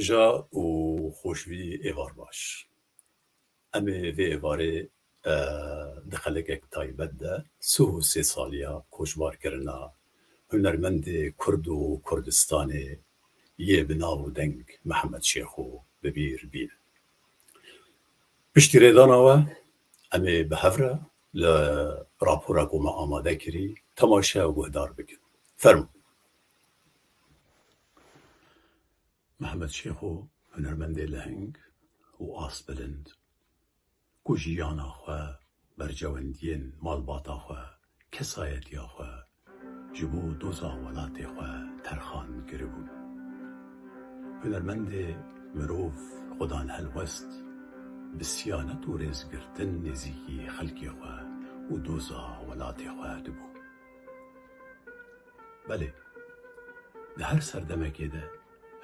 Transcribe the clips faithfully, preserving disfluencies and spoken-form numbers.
Hêja û xweşvî êvar baş. Em ê vê êvarê, e, di xelekek taybet de sih û sê saliya koçbarkirina hunermendê Kurd û Kurdistanê yê bi nav û deng Mihemed Şêxo bi bîr bînin. Piştî rêdana we, em ê bi hev re li rapora ku me amade kirî temaşe û guhdar bikin. Fermo. Mihemed Şêxo hunermendê leheng û asbilind, ku jiyana xwe, berjewendiyên malbata xwe, kesayetiya xwe ji bo doza welatê xwe terxan kiribû. Hunermendê mirov xwedan helwest, bi siyanet û rêzgirtin nêzîkî xelkê xwe û doza welatê xwe dibû. Belê, di her serdemekê de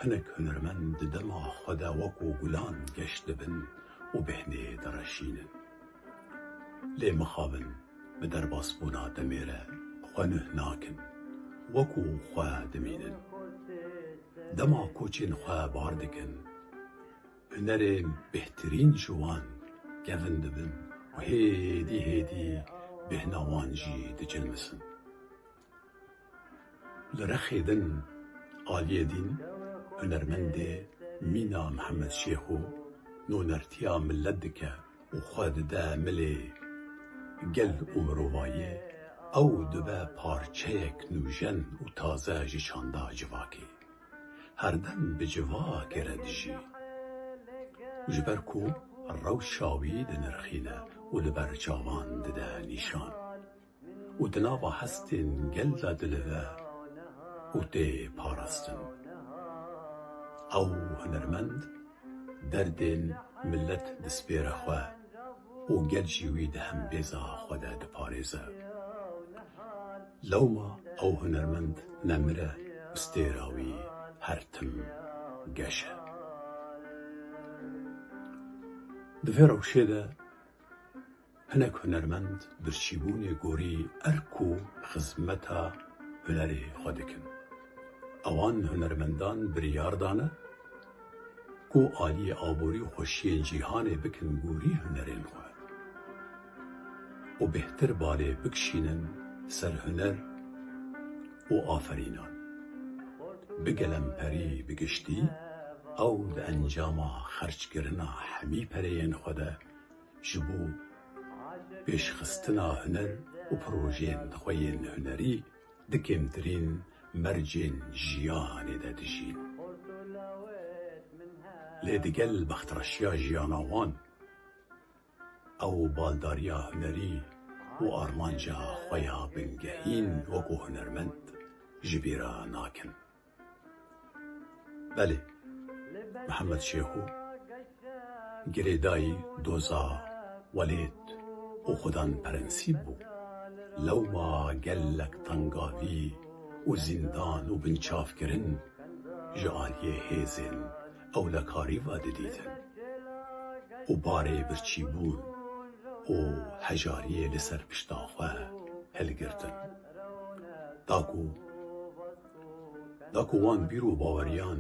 hinek hunermend di dema xwe de wekû gulan geş dibin û bêhnê direşînin. Lê mixabin bi derbasbûna demê re xwe nuh nakin, wekû xwe dimînin. Dema koçên xwe bar dikin, hunerên bêhtirîn ji wan kevin dibin û hêdî hêdî bêhna wan jî dicilmisin. Li rexê din, aliyê din, hunermendê mîna Mihemed Şêxo nûnertiya milet dike û xwe dide milê gel û mirovayê, ew dibe parçeyek nûjen û taze ji çanda civakê. Herdem bi civakê re dijî. Ji ber ku rewşa wî dinirxîne û li ber çavan dide nîşan. Û di nava hestên gel de dilive û tê parastin. Ew hunermend derdên milet dispêre xwe û gel jî wî di hembêza xwe de diparêze. Lewma ew hunermend nemire û stêra wî her tim geş e. Di vê rewşê de hinek hunermend birçîbûnê gorî erk û xizmeta hunerê xwe dikin. Ewan hunermendan biryar dane ku aliyê aborî û xweşiyên cîhanê bikin gorî hunerên xwe û bêhtir balê bikişînin ser huner û aferînan. Bi gelemperî bi giştî, ew di encama xerckirina hemî pereyên xwe de ji bo pêşxistina huner û projeyên xwe yên hunerî di kêmtirîn mercên jiyanê de dijîn. Lê digel bextreşiya jiyana wan, ew baldariya hunerî û armanca xwe ya bingehîn wekû hunermend ji bîra nakin. Belê, Mihemed Şêxo girêdayî doza welêt û xudan prensîp bû. Lewma gelek tengavî û zîndan û binçavkirin ji aliyê hêzên ewlekarî ve didîtin û barê birçîbûn û hejariyê li ser pişta xwe hilgirtin. Da ku, da ku wan bîr û baweriyan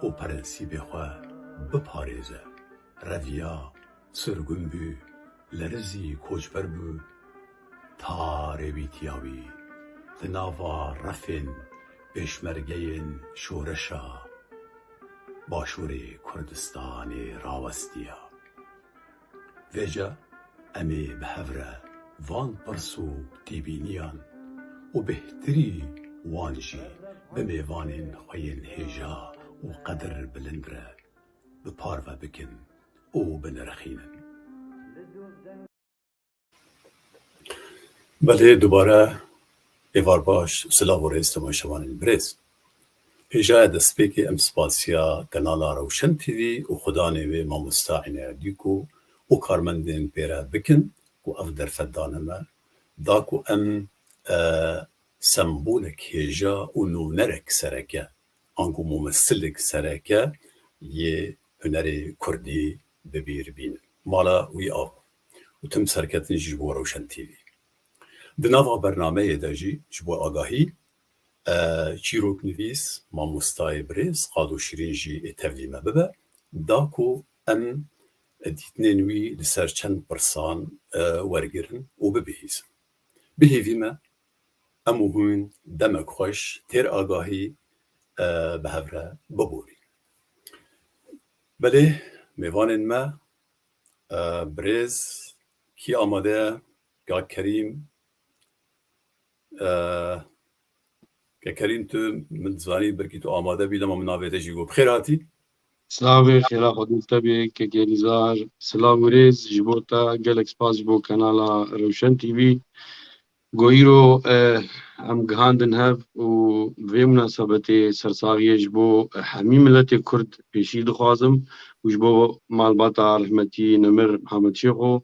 û prensîbê xwe biparêze, reviya, sirgûn bû, lerizî koçber bû, tarê wî tiya wî di nava refên pêşmergeyên şoreşa Başûrê Kurdistanê rawestiya. Vêca em ê bi hev re van pirs û têbîniyan û bêhtirî wan jî bi mêvanên xwe yên hêja û qedir bilind re bi parve bikin û binirxînin. Belê dubare êvar baş, silav û rêz temaşevanên birêz. Hêjaya destpêkê em spasiya kanala Rewşen T V û xudanê wê mamosta Înaya Dîko û karmendên pê re bikin ku ev derfet dane me, da ku em, e, sembolek hêja û nûnerek sereke, ango mumessilek sereke yê hunerê kurdî bi bîr bînin. Mala wî av û tim serketin jî ji bo Rewşen T V. Di nava bernameyê de jî ji bo agahî E, çîroknivîs, mamostayê birêz Qado Şîrîn jî ê tevlî me bibe, da ku em dîtinên wî li ser çend pirsan, e, wergirin û bibihîzin. Bi hêvî me, em û hûn demek xweş, têr agahî, e, bi hev re biborîn. Belê, mêvanên me, e, birêz, kî amade ye? Kak Kerîm, e, Kak Kerîm, tu, min dizanî belkî tu amade bî, dema min navê te jî got. Bi xêr hatî. Silavê xêra Xwedê li te bê, Kak Nîzar. Silav û rêz ji bo te, gelek spas ji bo kanala Rewşen T V. Ku îro, e, em gihandin hev û vê munasebetê sersaxiyê ji bo hemî miletê Kurd pêşî dixwazim û ji bo malbata rehmetî Nemir Mihemed Şêxo,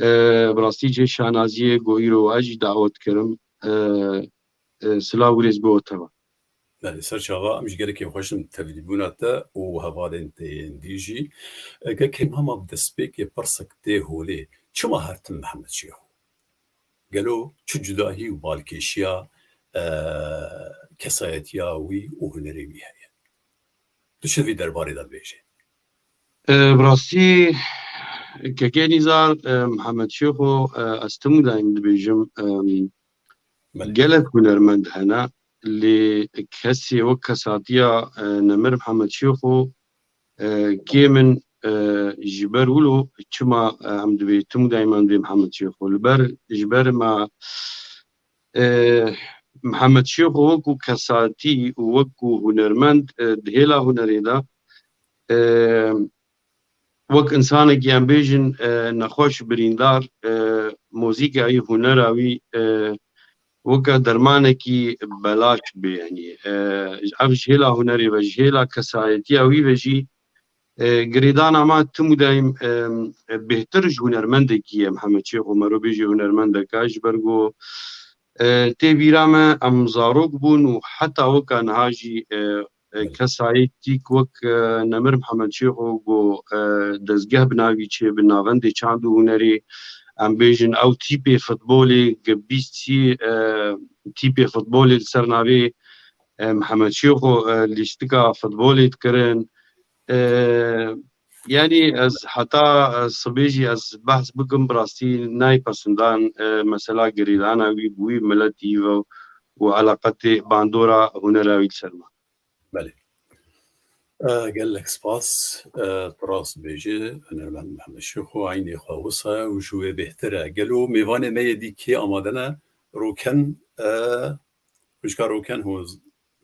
e, bi rastî cihê şanaziyê ku îro ez jî dawet kirim, e, e, silav û rêz bo te be. Belê, ser çava, em ji gelekî xweş in tevlîbûna te û hevalên te yên dî jî. E, Kak Kerîm, hema bi destpêkê pirsek tê holê, çima her tim Mihemed Şêxo? Gelo çi cudahî û balkêşiya, e, kesayetiya wî û hunerê wî heye? Tu çi vî derbarê de dibêjî? E, bi rastî, Kak Nîzar, e, Mihemed Şêxo, e, ez tim û daîm dibêjim, e, Belê. Gelek hunermend hene, lê kesê wek kesatiya, e, Nemir Mihemed Şêxo, e, kêm in, e, ji ber wilo çima, e, em dibê tim û daîman dibê Mihemed Şêxo. Li ber, ji ber me, e, Mihemed Şêxo wekû kesatî û wekû hunermend, e, di hêla hunerê de, e, wek insanekî em bêjin, e, nexweş, birîndar, e, muzîka wî, hunera wî, e, weke dermanekî belaş dibe, yanî, e, ev ji hêla hunerê ve, ji hêla kesayetiya wî ve jî, e, girêdana me tim û daîm, e, bêhtir ji hunermendekî ye Mihemed Şêxo, mero bêjî hunermendeke, ji ber ku, e, tê bîra me em zarok bûn û heta weka niha jî, e, e, Belê. Kesayetîk wek, e, Nemir Mihemed Şêxo ku, e, dezgeh bi navî çêbin, navendê çand û hunerê, em bêjin ew tîpê futbolê, gi bîst sî, e, tîpê futbolê li ser navê, e, Mihemed Şêxo, e, lîstika futbolê dikirin. E, yanî ez heta, e, sibê jî ez behs bikim, bi rastî nayê pesindan, e, mesela girêdana wî bi wî miletî ve û eleqetê bandora hunera wî li ser me. Belê. E, gelek spas. E, tu rast bêjî, hunermend Mihemed Şêxo eynê xwe wisa û ji wê bêhtir e. Gelo mêvanê me yê dî kê amade ne? Roken, e, xwişka Roken, hûn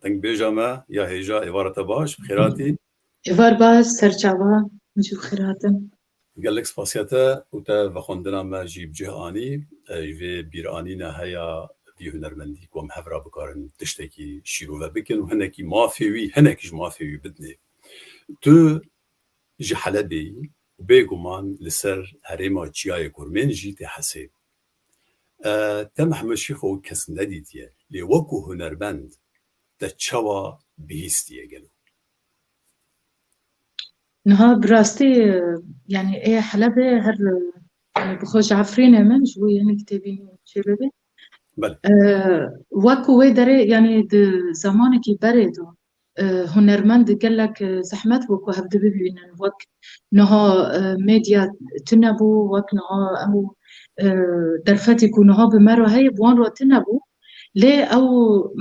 dengbêja me ya hêja, êvara te baş, bi xêr hatî. Êvar baş, serçava, min jî bi xêr hatin. Gelek spasiya te û te vexwendina me jî bi cih anî. E, ji vê bîranîna heya vî hunermendî ku em hev re bikarin tiştekî şîrove bikin û hinekî mafê wî, hinek ji mafê wî bidinê. Tu ji Helebê yî û bêguman li ser herêma Çiyayê Kurmên jî tê hesê. E, te Mehmed Şêxo kes nedîtiye, lê wekû hunermend te çawa bihîstiye gelo? Niha bi rastî, e, yanî ê Helebê her, e, yanî bi xwe ji Efrînê min, ji bo yê hinek têbînî çêbibê. Belê. E, wek ku wê derê, yanî di zemanekî berê de, e, hunermend gelek, e, zehmet bû ku hev di bibînin. Wek niha, e, medya tune bû, wek niha ew, e, derfetî ku niha bi me re heye, bi wan re tune bû. Lê ew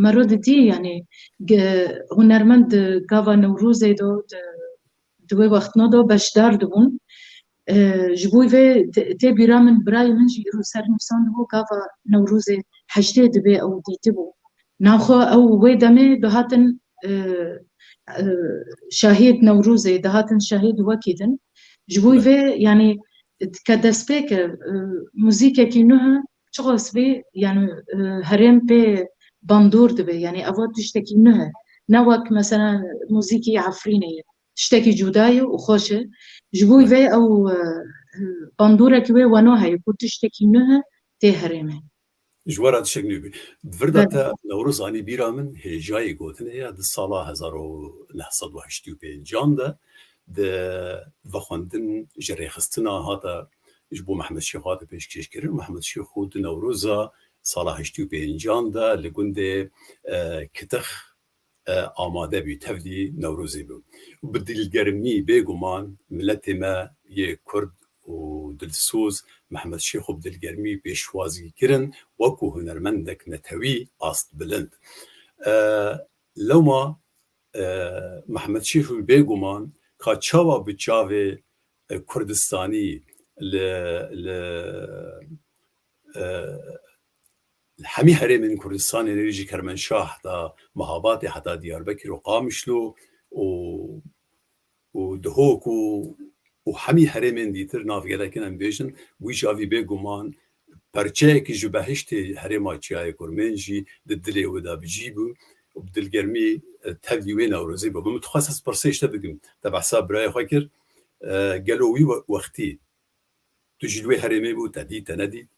mero didî, yanî, ge-, hunermend di gava Newrozê de, di, di wê wextna de beşdar dibûn. E, ji bo vê te-, tê bîra min birayê min jî îro ser nivîsandibû, gava Newrozê heştê dibê ew dîtibû. Naxwe ew wê demê dihatin, e, e, şahid Newrozê, dihatin şahid wekî din. Ji bo vê, yanî, ke destpêk e, e, muzîkekî nuh e, çiqas bê, yanî, e, herêm pê bandor dibe. Yanî, eva tiştekî nuh e. Ne wek, mesela, muzîkî Efrînê ye. Tiştekî cuda ye û xweş e. Ji bo vê ew, e, e, bandorek wê weno heye ku tiştekî nuh e, tê herêmê. Ji we re tiştek nû bî. Di vir de Belê. Te Newroz anî bîra min, hêjayê gotinê ye, di sala hezar û neh sed û heştê û pêncan de di vexwendin ji rêxistina hate ji bo Mehmed Şêxo hate pêşkêşkirin. Mehmed Şêxo di Newroza sala heştê û pêncan de li gundê, e, Kitix, e, amade bû, tevlî Newrozê bû. Û bi dilgermî bêguman miletê me yê Kurd û dilsoz Mehmet Şêxo bi dilgermî pêşwazî kirin, wekû hunermendek netewî astbilind. E, lewma, e, Mehmet Şêxo bêguman ka çawa bi çavê, e, Kurdistanî li, li, e, hemî herêmên Kurdistanê, ji Kermenşah heta Mehabatê heta Diyarbekir û Qamişlo û, û Dihok û, û hemî herêmên dîtir, navgelekin em bêjin, wî çavî bêguman perçeyekî ji behiştê herêma Çiyayê Kurmên jî di dilê wê de bi cî bû û bi dilgermî, e, tevlî wê Newrozê bû. Min dixwest ez pirsê ji te bikim. Te behsa birayê xwe kir. E, gelo wî we-, wextî tu jî li wê herêmê bû, te dît, te nedît?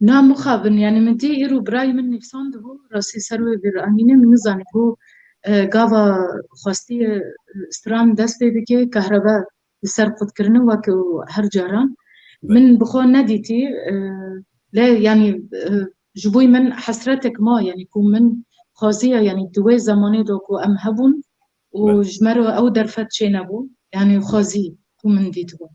Na, mixabin, yani min dî îro birayê min nivîsandibû, rastî ser wê bir Emînê min nizanî ku, e, gava xwestiye, e, stran dest pê bike, kahrebe li ser qutkirinê weke her caran. Belê. Min bi xwe nedîtî, e, lê yani, e, ji bo min hesretek ma, yani ku min xwaziya, yani di wê zemanê de ku em hebûn û Belê. ji me re ew derfet çênebû, yani Belê. xwazî ku min dîtibû.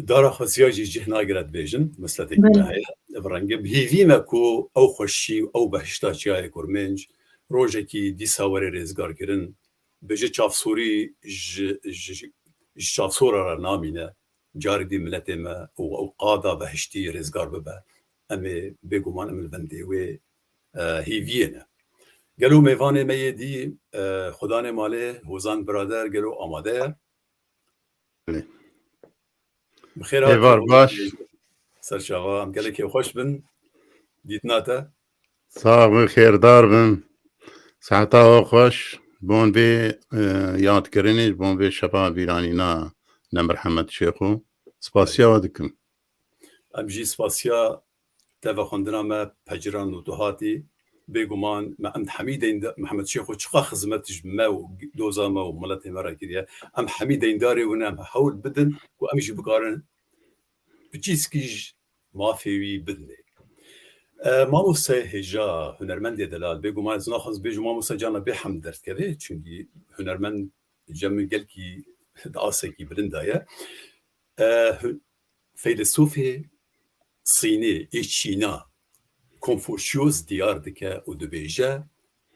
Dara xwesiya jî cih nagire dibêjin, mesletekî Belê. me heye. Ev renge bi hîvî me ku ew xweşî û ew behişta Çiyayê Kurmênc rojekî dîsa were rêzgarkirin, bêje çavsorî ji, ji, ji çavsora re namîne, carî dî miletê me û ew qada behiştî rêzgar bibe. Em ê bêguman em li bendê wê, e, hîviyê ne. Gelo mêvanê me yê dî, e, xudanê malê, Hozan birader gelo amade ye? Belê. Bi xêr hatî, Êvar baş. Serçava, em gelekî xweş bin. Dîtina te? Sax bin, xêrdar bin. Saeta we xweş. Bon vê, e, yadkirinê, bon vê şefa vîranîna Nemir Hemed Şêxo. Spasiya we dikim. Em jî spasiya te vexwendina me peciran û tu hatî. Bêguman me em hemî deynda-, Mehmet Şêxo çiqa xizmet ji me û doza me û miletê me re kiriye. Em hemî deyndarê wî ne, em hewl bidin ku em jî bikarin piçîskî ji mafê wî bidinê. E, mamoste hêja, hunermendê delal, bêguman ez naxwazim bêjim mamoste cana bê hemd derdikeve, çunkî hunermend cem gelkî di asekî bilind de ye. E, hu-, feylesofê Sînê ê Çîna Konfuçyos diyar dike û dibêje,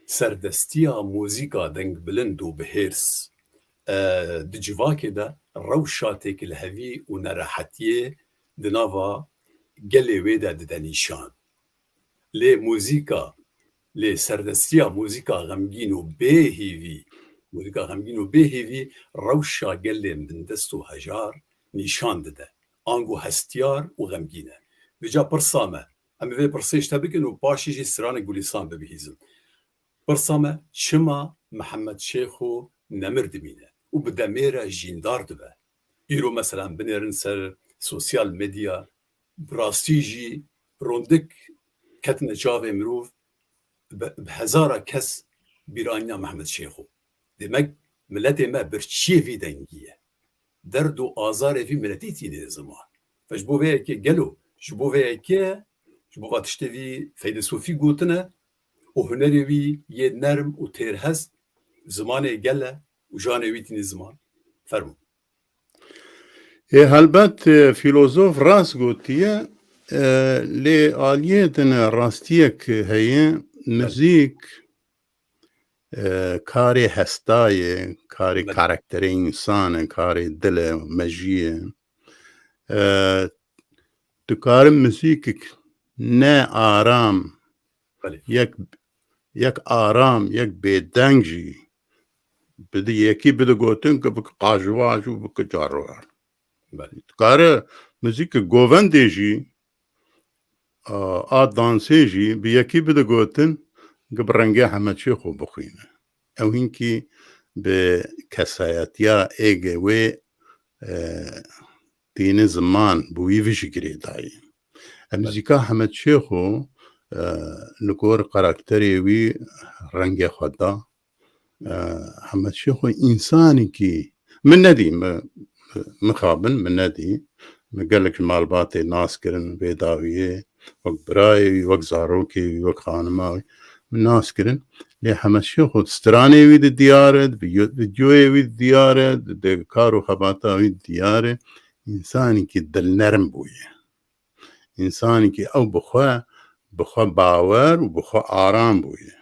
serdestiya muzîka dengbilind û bihêrs, e, di civakê de rewşa têkilhevî û nerehetiyê di nava gelê wê de dide nîşan. Lê muzîka, lê serdestiya muzîka xemgîn û bêhîvî, muzîka xemgîn û bêhîvî rewşa gelên bindest û hejar nîşan dide. Ango hestiyar û xemgîn e. Vêca pirsa me, em ê vê pirsê ji te bikin û paşê jî stranek Gulîstan bibihîzin. Pirsa me, çima Mihemed Şêxo nemir dimîne û bi demê re jîndar dibe? Îro, mesela, em binêrin ser sosyal medya, bi rastî jî rondik ketine çavê mirov, bi, bi hezara kes bîranîna Mihemed Şêxo. Demek miletê me birçiyê vî dengî ye. Derd û azarê vî miletî tîne ziman. Ve ji bo vê yekê gelo, ji bo vê yekê, ji bo va tiştê vî feylesofî gotine û hunerê wî yê nerm û têrhest, zimanê gel e û janê wî tîne ziman. Fermo. Ê, helbet, e, fîlozof rast gotiye, e, lê aliyê din rastiyek heye, Belê. muzîk, e, karê hesta ye, karê Belê. karakterê însan e, karê dil e, mejiyê. E, tu karin muzîkek ne aram, Belê. yek, yek aram, yek bêdeng jî bidi yekî bidi gotin ku bik qajûvaj û bik carûvar. Belê. Dikare muzîkê govendê jî, a, a dansê jî bi yekî bide gotin, gi bi rengê Hemed Şêxo bixwîne. Ew hinkî bi kesayetiya êgê wê, e, tîne ziman, bi wî vijî girêdayî. E, Belê. muzîka Hemed Şêxo, e, li gor karakterê wî rengê xwe da. E, Hemed Şêxo însanekî min nedî, mi, mixabin min nedî. Min gelek ji malbatê nas kirin vê dawiyê. wek birayê wî, wek zarokê wî, wek xanima wî min nas kirin. Lê Hemed Şêxo stranê wî di diyar e, di vîdyo-, vîdyoyê wî di diyar e, di, di kar û xebata wî di diyar e. Însanekî dilnerm bûye. Însanekî ew bi xwe, bi xwe bawer û bi xwe aram bûye.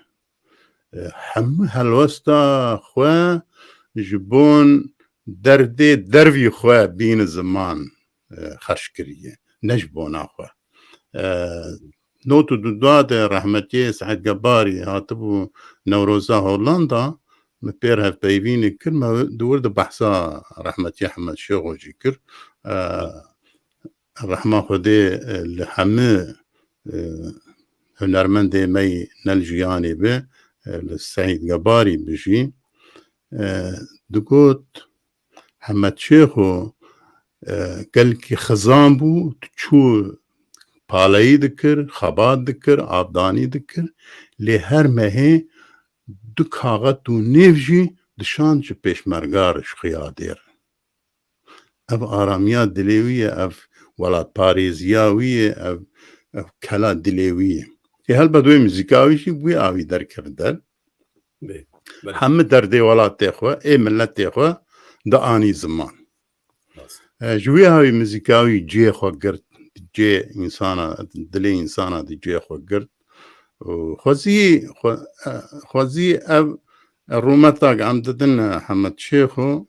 E, hemû helwesta xwe ji bon derdê dervî xwe bîne ziman, e, xerc kiriye, ne ji bona xwe. E, not û du de rehmetiyê Seîd Gebarî hatibû Newroza Hollanda, min pê re hevpeyvînê kir, me di wir de behsa rehmetiyê Hemed Şêxo jî kir. E, Rehma Xwedê, e, li hemû, e, hunermendê me yî ne li jiyanê be, e, li Seîd Gebarî bijî. E, digot, Hemed Şêxo, e, gelkî xizan bû, diçû paleyî dikir, xebat dikir, avdanî dikir. Lê her mehê du kaxet û nêv jî dişand ji pêşmerga re, ji qiyadê re. Ev aramiya dilê wî ye, ev welatparêziya wî ye, ev, ev kela dilê wî ye. Ê helbet wê muzîka wî jî bi wî awî derkeve der. Bê, belê. Hemû derdê welatê xwe, ê miletê xwe dianî ziman. Rast. E, ji wî awî muzîka wî cihê xwe girt, cihê însana, dilê însana di cihê xwe girt. Û xwezî, xwe-, e, xwezî ev rûmeta ku em didin, e, Hemed Şêxo,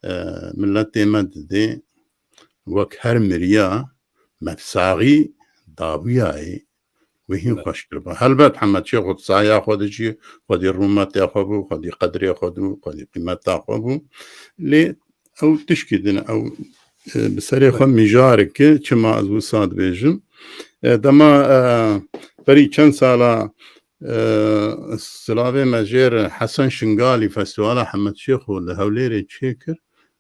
e, miletê me didê wek her miriya mevsaxî dawiyayê wê hîn Evet. xweş kiriba. Helbet Hemed Şêxo di saya xwe de jî xwedî rûmeta xwe bû, xwedî qedrê xwe bû, xwedî qîmeta xwe bû. Lê ew tişkî din e, ew, e, bi serê xwe Evet. mijarek e, çima ez wisa dibêjim. E, dema, e, berî çend sala, e, silavê me jêr Hesen Şingalî Festîvala Hemed Şêxo li Hewlêrê çêkir,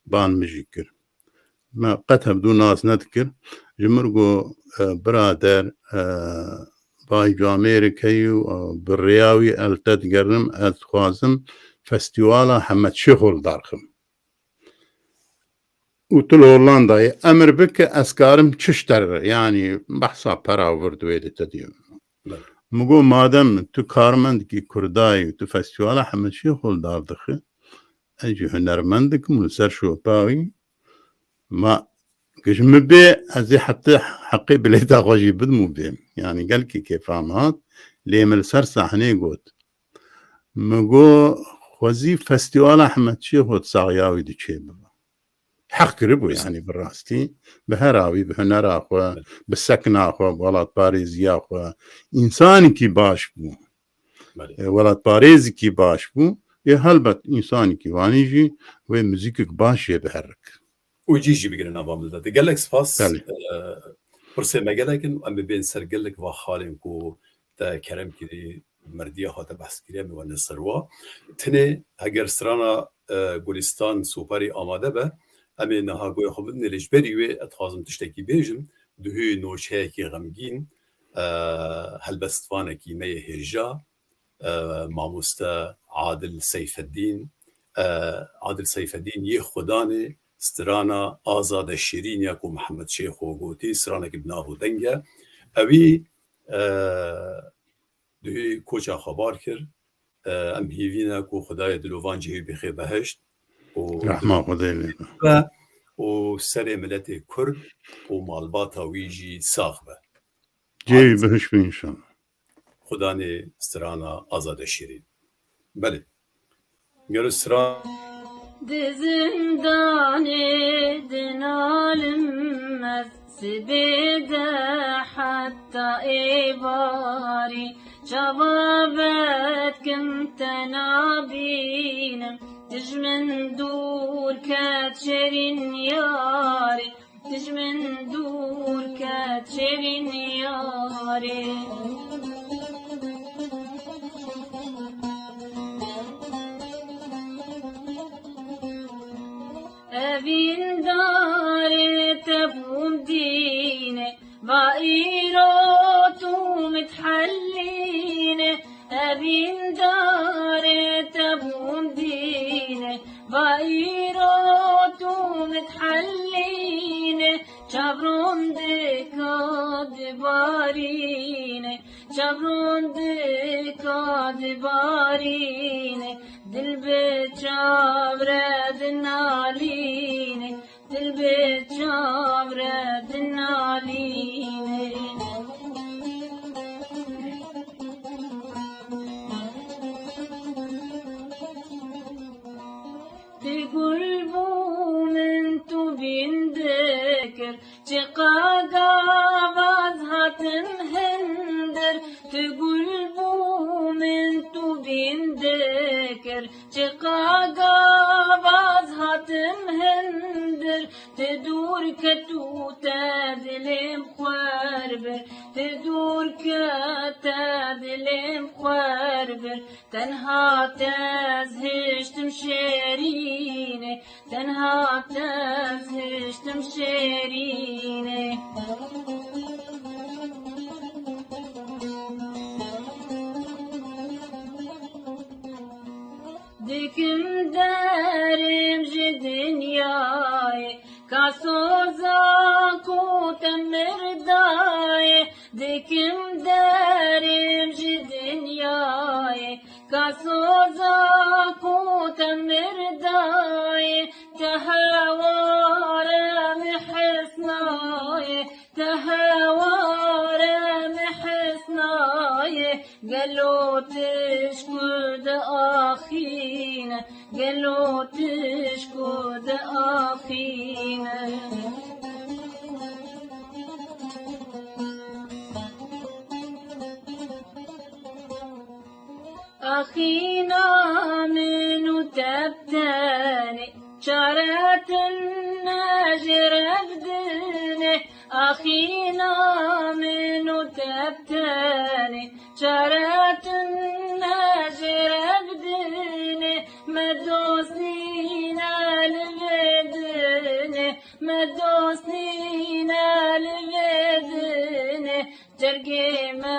ban min jî kir. Me qet hevdû nas nedikir. Ji min re got, e, birader, e, vay camêrek heyî û, e, bi rêya wî ez te digerim, ez dixwazim Festîvala Hemed Şêxo li dar xim. Û tu li Hollandayê emir bike, ez karim çi ji te re, yanî behsa pera vir di wê de te dî. Belê. Min got, madem tu karmendekî Kurdayî û tu Festîvala Hemed Şêxo li dar dixî, ez jî hunermendekim û li ser şopa wî, ma ji min bê, ez ê heta heqê bilêta xwe jî bidim û bêm. Yanî gelkî kêfa min hat, lê min li ser sahneyê got. Min got, xwezî Festîvala Hemed Şêxo di saxiya wî de çêbibe. Heq kiribû, Rast. yanî bi rastî, bi her awî, bi hunera xwe, Evet. bi sekna xwe, bi welatparêziya xwe, însanekî baş bû. Belê. E, welatparêzekî baş bû. Ê helbet însanekî wanî jî wê muzîkek baş jê biherik. Û cî jî bigire nava miletê. Gelek spas. Belê. E, pirsê me gelek in, em ê bên ser gelek va xalên ku te kerem kirî, merdiya xwe te behs kiriye, em ê wene ser wa. Tenê heger strana, e, Gulîstan Soperî amade be, em ê niha guhê xwe bidinê, lê ji berî wê ez dixwazim tiştekî bêjim. Duhî nûçeyekî xemgîn, e, helbestvanekî me yê hêja, e, mamoste Adil Seyfeddîn, e, Adil Seyfeddîn yê Xudanê strana Azade Şêrîn ya ku Mihemed Şêxo gotî, stranekî bi nav û deng e. Ewî, e, duhî koça xwe bar kir. E, em hîvî ne ku Xwedayê dilovan cihê bixê behişt û Rehma Xwedê lê be. be û serê miletê Kurd û malbata wî jî sax be. Cihê wî Adil. bihiş be înşallah. Xudanê strana Azade Şêrîn. Belê. Gelo stran Di zindanê dinalim ez sibê de heta êvarî. Çava vetkim te nabînim, dijmin dûr ket şêrîn yarî. Dijmin dûr ket şêrîn yarê. Evîn darê te bûm dîne, va îro tu mithelîne. Evîn darê te bûm dîne, va îro tu mithelîne. Çavron dika dibarîne, çavron dika dibarîne, dil bi çavre dinalîne, dil bi çavre dinalîne. Tu gul bû min tu bîn dikir, çiqa gavaz hatin hindir. Tu gul bû min tu bîn dikir, çiqa gavaz hatin hindir. Tu dûr ket û te dilêm xwer bir, tu dûr ket te dilêm xwer bir. Tenha te ez hiştim şêrînê, tenha te ez hiştim şêrînê. Dikim derêm ji dinyayê, ka soza ku te mir dayê. Dikim derêm ji dinyayê, ka soza ku te mir dayê. Te heware min hesnayê, te heware min hesnayê. Gelo tişt ku diaxîne, gelo tişt ku diaxîne. Axîna min û te bi tenê, çare tune ji rev dinê. Axîna min û te bi tenê, çare tune ji rev dinê. Me dost nîne li vê dinê, me dost nîne li vê dinê. Cergê me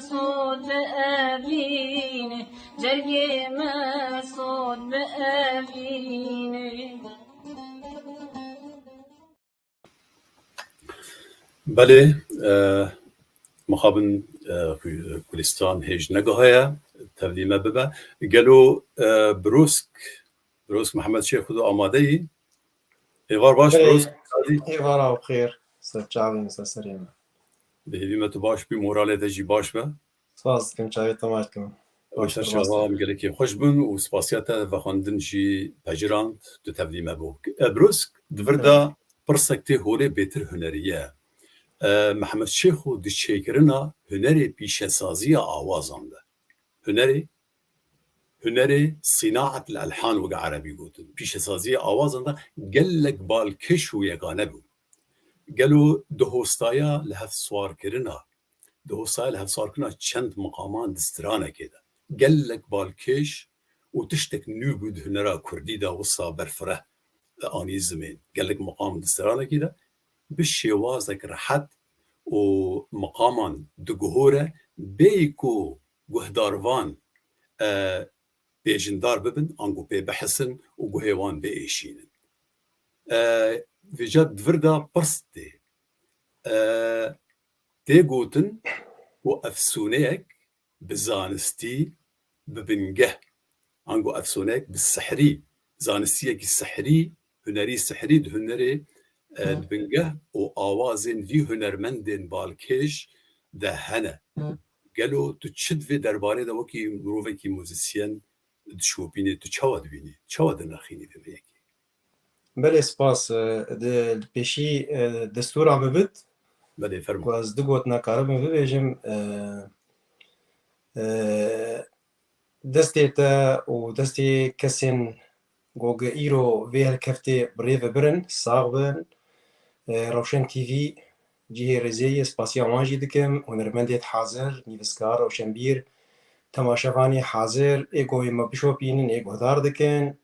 sot bi evînê, cergê me sot bi evînê. Belê, e, mixabin, e, Ku-, Kulistan hêj negihaye, tevlî me bibe. Gelo, e, Birosk, Birosk Mihemed Şêx, tu amade yî? Êvar baş, Belê, Birosk. Êvara bi xêr, ser çavên, ser serê me. Bi hêvî me tu baş bî, moralê te jî baş be. Spas dikim, çavê te maç dikim. Baş Baş ser rast. Şeva, em gelekî xweş bin û spasiya te vexwendin jî pejirand, tu tevlî me bû. E, Birosk, di vir de pirsek tê holê bêtir huneriye. E, Mihemed Şêxo di çêkirina hunerê pîşesaziya awazan de. Hunerê, hunerê sînaet el-elhan weke erebî gotin. Pîşesaziya awazan de gelek balkêş û yekane bû. Gelo di hostaya li hev swarkirina, di hostaya li hev swarkirina çend miqaman di stranekê de gelek balkêş û tiştek nû bû di hunera kurdî de wisa berfireh anî zimên. Gelek miqam di stranekê de bi şêwazek rehet û miqaman diguhore bêyî ku guhdarvan, e, bêjindar bibin, ango pê bihesin û guhê wan biêşînin. E, vêca di vir de pirs tê. E, tê gotin ku efsûneyek bi zanistî, bi bingeh, ango efsûneyek bi sihrî, zanistiyekî sihrî, hunerî sihrî di hunerê, e, Hı. di bingeh û awazên vî hunermendên balkêş de hene. Hı. Gelo tu çi di vê derbarê de wekî mirovekî muzîsyen dişopînî, tu çawa dibînî? Çawa dinirxînî vê yekê? Belê, spas. E, di pêşî, e, destûra min bit. Belê, fermo. Ku ez du gotina karibim bibêjim, e, e, destê te û destê kesên ku îro vê helkeftê bi rê ve birin, sax bin. E, Rewşen T V cihê rêzê ye, spasiya wan jî dikim. Hunermendê hazir, nivîskar, rewşenbîr, temaşevanê hazir, ê ku wê me bişopînin, ê guhdar dikin.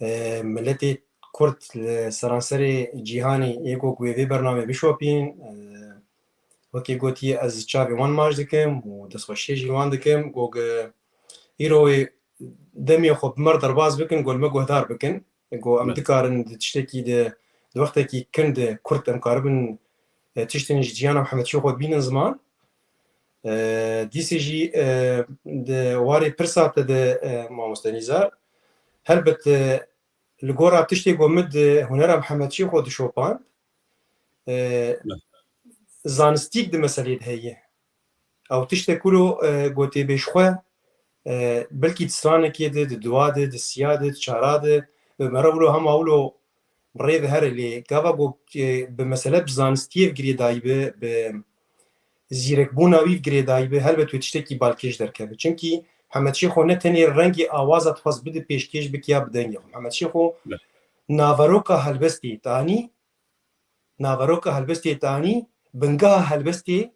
E, miletê Kurd li seranserê cîhanê ê ku wê vê bernamê bişopîn. E, wekî gotî, ez çavê wan maç dikim û destxweşiyê jî wan dikim. Ku îro wê demê xwe bi me re derbas bikin, ku li me guhdar bikin. Ku em Me- dikarin di tiştekî de di wextekî kin de kurt em karibin, e, tiştên ji ciyana Mihemed Şêxo bînin ziman. E, dîsê jî, e, di warê pirsa te de, e, mamoste Nîzar, helbet, e, li gora tiştê ku min di hunera Mihemed Şêxo dişopand, e, zanistîk di meselê de heye. Ew tiştek wilo, e, gotê bê ji xwe, e, belkî di stranekê de, di duwa de, di siya de, di çara de, bi mere wilo hema wilo bi rê ve here lê gava ku, e, bi mesele bi zanistiyê ve girêdayî be, bi zîrekbûna wî ve girêdayî be, helbet wê tiştekî balkêş derkeve. Çimkî Mihemed Şêxo ne tenê rengê awaza dixwest bide pêşkêş bike ya bi dengê xwe. Mihemed Şêxo naveroka helbestê tanî, naveroka helbestê tanî, bingeha helbestê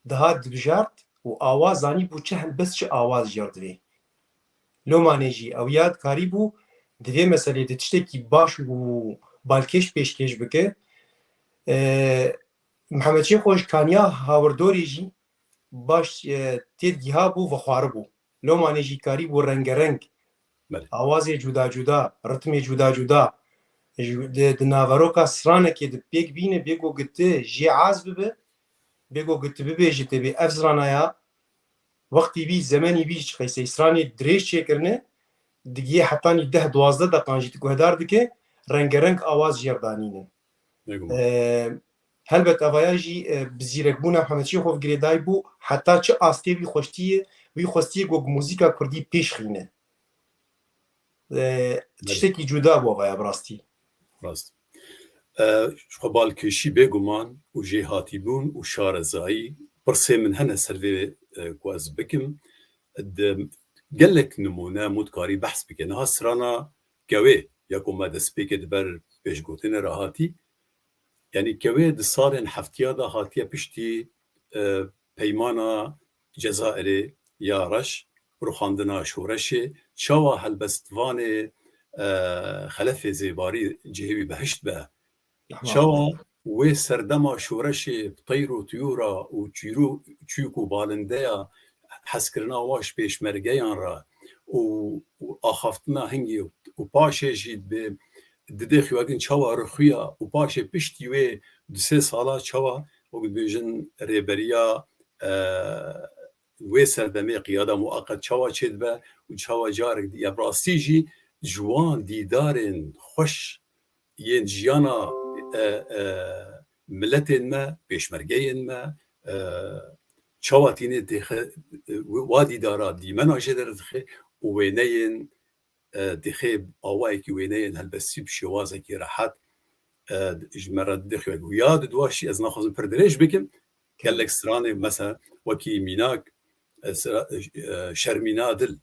dihat dibijart û awa zanîbû çi helbest çi awaz jêr divê. Lomanê jî ew ya dikarîbû di vê meselê de tiştekî baş û balkêş pêşkêş bike. E, Mihemed Şêxo ji kaniya hawirdorê jî baş, e, têdigihabû, vexwaribû. Lomanê jî karîbû rengereng, belê, awazê cuda cuda, ritmê cuda cuda, ji, di, di naveroka stranekê de pêk bîne, bêgo giti jê az bibe, bêgo giti bibêje tê bê ev stranaya wextî bî, zemenî bî, ji qeysey stranê dirêj çêkirine, digihê hetanî deh duwazdeh deqan jî tu guhdar dike, rengereng awaz jêr danîne. Bêguman. E, helbet evaya jî, e, bi zîrekbûna Mihemed Şêxo girêdayî bû, heta çi astê wî xweştiyê, wî xwestiyê ku muzîka kurdî pêş xîne. E, belê, tiştekî cuda bû evaya bi rastî. Rast. E, ji xwe balkêşî bêguman û jêhatîbûn û şarezayî pirsê min hene ser vê, e, ku ez bikim. Di gelek nimûne mû dikarî behs bike. Niha strana Kewê, ya ku me destpêkê di ber pêşgotinê re hatî, yanî Kewê di salên heftiya de hatiye piştî, e, peymana Cezayirê ya reş, rûxandina şoreşê, çawa helbestvanê, e, Xelefê Zêbarî cihê wî behişt be, çawa wê serdema şoreşê bi teyr û tuyûra û çîrû-, çûk û balindeya hezkirina wan ji pêşmergeyan re û, û axaftina hingê û paşê jî bi didê xwegin çawa rixuya û paşê piştî wê du sê sala çawa, wek dibêjin, rêberiya, e, wê serdemê qiyada muaqet çawa çêdibe û çawa carek di-, ya bi rastî jî ji wan dîdarên xweş yên jiyana, e, e, miletên me, pêşmergeyên me, e, çawa tîne têxe, e, wa dîdara dîmena jê derdixe û wêneyên, e, dixê awayekî wêneyên helbestî bi şêwazekî rehet, e, ji me re dixê. Ya di dua jî ez naxwazim pir dirêj bikim, gelek stranê mesela wekî mînak, e, sira-, e, Şermîna Dil,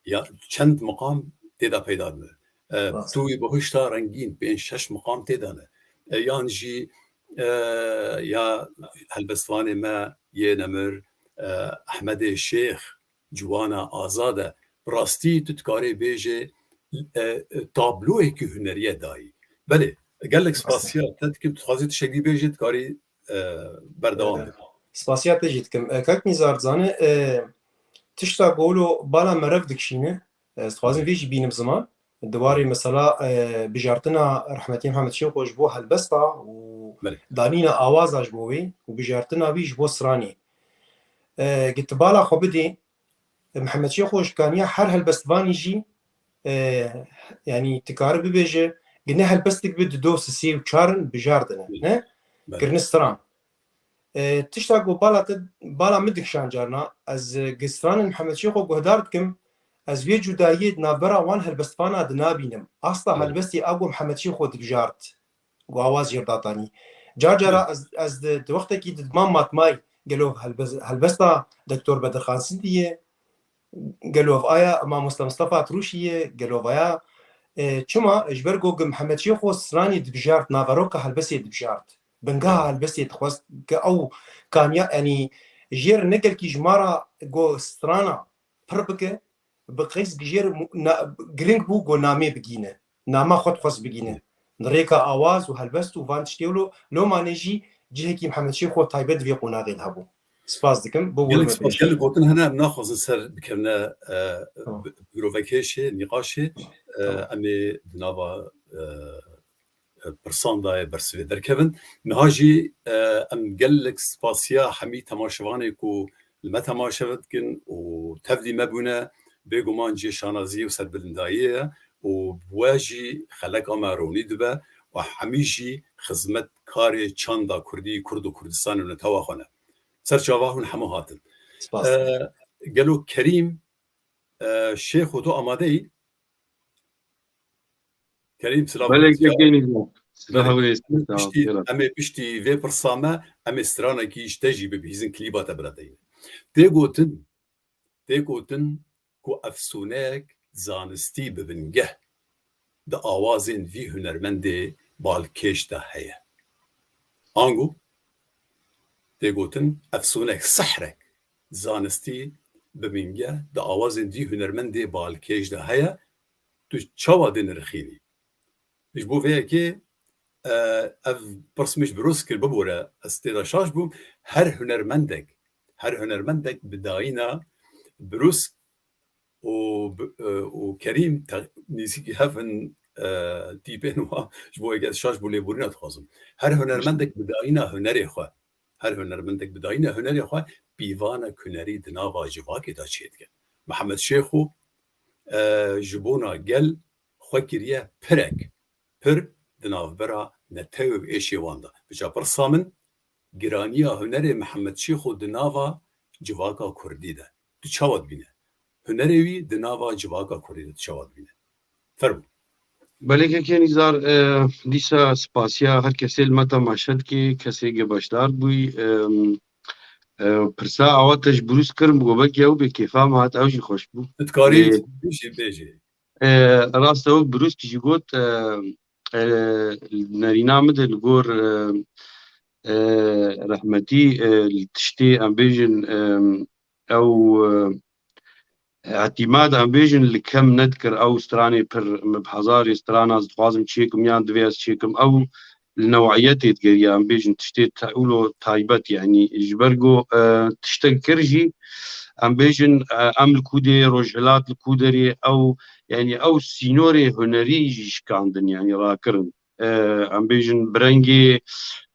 ya çend miqam tê de peyda dibe. E, Rast. Tu wî bihuşta rengîn, pênc şeş miqam tê de ne. E, yan jî, e, ya helbestvanê me yê nemir, e, Ehmedê Şêx, Ciwana Azad e. Bi rastî tu dikarê bêjê, e, e, tabloyekî huneriye dayî. Belê, gelek spasiya te dikim, tu dixwazî tiştekî bêjî, dikarî e, berdewam bike. Spasiya te jî dikim. E, Kak Nîzar, dizane, e, tişta ku wilo bala meriv dikişîne, e, ez dixwazim vê jî bînim ziman. Di warê mesela, e, bijartina rehmetî Mihemed Şêxo ji bo helbesta û, belê, danîna awaza ji bo wê û bijartina wî ji bo stranê. E, gi tu bala xwe bidê, Mihemed Şêxo ji kaniya her helbestvanî jî, e, yanî tu kari bibêje, gi ne helbestik bi dido sisê û çar in bijardine, ne? Belê. Kirine stran. E, tişta ku bala te, bala min dikişan carna, ez, e, gi stranên Mihemed Şêxo guhdar dikim, ez wê cudayiyê di navbera wan helbestvana de nabînim. Asla, belê, helbestê a ku Mihemed Şêxo dibijart. Û awaz jê re datanî. Car cara ez, ez di, di wextekî di dimam matmayî, gelo helbez-, helbesta Doktor Bedirxan Sindî ye, gelo ev aya Mamoste Mistefa Tirûşî ye, gelo ev aya, e, çima? Ji ber ku Mihemed Şêxo stranê dibijart, naveroka helbestê dibijart. Bingeha helbestê dixwest ke ew kaniya, yanî jê re ne gelkî ji ma re ku strana pir bike, bi qeys gijêr mu-, na-, giring bû ku namê bigîne. Nama xwe dixwest bigîne. Li rêka awaz û helbest û van tiştê wilo, lomanê jî cihekî Mihemed Şêxo taybet di vê qonaxê de hebû. Spas dikim. Gelek spas, gelek gotin hene, em naxwazin ser bikevine, e, bi-, birovekêşê, nîqaşê, e, em ê di nava, e, e, pirsan daye bersivê derkevin. Niha jî, e, em gelek spasiya hemî temaşevanê ku li me temaşe dikin û tevlî me bûne, bêguman cihê şanaziyê û serbilindayiyê ye û bi we jî xeleka me ronî dibe û hemî jî xizmetkarê çanda kurdî, Kurd û Kurdistanê û netewa xwe ne. Ser çava hûn hemû hatin. Spas. E, gelo Kerîm, e, Şêxo, tu amade yî? Kerîm, silav. Belê, kekê Nîzar. Silav. Belê. Em ê piştî, em ê piştî vê pirsa me, em ê stranekî ji te jî bibihîzin, klîba te biredeyî. Tê gotin, tê gotin ku efsûneyek zanistî bi bingeh di awazên vî hunermendê balkêş de heye. Ango, tê gotin, efsûnek, sehrek zanistî bi bingeh di awazên vî hunermendê balkêş de heye, tu çawa dê nirxînî? Ji bo vê yekê, e, ev pirs min ji Brûs kir, bibore, ez tê de şaş bûm. Her hunermendek, her hunermendek bi dayîna Brûs û bi, e, û Kerîm te-, nêzîkî hev in, e, tîpên wa, ji bo yekê ez şaş bû lêborîna dixwazim. Her hunermendek bi dayîna hunerê xwe, her hunermendek bi dayîna hunerê xwe pîvanek hunerî di nava civakê de çêdike. Mihemed Şêxo, e, ji bona gel xwe kiriye pirek, pir di navbera netewê û êşê wan de. Piça pirsa min, giraniya hunerê Mihemed Şêxo di nava civaka kurdî de, tu çawa dibîne? Hunerê wî di nava civaka kurdî de tu çawa dibîne? Fermo. Belê kekê Nîzar, e, dîsa spasiya her kesê li me temaşe dikê, kesê ge beşdar bûyî. E, e, pirsa awa te ji Brûs kirim, got belkî ew bê kêfa me hat, ew jî xweş bû. Tu dikarî Lê bêjî, bêjî. E, rast e, wek Brûs jî got, e, e, nerîna min de li gor, e, e, rehmetî, e, li tiştê em bêjin, e, ew, e, îtîmad em bêjin li kem nedikir ew stranê pir, min bi hezarê stran ez dixwazim çêkim yan divê ez çêkim. Ew li newiyetê digeriya, em bêjin tiştê te-, wilo taybet, yanî ji ber ku, e, tiştek kir jî, em bêjin, e, em li ku dê, Rojhilat li ku derê, ew, yanî ew sînorê hunerî jî şikandin, yanî rakirin. E, em bêjin bi rengê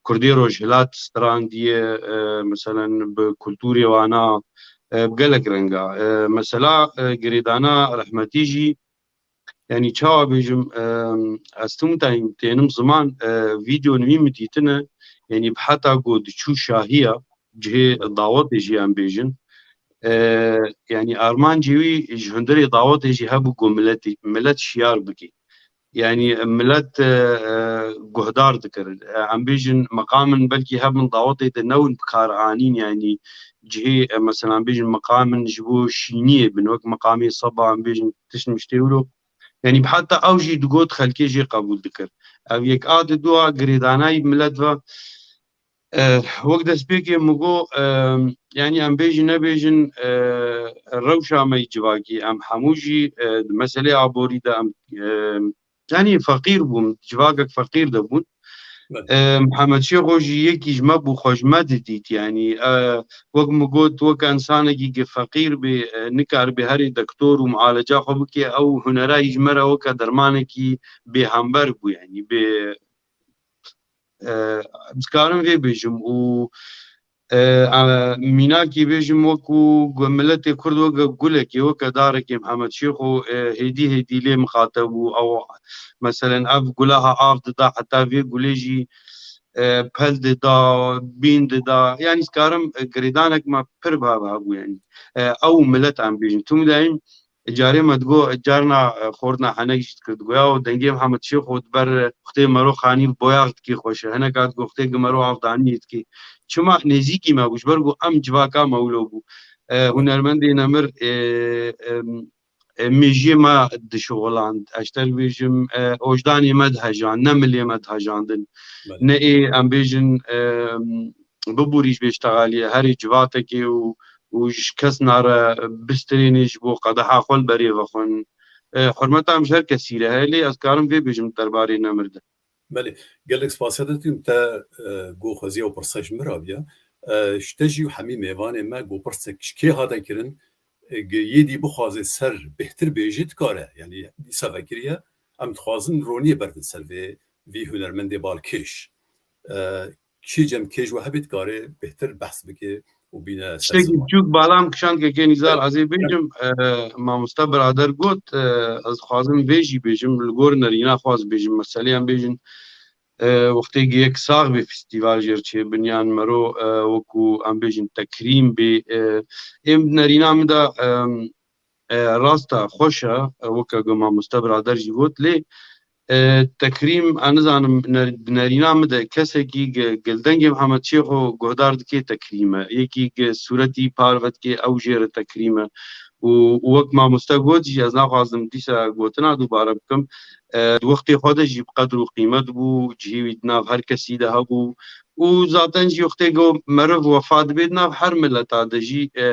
Kurdê Rojhilat strandiye, e, meselen bi kulturê wana, e, bi gelek renga. E, mesela, e, girêdana rehmetî jî, yanî çawa bêjim, e, ez tim tayîm tênim ziman, e, vîdeo nivî min dîtine, yanî bi heta ku diçû şahiya, cihê dawetê jî em bêjin. E, yanî armancê wî ji hundirê dawetê jî hebû ku miletî, milet şiyar bikî. Yanî milet, e, e, guhdar dikir. E, em bêjin meqamin belkî hebin dawetê de newin bi kar anîn, yanî cihê, e, mesela em bêjin meqamin ji bo şîniyê bin, wek meqamê seba, em bêjin tişt miştê wilo. Yanî bi heta ew jî digot xelkê jê qebûl dikir. Ev yek a di dua girêdanayî milet ve, e, wek destpêkê min got, e, yanî em bêjin nebêjin, e, rewşa me yî civakî, em hemû jî, e, di meselê aborî de em, e, yanî feqîr bûm, civakek feqîr de bûn. Evet. E, Mihemed Şêxo jî yekî ji me bû, xwe ji me didît, yanî, e, wek min got, wek ensanekî ki feqîr bê, e, nikaribe herê dektor û mualeca xwe bike, ew hunera yî ji me re weke dermanekî bêhember bû, yanî bê, e, dikarim vê bêjim û, e, e, mînakî bêjim wekû gu-, miletê Kurd weke gulekê, weke darekê Mihemed Şêxo, e, hêdî hêdî lê mixate bû. Ew, meselen, ev gulaha av dida, heta vê gulê jî, e, pel dida, bîn dida. Yanî dikarim, e, girêdanek me pir biha biha bû, yanî. E, ew milet em bêjin. Tim dayîm, Carê me digo, carna, e, xortna henek jî dikir, digoya, "O dengê Mihemed Şêxo di ber, e, Xwedê mero xanî boyax dikî xweş e." Heneka digo, "Xwedê gi mero avdaniyê dikî." Çima nêzîkî me bû, ji ber ku em civaka me wilo bû. E, hunermendê nemir, e, e, e, mêjiyê me dişuxiland, ez ji te re bêjim, e, ojdanê me dihejand, ne milê me dihejandin. Belê. Ne ê, em bêjin, e, bibûrî ji bêştexaliyê, herê civatekê û, û ji kes nare bistirênê ji bo qedeha xwe li berê vexwin. E, hurmeta em ji her kesî re heye, lê ez karim vê bêjim derbarê nemir de. Belê, gelek spasiya te dikim, te, e, got xweziya û pirsa ji min re biya. E, ji te jî û hemî mêvanê me got pirsek ji kê hate kirin, e, ge-, yê dî bixwaze ser bêhtir bêjî dikare. Yanî dîsa vekiriye, em dixwazin roniyê berdin ser vê vî hunermendê balkêş. E, kî cem kêj we hebî dikare bêhtir behs bike û bîne ser Tiştekî ziman. Biçûk balam kişand kekê Nîzar, ez ê bêjim, e, mamoste birader got, e, ez dixwazim vê jî bêjim, li gor nerîna xwe ez bêjim, meseleyan bêjin, e, wextê yek sax bê festîval jêr çê bin yan mero, e, wekû em bêjin tekrîm bê, e, êm nerîna min de, em, e, rast e, xweş e, e, weke ku mamoste birader jî got, lê, e, tekrîm, e, nizanim, ner-, di nerîna min de kesekî ge-, gel dengê Mihemed Şêxo guhdar dike tekrîm e. Yekî ge sûretî parve dike, ew jê re tekrîm e. Û, û wek mamoste got jî, ez naxwazim dîsa gotina dubare bikim. E, di wextê xwe de jî bi qedr û qîmet bû, cihê wî di nav her kesî de hebû. Û zaten jî wextê ku meriv wefa dibe di nav her mileta de jî, e,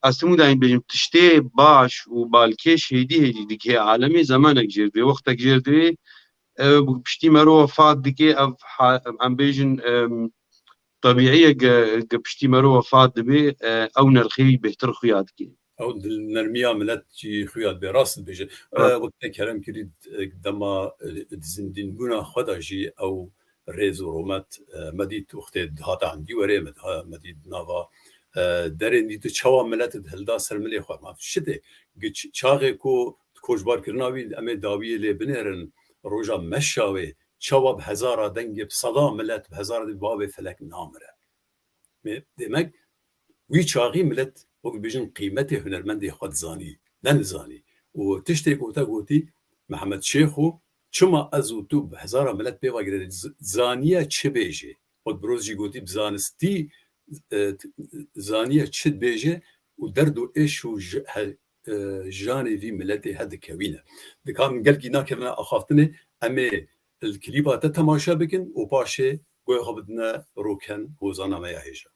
ez hemû daîm bêjim, tiştê baş û balkêş hêdî hêdî digihê alemê, zemanek jêr divê, wextek jêr divê, e, piştî mero wefat dike, ev ha-, em bêjin, em, tebîî ye, ge, ge piştî mero wefat dibe, e, ew nerxê wî bêhtir xuya dike. Ew dilnermiya milet jî xuya dibe, rast dibêje. E, Rast. Wek te kerem kirî, e, dema, e, di zindînbûna xwe de jî ew rêz û rûmet, e, me dît wextê dihate endî werê me diha-, me dît nava, e, derên dît çawa milet dihilda ser milê xwe. Ma şitê, gi-, ç-, çaxê ku di koçbarkirina wî em ê dawiyê lê binêrin, roja meşa wê, çawa bi hezara dengê, bi seda milet, bi hezara dengê bavê felek namire. Mê-, demek wî çaxî milet, wek dibêjin, qîmetê hunermendê xwe dizanî, ne dizanî. Û tiştê ku te gotî, Mihemed Şêxo, çima ez û tu bi hezara milet pê ve girê z-, zaniye çi bêjê? Wek Biroz jî gotî, bi zanistî, e, t-, zaniye çi dibêje û derd û êş û ji-, he-, e, janê vî miletê he dikewîne. Dikarin gelkî nakevine axaftinê, em ê li klîpa te temaşe bikin û paşê guhê xwe bidine Rûken, hozana me ya hêja.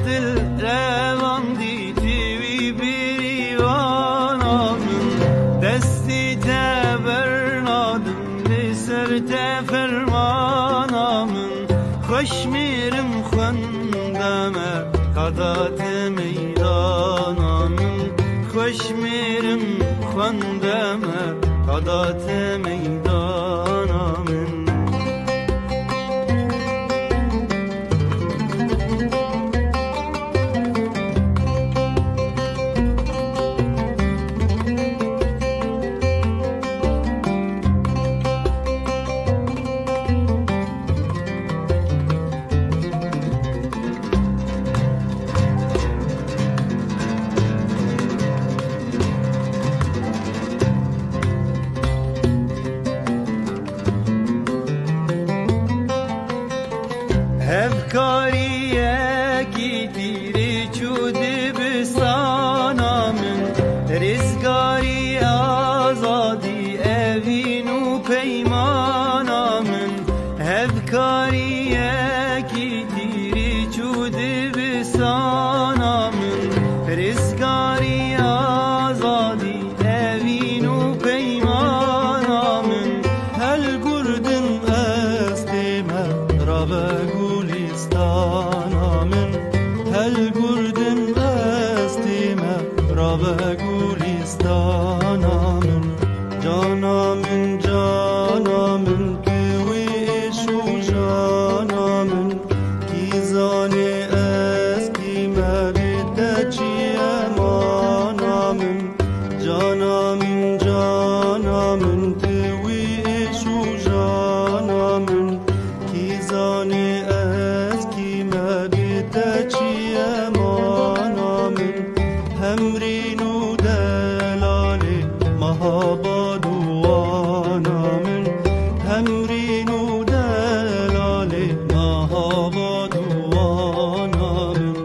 Dil revan dîtî wî bîrîvana min, destî te bernadim, li ser te fermana min. Xweş mêrim xwendeme, ka date meydana min. Xweş mêrim xwendeme, ka date meydana min. Hevkariyekî tîrî çû dibistana min, rizgarî azadî evîn û peymana min. Hevkariyekî tîrî çû dibistana min, rizgarî azadî evîn û peymana min. Helgurdin ez tême, rabe gulîstana min. Helgurdin ez tême, rabe gulîstana min. Cana min, cana min, tu wî êş û jana min. Kî zanê ez kî me bê te çi ye mana min. Cana min, cana min, tu wî êş û jana min. Kî zanê ez kî me bê te çi ye mana min. Hemrîn û delalê meha bad û wana min. Hemrîn û delalê meha bad û wana min.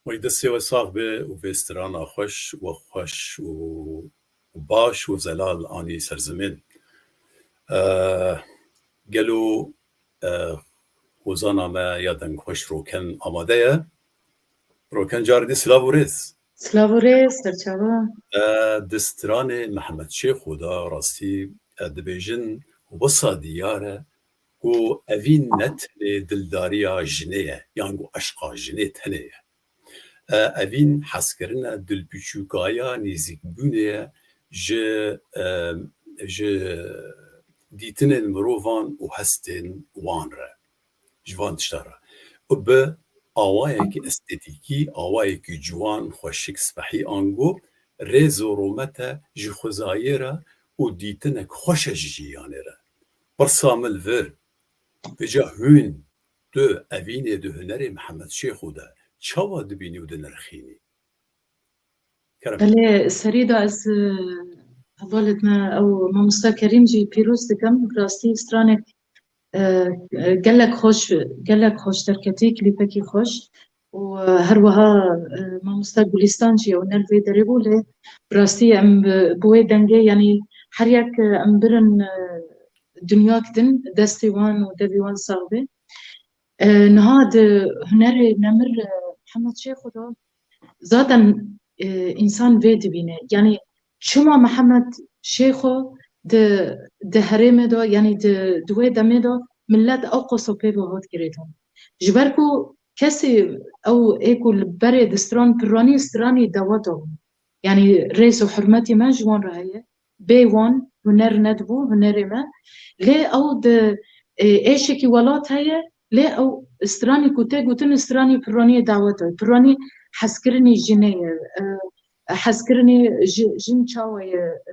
Wê destê we sax be û vê strana xweş we xweş û baş û zelal anî ser zimên. Eh, gelo, eh, hozana me ya dengxweş Roken amade ye? Roken, carî din silav û rêz. Silav û rêz, serçava. Eh, di stranê Mihemed Şêxo de rastî, eh, dibêjin wisa diyar e ku evîn ne tenê dildariya jinê ye, yan ku eşqa jinê tenê ye. E, evîn hezkirine dilpiçûkaya nêzîkbûnê ye ji, e, ji dîtinên mirovan û hestên wan re, ji van tişta re. Û bi awayekî estetîkî, awayekî ciwan, xweşik, spehî ango rêz û rûmete ji xwezayê re û dîtinek xweş e ji jiyanê re. Pirsa min li vir, vêca hûn, tu evînê di hunerê Mihemed Şêxo de çawa dibînî û dinirxînî? Kerem. Belê, serî de ez, e, hevalê me ew mamosta Kerîm jî pîroz dikim. Bi rastî stranek, e, e, gelek xweş, gelek xweş derketî, klîpekî xweş. Û, e, her wiha, e, mamosta Gulîstan jî ew ne li vê derê bû, lê bi rastî em bi, bi wê dengê, yanî her yek, e, em birin, e, dinyak din, destê wan û devî wan sax be. E, niha di hunerê nemir, e, Mihemed Şêxo de zaten, e, însan vê dibîne. Yanî çima Mihemed Şêxo di, di herêmê de, yanî di, di wê demê de millet ew qas pê ve hat girêdan. Ji ber ku kesê ew ê ku li berê di stran piranî, stranî daweta bû. Yanî rêz û hurmetî me ji wan re heye. Bê wan huner nedibû, hunerê me. Lê ew di, e, êşekî welat heye, lê ew stranî ku tê gotin stranî piranî daweta ye. Piranî hezkirinî jinê ye. E, hezkirinî ji-, jin çawa ye? E,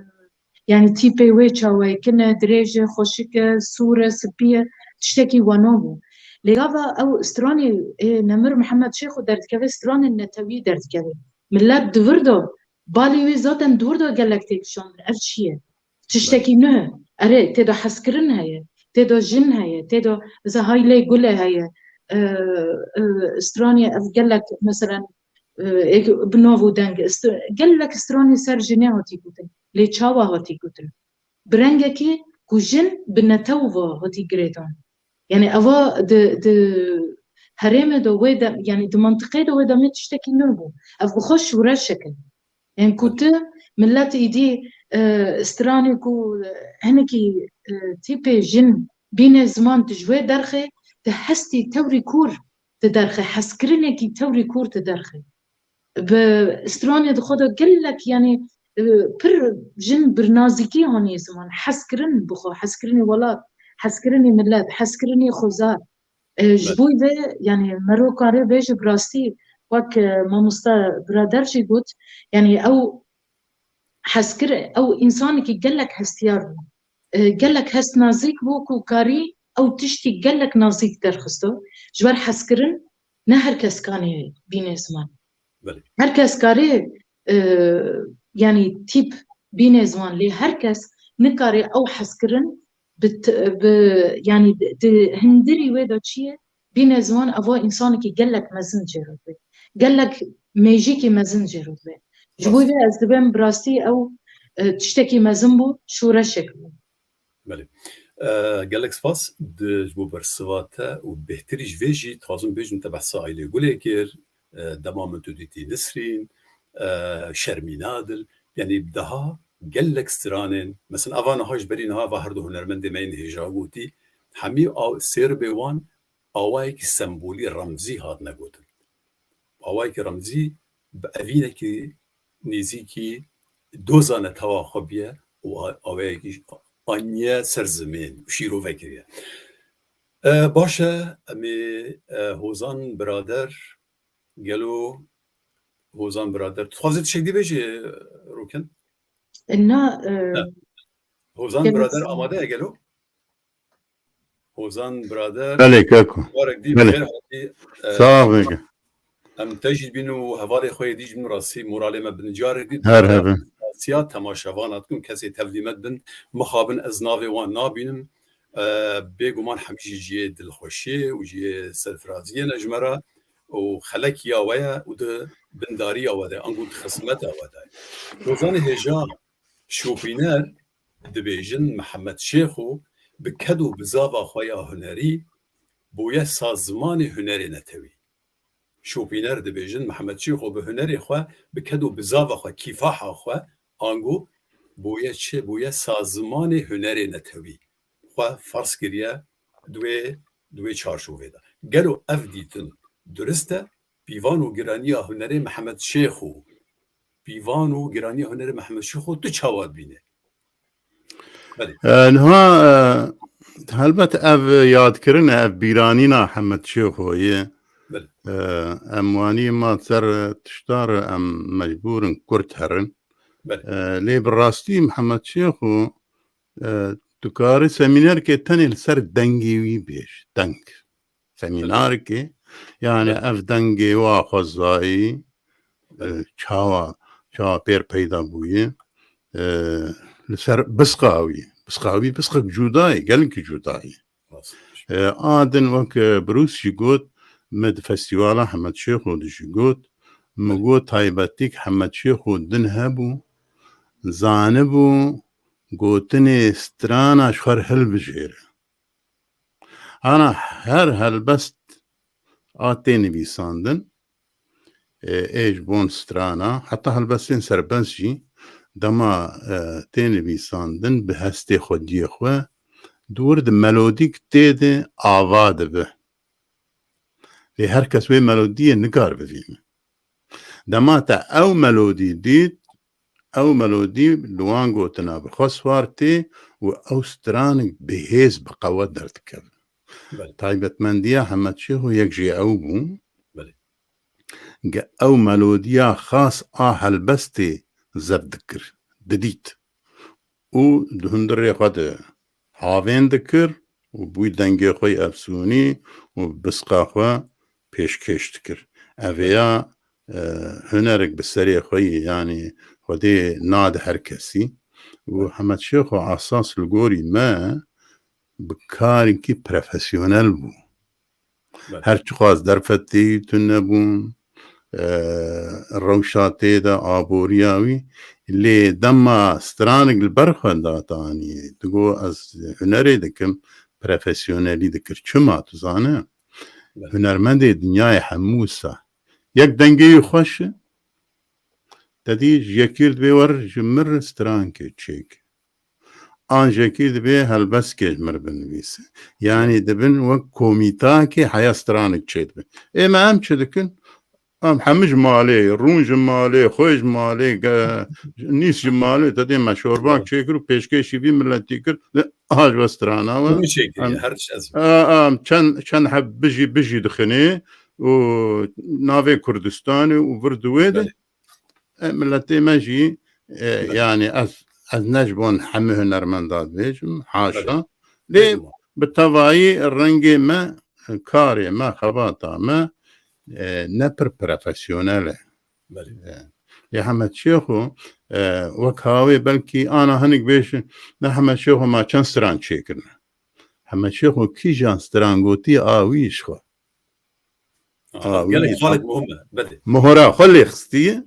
yanî tîpê wê çawa ye? Kin e, dirêj e, xweşik e, sûr e, spî ye, tiştekî wano bû. Lê gava ew stranê, ê, Nemir Mihemed Şêxo derdikeve, stranên netewî derdikeve. Millet di vir de, balê wî zaten di wir de gelek tê kişandin. Ev çi ye? Tiştekî nû. Erê, tê de hezkirin heye, tê de jin heye, tê de, mesela, haylê gulê heye. E, e, stranê ev gelek, mesela, e, êk bi nav û deng. St-, gelek stranê ser jinê hatî gotin. Lê çawa hatî gotin? Bi rengekî ku jin bi netew ve hatî girêdan. Yani eva di, di herêmê de wê de, yani di mantiqê de wê demê tiştekî nû bû. Ev bi xwe şûreşek e. Yanî ku tu millet îdî, e, stranê ku, e, hinekî, e, tîpê jin bîne ziman tu ji wê derxê, tu hestî tewrî kûr tu derxê, hezkirinekî tewrî kûr tu derxê. Bi stranê di xwe de gelek, yanî, e, pir jin bi nazîkî hanî ziman, hezkirin bi xwe, hezkirinî welat, hezkirinî millet, hezkirinî xwezar. E, ji bo vê, yanî, mero karê bêje bi rastî, wek, e, mamoste birader jî got, yanî, ew hezkir, ew însanekî gelek hestiyar bû. E, gelek hest nazîk bû ku karî ew tiştî gelek nazîk derxisto. Ji ber hezkirin ne her kes kanê bîne ziman. Belê. Her kes karê, e, yanî tîp bîne ziman, lê her kes nikare ew hezkirin bi t-, bi, yanî di, di hindirî wê de çi ye? Bîne ziman, eva însanekî gelek mezin jê re dibe. Gelek mêjîkî mezin jê re dibe. Ji bo vê ez dibêm bi rastî ew, e, tiştekî mezin bû, şoreşek bû. Belê. E, gelek spas di, ji bo bersiva te û bêhtirî ji vê jî dixwazim bêjim te behsa Aylê Gulê kir, e, dema min tu dîtî Nisrîn, e, Şermîn Adil, yanî daha gelek stranên, mesela ava niha ji berî niha ava her du hunermendê me yên hêja gotî, hemî aw-, sêrbê wan awayekî sembolî, remzî hatine gotin. Awayekî remzî bi evînekî nêzîkî doza netewa xwe bûye û a-, awayekî aniye ser zimên û şîrove kiriye. E, baş e, em ê, e, Hozan birader, gelo Hozan birader, tu dixwazî tiştek dî bêjî, Rûken? Na, e, Ne. Hozan gelek birader sağ ol. Amade ye gelo? Hozan birader. Belê, keko. Warek dî Belê. Xêr hatî. E, Sağ ol, keko. Em te jî dibînin û hevalê xwe yê dî jî bin rastî moralê me bin. Carek dî Her hebe. Asiya temaşevan hatkum kesê tevlî me dibin. Mixabin ez navê wan nabînim. E, bêguman hemî jî cihê dilxweşiyê û cihê serfiraziyê ne ji me re. Û xelek ya we ye û di bindariya we de, ango di xizmeta we de. Hozanê hêja şopîner dibêjin Mihemed Şêxo bi ked û bizava xwe ya hunerî bûye sazzimanê hunerê netewî. Şopîner dibêjin Mihemed Şêxo bi hunerê xwe, bi ked û bizava xwe, kîfaha xwe, ango bûye çi? Bûye sazzimanê hunerê netewî. Xwe ferz kiriye di wê, di wê çarçovê de. Gelo ev dîtin durist e? Pîvan û giraniya hunerê Mihemed Şêxo. Pîvan û giraniya hunerê Mihemed Şêxo tu çawa dibîne? Belê. E, niha, e, helbet ev yadkirin e, ev bîranîna Hemed Şêxo ye. Belê. E, em wanî ma ser tiştar em mecbûr in kurt herin. Belê. E, lê bi rastî Mihemed Şêxo, e, tu karî semînerkê tenê li ser dengê wî bêj. Deng. Semînarkê, yani Evet. ev dengê wa xwezayî, e, çawa, çawa pêr peyda bûye, e, li ser bisqa wî. Bisqa wî, bisqek cuda ye, gelekî cuda ye. Rast. E, a din wek, e, Bruce jî got, me di festîvala Hemed Şêxo de jî got, me got taybetîk Hemed Şêxo din hebû, zanibû gotinê strana ji xwe re hilbijêre. Ana her helbest a tê nivîsandin, e, ê ji bon strana, heta helbestên serbest jî dema, e, tê nivîsandin bi hestê xwediyê xwe, di wir de melodîk tê de ava dibe. Lê her kes wê melodiyê nikar bivîne. Dema te ew melodî dît, ew melodî li wan gotina bi xwe siwar tê û ew stranik bi hêz, bi qewet derdikevin. Belê. Taybetmendiya Hemed Şêxo yek jê ew bû. Belê. Ge ew melodiya xas a helbestê zeb dikir, didît. Û di hundirê xwe de havên dikir û bûy dengê xwe yê efsûnî û bisqa xwe pêşkêş dikir. Ev ya, e, hunerek bi serê xwe yê, yanî Xwedê nade her kesî. Û Hemed Şêxo esas li gorî me bi karekî profesyonel bû. Belê. Her çiqas derfetê tune bûn, e, rewşa tê de, aboriya wî. Lê dema stranik li ber xwe datanî, digo, ez hunerê dikim, profesyonelî dikir. Çima, tu zane? Belê. Hunermendê dinyayê hemû wisa. Yek dengê wî xweş e, te dî ji yekî dibe wer ji min re strankê çêke. An ji yekî dibe helbestkê ji min re binivîse. Yanî dibin wek komîtakê heya stranik çêdibe. Ê me em çi dikin? Em hemû ji malê, rûn ji malê, xwê ji malê, ge-, nîs ji malê, te dê me şorbak çêkir û pêşkêşî vî miletî kir. Aha ji we strana we. Hûn çêkiriye, Em, her tişt ez. a, em çend, çend heb bijî, bijî dixinê û navê Kurdistanê û vir di wê de. Belê. E, miletê me jî, e, Belê. yanî ez, ez ne ji bon hemû hunermenda dibêjim, haşa. Belê. Lê Bêguman. bi tevayî rengê me, karê me, xebata me, e, ne pir profesyonel e. Belê. E, lê Hemed Şêxo, e, wek hawê belkî ana hinik bêjin, ne Hemed Şêxo ma çend stran çêkirine. Hemed Şêxo kîjan stran gotî a wî ji xwe. Aha, A, gelek wî xalek muhim e. Belê. Mohra xwe lê xistiye,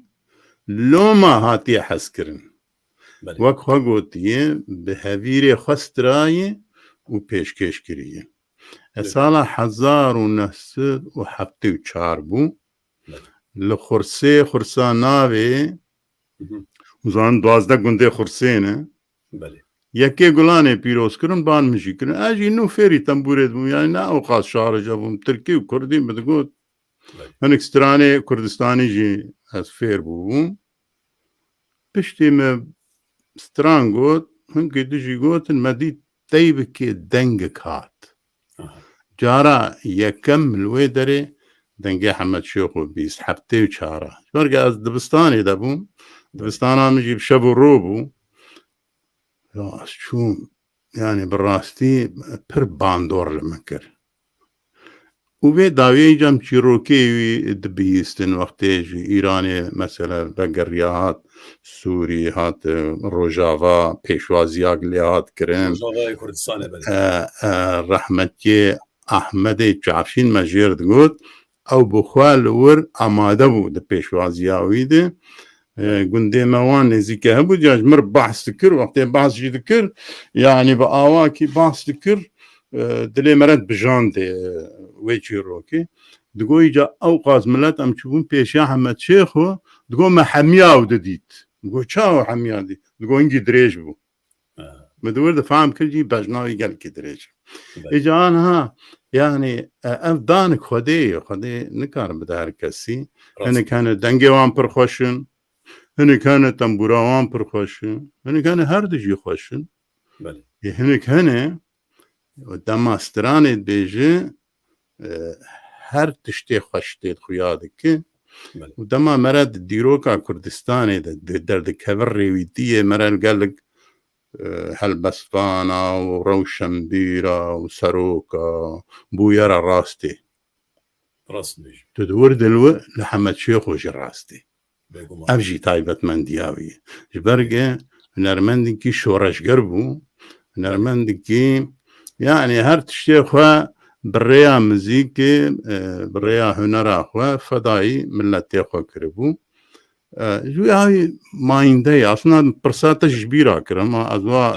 loma hatiye hezkirin. Belê. Wek xwe gotiye, bi hevîrê xwe strayî û pêşkêş kiriye. E, Belê. sala hezar û neh sed û heftê û çar bû. Belê. Li Xursê, Xursa navê, Hı hı. û zanin duwazdeh gundê Xursê ne. Belê. Yekê Gulanê pîroz kirin, ban min jî kirin. Ez jî nû fêrî tembûrê dibûm. Yani ne ewqas şarij bûm. Tirkî û kurdî min digot. Belê. Hinek stranê Kurdistanî jî ez fêr bûbûm. Piştî min stran got, hinkê din jî gotin, me dît teybikê dengik hat. Aha. Cara yekem li wê derê dengê Hemed Şêxo bîst, heftê û çar a. Ji ber ku ez dibistanê de bûm, Belê. dibistana min jî bi şev û ro bû. Ya ez çûm, yani bi rastî pir bandor li min kir. Û vê dawiyê cem çîrokê wî dibihîstin wextê ji Îranê mesela vegeriya hat, Sûrî hat, e, Rojava, pêşwaziyak lê hat kirin. Rojavayê Kurdistanê, belê. E, e, rehmetiyê Ahmedê Çavşîn me jêr digot, ew bi xwe li wir amade bû di pêşwaziya wî de. E, gundê me wan nêzîke hebû, ya ji mir behs dikir, wextê behs jî dikir, yanî bi awakî behs dikir, e, dilê me re dibijandê, e, wê çîrokê. Digo, îca ewqas milet em çûbûn pêşiya Hemed Şêxo, digo, me hemiya ew didît. Digo, çawa hemiya dît? Digo, hingî dirêj bû. Ha. Min di wir de fehm kir jî bejna wî gelkî dirêj. Belê. Îca aniha, yani, e, ev danik Xwedê ye, Xwedê nikare bide her kesî. Rast. Hinek hene dengê wan pir xweş in, hinek hene tembûra wan pir xweş in, hinek hene her du jî xweş in. Belê. Ê hinek hene, dema stranê dibêje, e, her tiştê xweş tê xuya dike. Belê. Û dema me re di dîroka Kurdistanê de, di derdikeve rêwîtiyê me re li gelek, e, helbestvana û rewşenbîra û seroka bûyera rastê. Rast dibêjî. Tu di wir dil wi li Hemed Şêxo jî rastê. Bêguman. Ev jî taybetmendiya wî ye. Ji ber ku hunermendekî şoreşger bû, hunermendekî, yani her tiştê xwe bi rêya muzîkê, e, bi rêya hunera xwe fedayî miletê xwe kiribû. E, ji wî awî mayînde ye. Aslında pirsa te ji bîra kir, ama ez wa,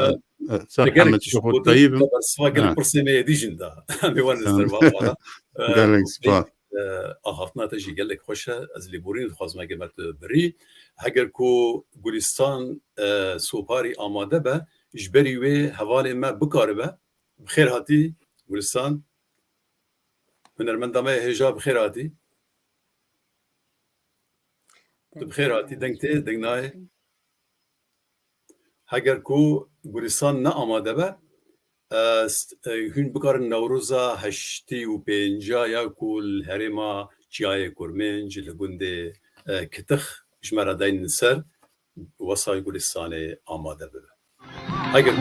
Evet. e, ser Gelek Hemed tişt Şêxo gotin, Teyîb im. Te bersiva gelek Ha. pirsê me yê dî jî da. Em ê wan li ser va xwe da. E, Gelek û spas. e, axaftina te jî gelek xweş e. Ez lêborînê dixwazim, eger me tu birî. Heger ku Gulistan, e, Soparî amade be, ji berî wê hevalê me bikaribe. Bi xêr hatî, Gulistan. Hunermenda me yê hêja, bi xêr hatî. Tu bi xêr hatî, deng tê, deng nayê. Heger ku Gulistan ne amade be, e, st-, e, hûn bikarin Newroza heştê û pênca ya ku li herêma Çiyayê Kurmênc li gundê, e, Kitix ji me re deynin ser, wesa Gulistanê amade bibe. Heger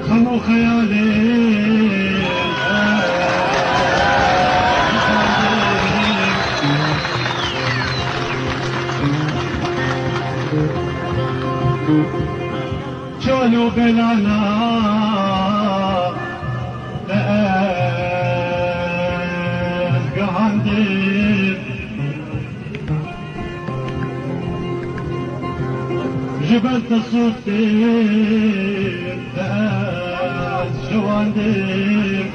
Xemo xeyalê. Çalo belana te ez gihandîm. Ji ber te sûtî te ez şewandîm.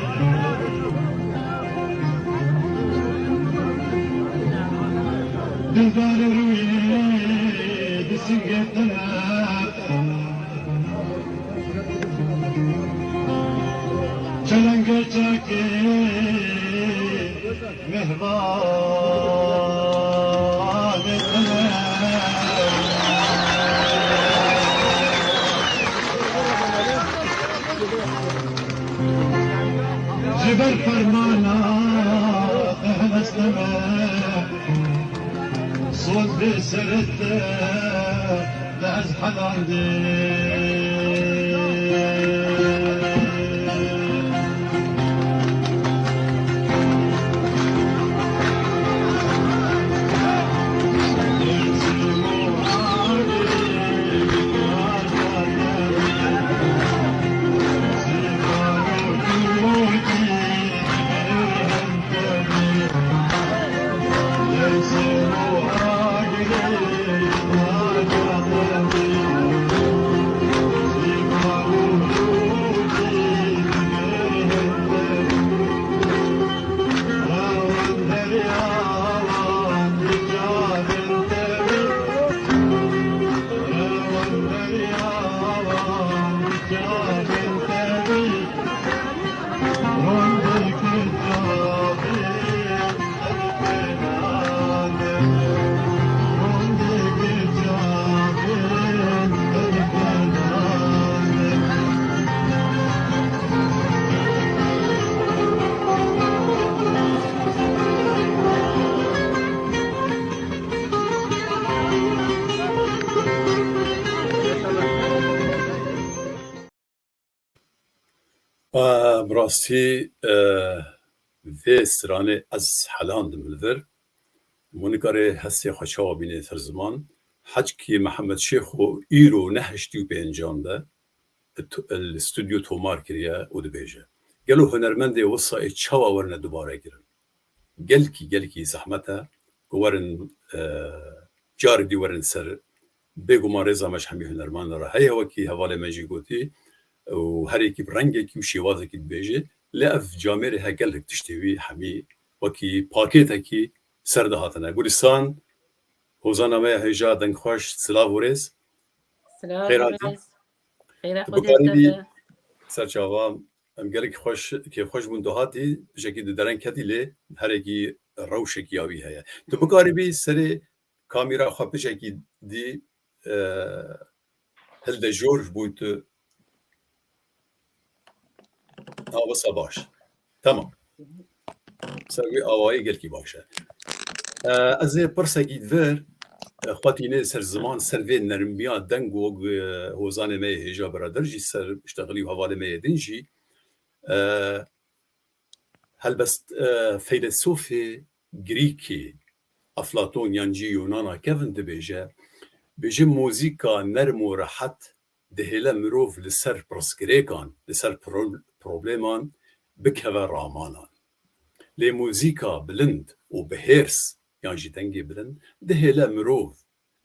Dildarê rûyê bi singê te ne. Çelengê çekê mehvanê te ne. Ji ber fermana te helesteme. Sol bê serê te de ez helandê. Bi rastî, e, vê stranê ez helandim li vir. Hûn nikarê hestê xwe çawa bînê ser ziman. Heçkî Mihemed Şêxo îro neh heştî û pêncan de t-, li stûdyo tomar kiriye û dibêje. Gelo hunermendê wisa ê çawa werine dubare kirin? Gelkî, gelkî zehmet e ku werin, e, carê dî werin ser. Bêguman rêza me ji hemî hunermendin re heye, wekî hevalê me jî gotî, û her yekî bi rengekî û şêwazekî dibêje, lê ev camêrê he gelek tiştê wî hemî wekî pakêtekî ser de hatine. Gulîstan, hozana me ya hêja, dengxweş, silav û rêz. Silav û rêz. Xêr hatî. Xêra Xwedê te be. Ser çava. Em gelek xweş, kêfxweş bûn tu hatî, tiştekî di dereng ketî lê herekî rewşekî ya wî heye. Tu bikarîbî serê kamîra xwe piçekî dî, e, hilde jor ji bo tu. Ha, wisa baş. Tamam. Ser wê awayî gelkî baş e. E, ez ê pirsekî di vir, e, xwe tînê ser ziman, ser vê nermiya deng û, e, hozanê me yê hêja birader jî ser, îşte, xilî û hevalê me yê din jî, e, helbest, e, feylesofê Grîkî Eflaton yan jî Yunana kevin dibêje, bêje, muzîka nerm û rehet dihêle mirov li ser pirsgirêkan, li ser pro-, probleman bikeve ramanan. Lê muzîka bilind û bi hêrs yan jî dengê bilind dihêle mirov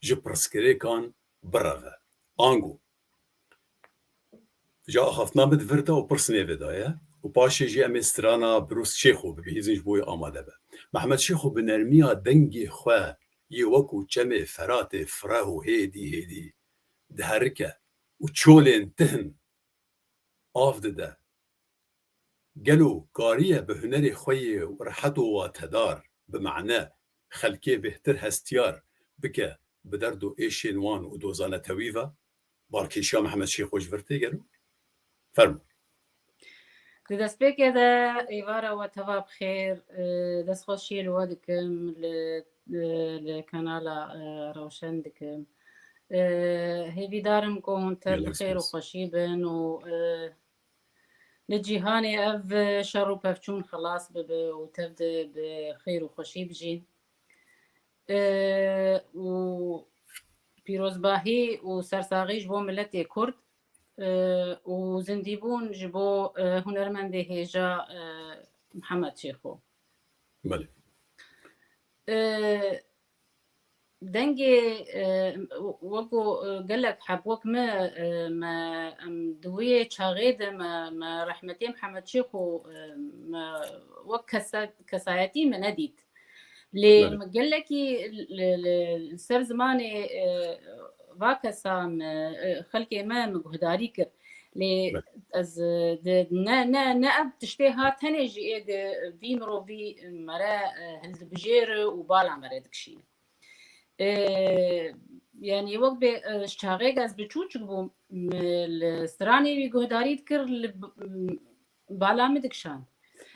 ji pirsgirêkan bireve. Ango, ji axaftina min di vir de û pirs nêvê de ye û paşê jî em ê strana Birûs Şêxo bibihîzin ji bo wê amade be. Mehmet Şêxo bi nermiya dengê xwe yê wekû çemê Feratê fireh û hêdî hêdî diherike û çolên tihn av dide. Gelo kariye bi hunerê xwe yê rehet û watedar, bi mane, xelkê bêhtir hestiyar bike bi derd û êşên wan û doza netewî ve balkêşiya Mihemed Şêxo ji vir tê gelo? Fermo. Di destpêkê de êvara we teva bi xêr, e, destxweşiyê li we dikim, li, e, li kanala, e, Rewşen dikim. E, hêvîdar im ku hûn tev bi Gelek xêr û spas. Xweşî bin û, e, li cîhanê ev şer û pevçûn xilas bibe û tev de bi xêr û xweşî bijîn. E, û pîrozbahî û sersaxî ji bo miletê Kurd, e, û zindîbûn ji bo, e, hunermendê hêja, e, Mihemed Şêxo. Belê. E, dengê, e, wek ku, e, gelek heb wek me, e, me, em di wê çaxê de me, me rehmetê Mihemed Şêxo, e, me wek kesa-, kesayetî me nedît. Lê Belê. Me gelekî li, li, li ser zimanê, e, va kesa me, e, xelkê me, me guhdarî kir. Lê Belê. Ez, e, di, ne, ne, ne ev tiştê hat tenê jî ê di vî mirovî mere, e, hildibijêre û bala mere dikişîne. E, yanî wek bê, e, ji çaxêk ez biçûçik bûm, m-, li stranê wî guhdarî dikir, li b-, m-, bala min dikişand.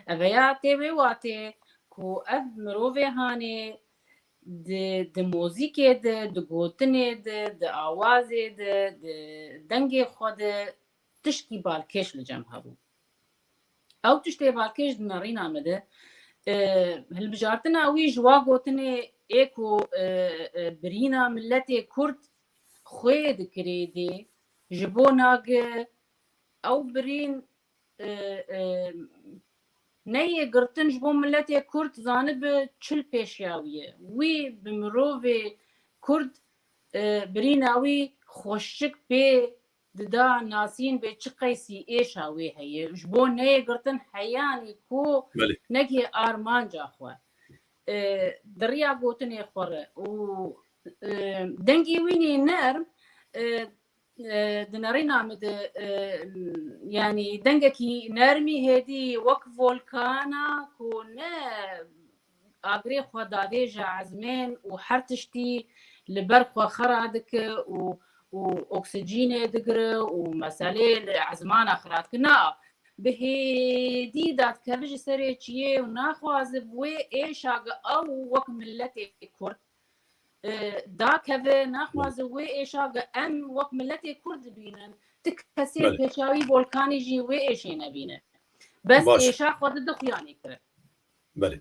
Ev ya tê wê watê ku ev mirovê hanê di, di mozîkê de, di gotinê de, di awazê de, di dengê xwe de tişkî balkêş li cem hebû. Ew tiştê balkêş di nerîna min de, e, hilbijartina wî ji wa gotinê ê ku, e, e, birîna miletê Kurd xwê dikirê dê, ji bo nage ew birîn, e, e, neyê girtin ji bo miletê Kurd zanibe çi li pêşiya wî ye. Wî bi mirovê Kurd, e, birîna wî xweşik pê dida nasîn bê çi qeysî êşa wê heye. Ji bo neyê girtin heyanî ku Belê. Negihê armanca xwe, e, di riya gotinê xwe re û, e, dengê wî nê nerm, e, e, di nerîna min de, e, yanî dengekî nermî hêdî wek volkana ku ne agirê xwe davêje ezmên û her tiştî li ber xwe xera dike û, û oksijînê digire û meselê li ezmana xira dike. Na, bi hêdî dadikeve ji serê çiyê û naxwaze bi wê êşa ge ew wek miletê Kurd, e, dakeve, naxwaze wê êşa ge em wek miletê Kurd dibînin. Ti kesên Belê. Pêşawî volkanî jî wê êşê nebîne. Bes Baş. Êşa xwe dide xuyanê kire. Belê.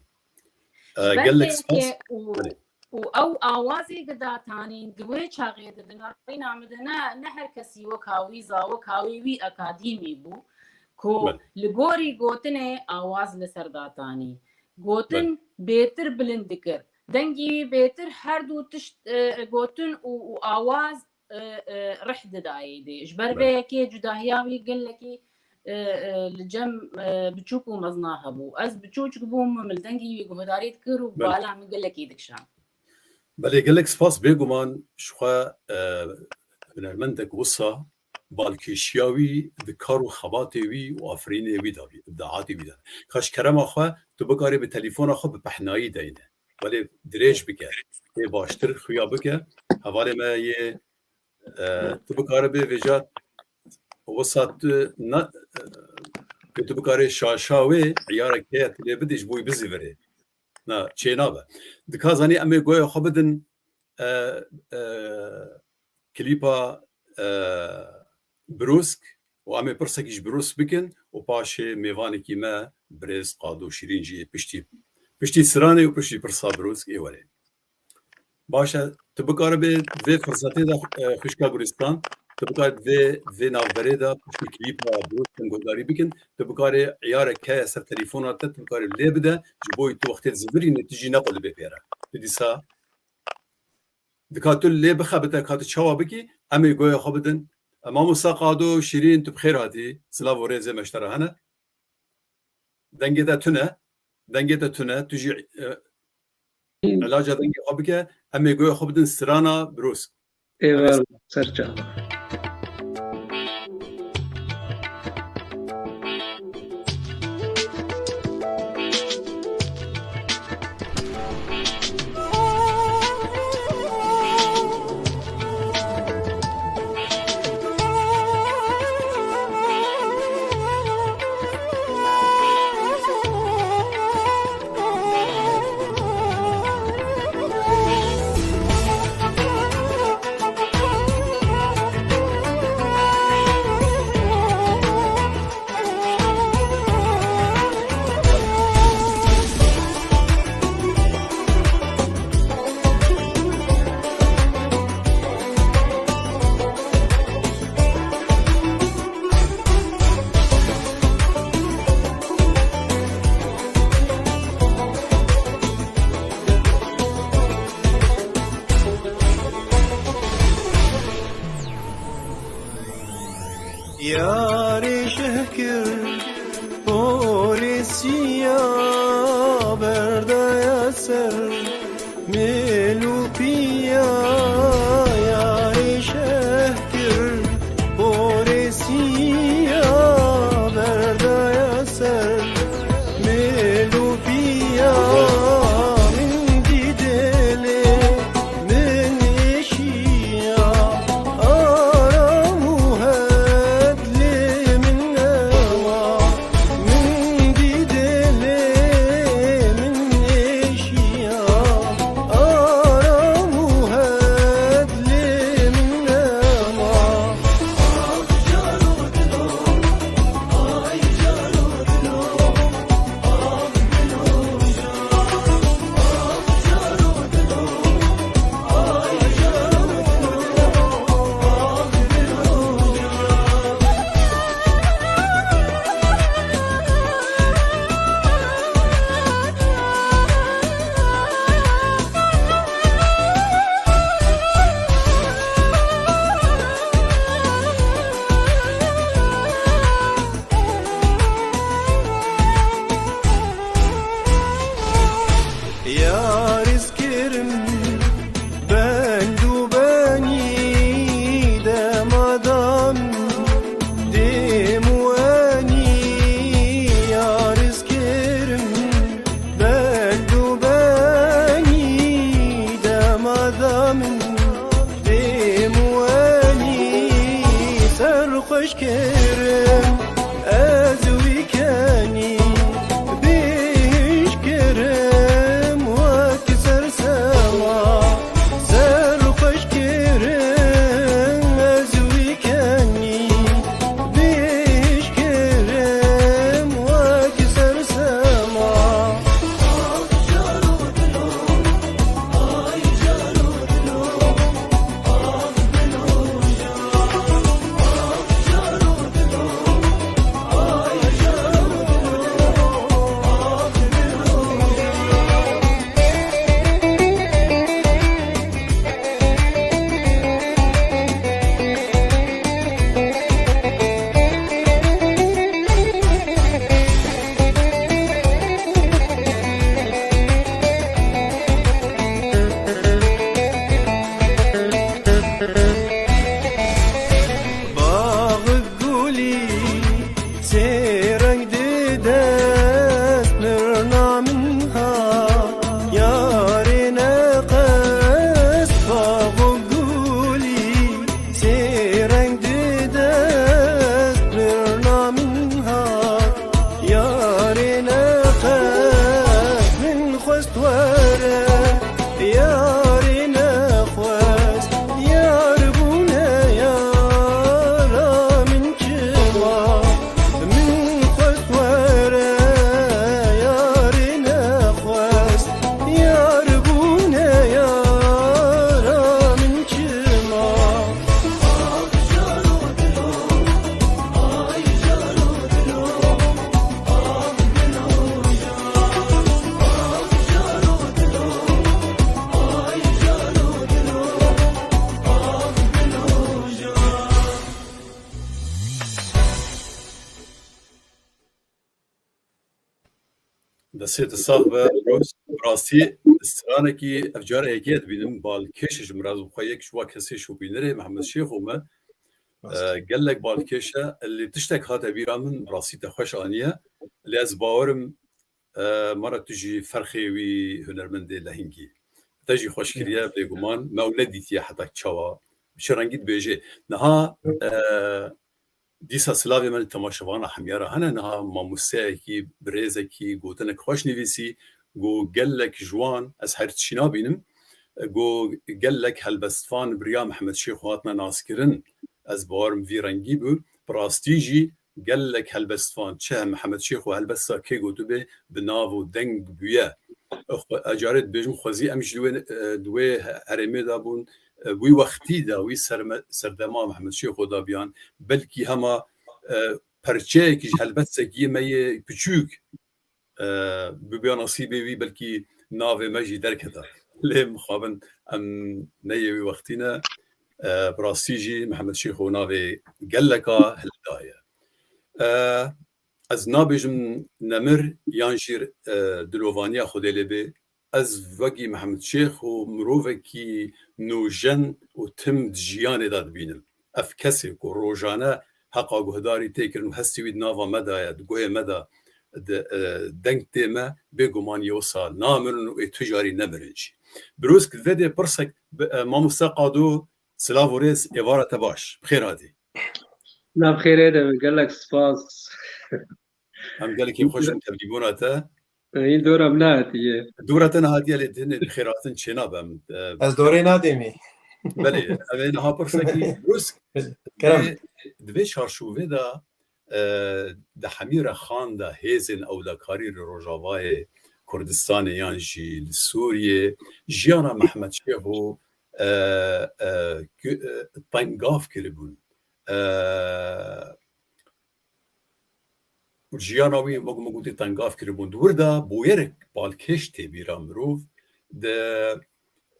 E, Ji ber gelek vê spas. Yekê û, Belê. Û ew awazê ge datanîn di wê çaxê de di nerîna min de ne, ne her kesî wek hawî, zawek hawî wî akadîmî bû ku Belê. Li gorî gotinê awaz li ser datanî. Gotin Belê. Bêtir bilind dikir. Dengî wî bêtir her du tişt, e, gotin û, û awaz, e, e, rih didayê dê. Ji ber vê Belê. Yekê cudahiya wî gelekî, e, e, li cem, e, biçûk û mezna hebû. Ez biçûçik bûm, min dengî wî guhdarî dikir û Belê. Bala min gelekî dikişand. Belê, gelek spas. Bêguman ji xwe, e, hunermendek wisa balkêşiya wî di kar û xebatê wî û afirînê wî de bî, ibdaatê wî de. Ka ji kerema xwe tu bikarê bi telefona xwe bi pehnayî deyne. Belê dirêj bike. Tê baştir xuya bike. Hevalê me yê, e, tu bikaribê vêca wisa tu na, e, tu bikarê şaşa wê, iyarek heye tu lê bidî ji bo wî bizîvirê. Na, çênabe. Dika zanî em ê goya xwe bidin, e, e, klîpa, e, Brûsk û em ê pirsekî ji Brûsk bikin û paşê mêvanekî me birêz Qado Şîrîn jî yê piştî, piştî stranê û piştî pirsa Brûsk ê were. Baş e, tu bikaribê vê firsetê de, e, xwişka Gulistan, tu bikaribê vê, vê navberê de piştî klîpa Brûsk em guhdarî bikin, tu bikarê iyarek heye ser telefona te, tu bikarê lê bide, ji bo tu wextê zivirînê tu jî neqo dibe pê re. Tu dîsa dika tu lê bixebite, ka tu çawa bikî, em ê goya xwe bidin. E, mamosta Qado Şîrîn, tu bi xêr hatî, silav û rêzê me ji te re hene. Dengê te tune, dengê te tune, tu jî, e, Îlaca dengê xwe bike, em ê goya xwe bidin strana Brûsk. Êvar, ser çava. Yarê şeh kir porê siya, berdaya ser mêl û piya. Yarê şeh kir porê siya, berdaya ser mêl û piya. Min dî dilê min êşiya, aram û het lê min newa. Min dî dilê min êşiya, aram û het lê min newa. Yariz kirim bend û benî dema da min dêm û enî. Yariz kirim bend û benî dema da min dêm û enî. Ser xweş kirim ez wî kenî, bêhîş kirim wek sersema. Ser xweş kirim ez wî kenî, bêhîş kirim wek sersema. Bax gulî sê reng di dest mirna min ha, yarê neqes. Bax gulî sê reng di dest mirna min ha, yarê neqes. Min xwest were yarê nexwest, yar bûne yara min çima. Min xwest were yarê nexwest, yar bûne yara min çima. Destê te sax be, Firoz. Bi rastî stranekî ev cara yekê dibînim, balkêş e ji min re, ez bi xwe yek ji wa kesê şopînerê, Mehmet Şêxo me. Rast. E, gelek balkêş e. Lê tiştek hate bîra min, bi rastî te xweş aniye. Lê ez bawerim, e, mara tu jî ferxê wî hunermendê lehingî. Te jî xweş kiriye, bêguman. Me ew nedîtiye heta çawa. Bi çi rengî dibêjê. Niha, e, dîsa silavê me li temaşevana hemiyara hene. Niha mamosteyekî, birêzekî gotinek xweş nivîsî. Got gelek ji wan, ez her tişî nabînim. Got gelek helbestvan bi riya Mihemed Şêxo hatine naskirin. Ez bawerim vî rengî bû. Bi rastî jî gelek helbestvan, çi Mihemed Şêxo helbesta kê gotibe, bi nav û deng bûye. Xwe-, ecarê dibêjim xwezî em jî di wê, e, di wê herêmê de bûn, e, wî wextî de, wî serme-, serdema Mihemed Şêxo de biyan, belkî hema, e, perçeyekî ji helbestekî me yê piçûk, e, bibiya nasîbê wî, belkî navê me jî derketa. Lê mixabin em ne yê wî wextî ne. E, bi rastî jî Mihemed Şêxo navê geleka hildaye. E, ez nabêjim nemir yan jî, e, dilovaniya Xwedê lê bê. Ez wekî Mihemed Şêxo mirovekî nûjen û tim di jiyanê de dibînim. Ev kesê ku rojane heqa guhdarî tê kirin û hestê wî di nava me de ye, di guhê me de, di, e, deng tê me, bêguman yê wisa namirin û ê tu carî nemirin jî. Birûsk divê dê pirsek bi, e, mamoste Qado, silav û rêz, êvara te baş. Bi xêr hatî. Nav xêrê de, gelek spas. Em gelekî xweş in tevlîbûna te. Hîn dora min nehatiye. Dora te nehatiye lê dinê bi xêrhatin çênabe em, e, Ez dorê nadêmî. Belê, ev ê niha pirsekî Rûsk. Kerem. Divê, divê çarşovê de, e, di hemî rexan de hêzên ewlekarî li Rojavayê Kurdistanê yan jî li Sûriyê jiyana Mehmet Şêxo, e, e, ku, e, tengav kiribûn. E, Jiyana wî wek min gotî tengav kiribûn. Di wir de boyerek balkêş tê bîra mirov. Di,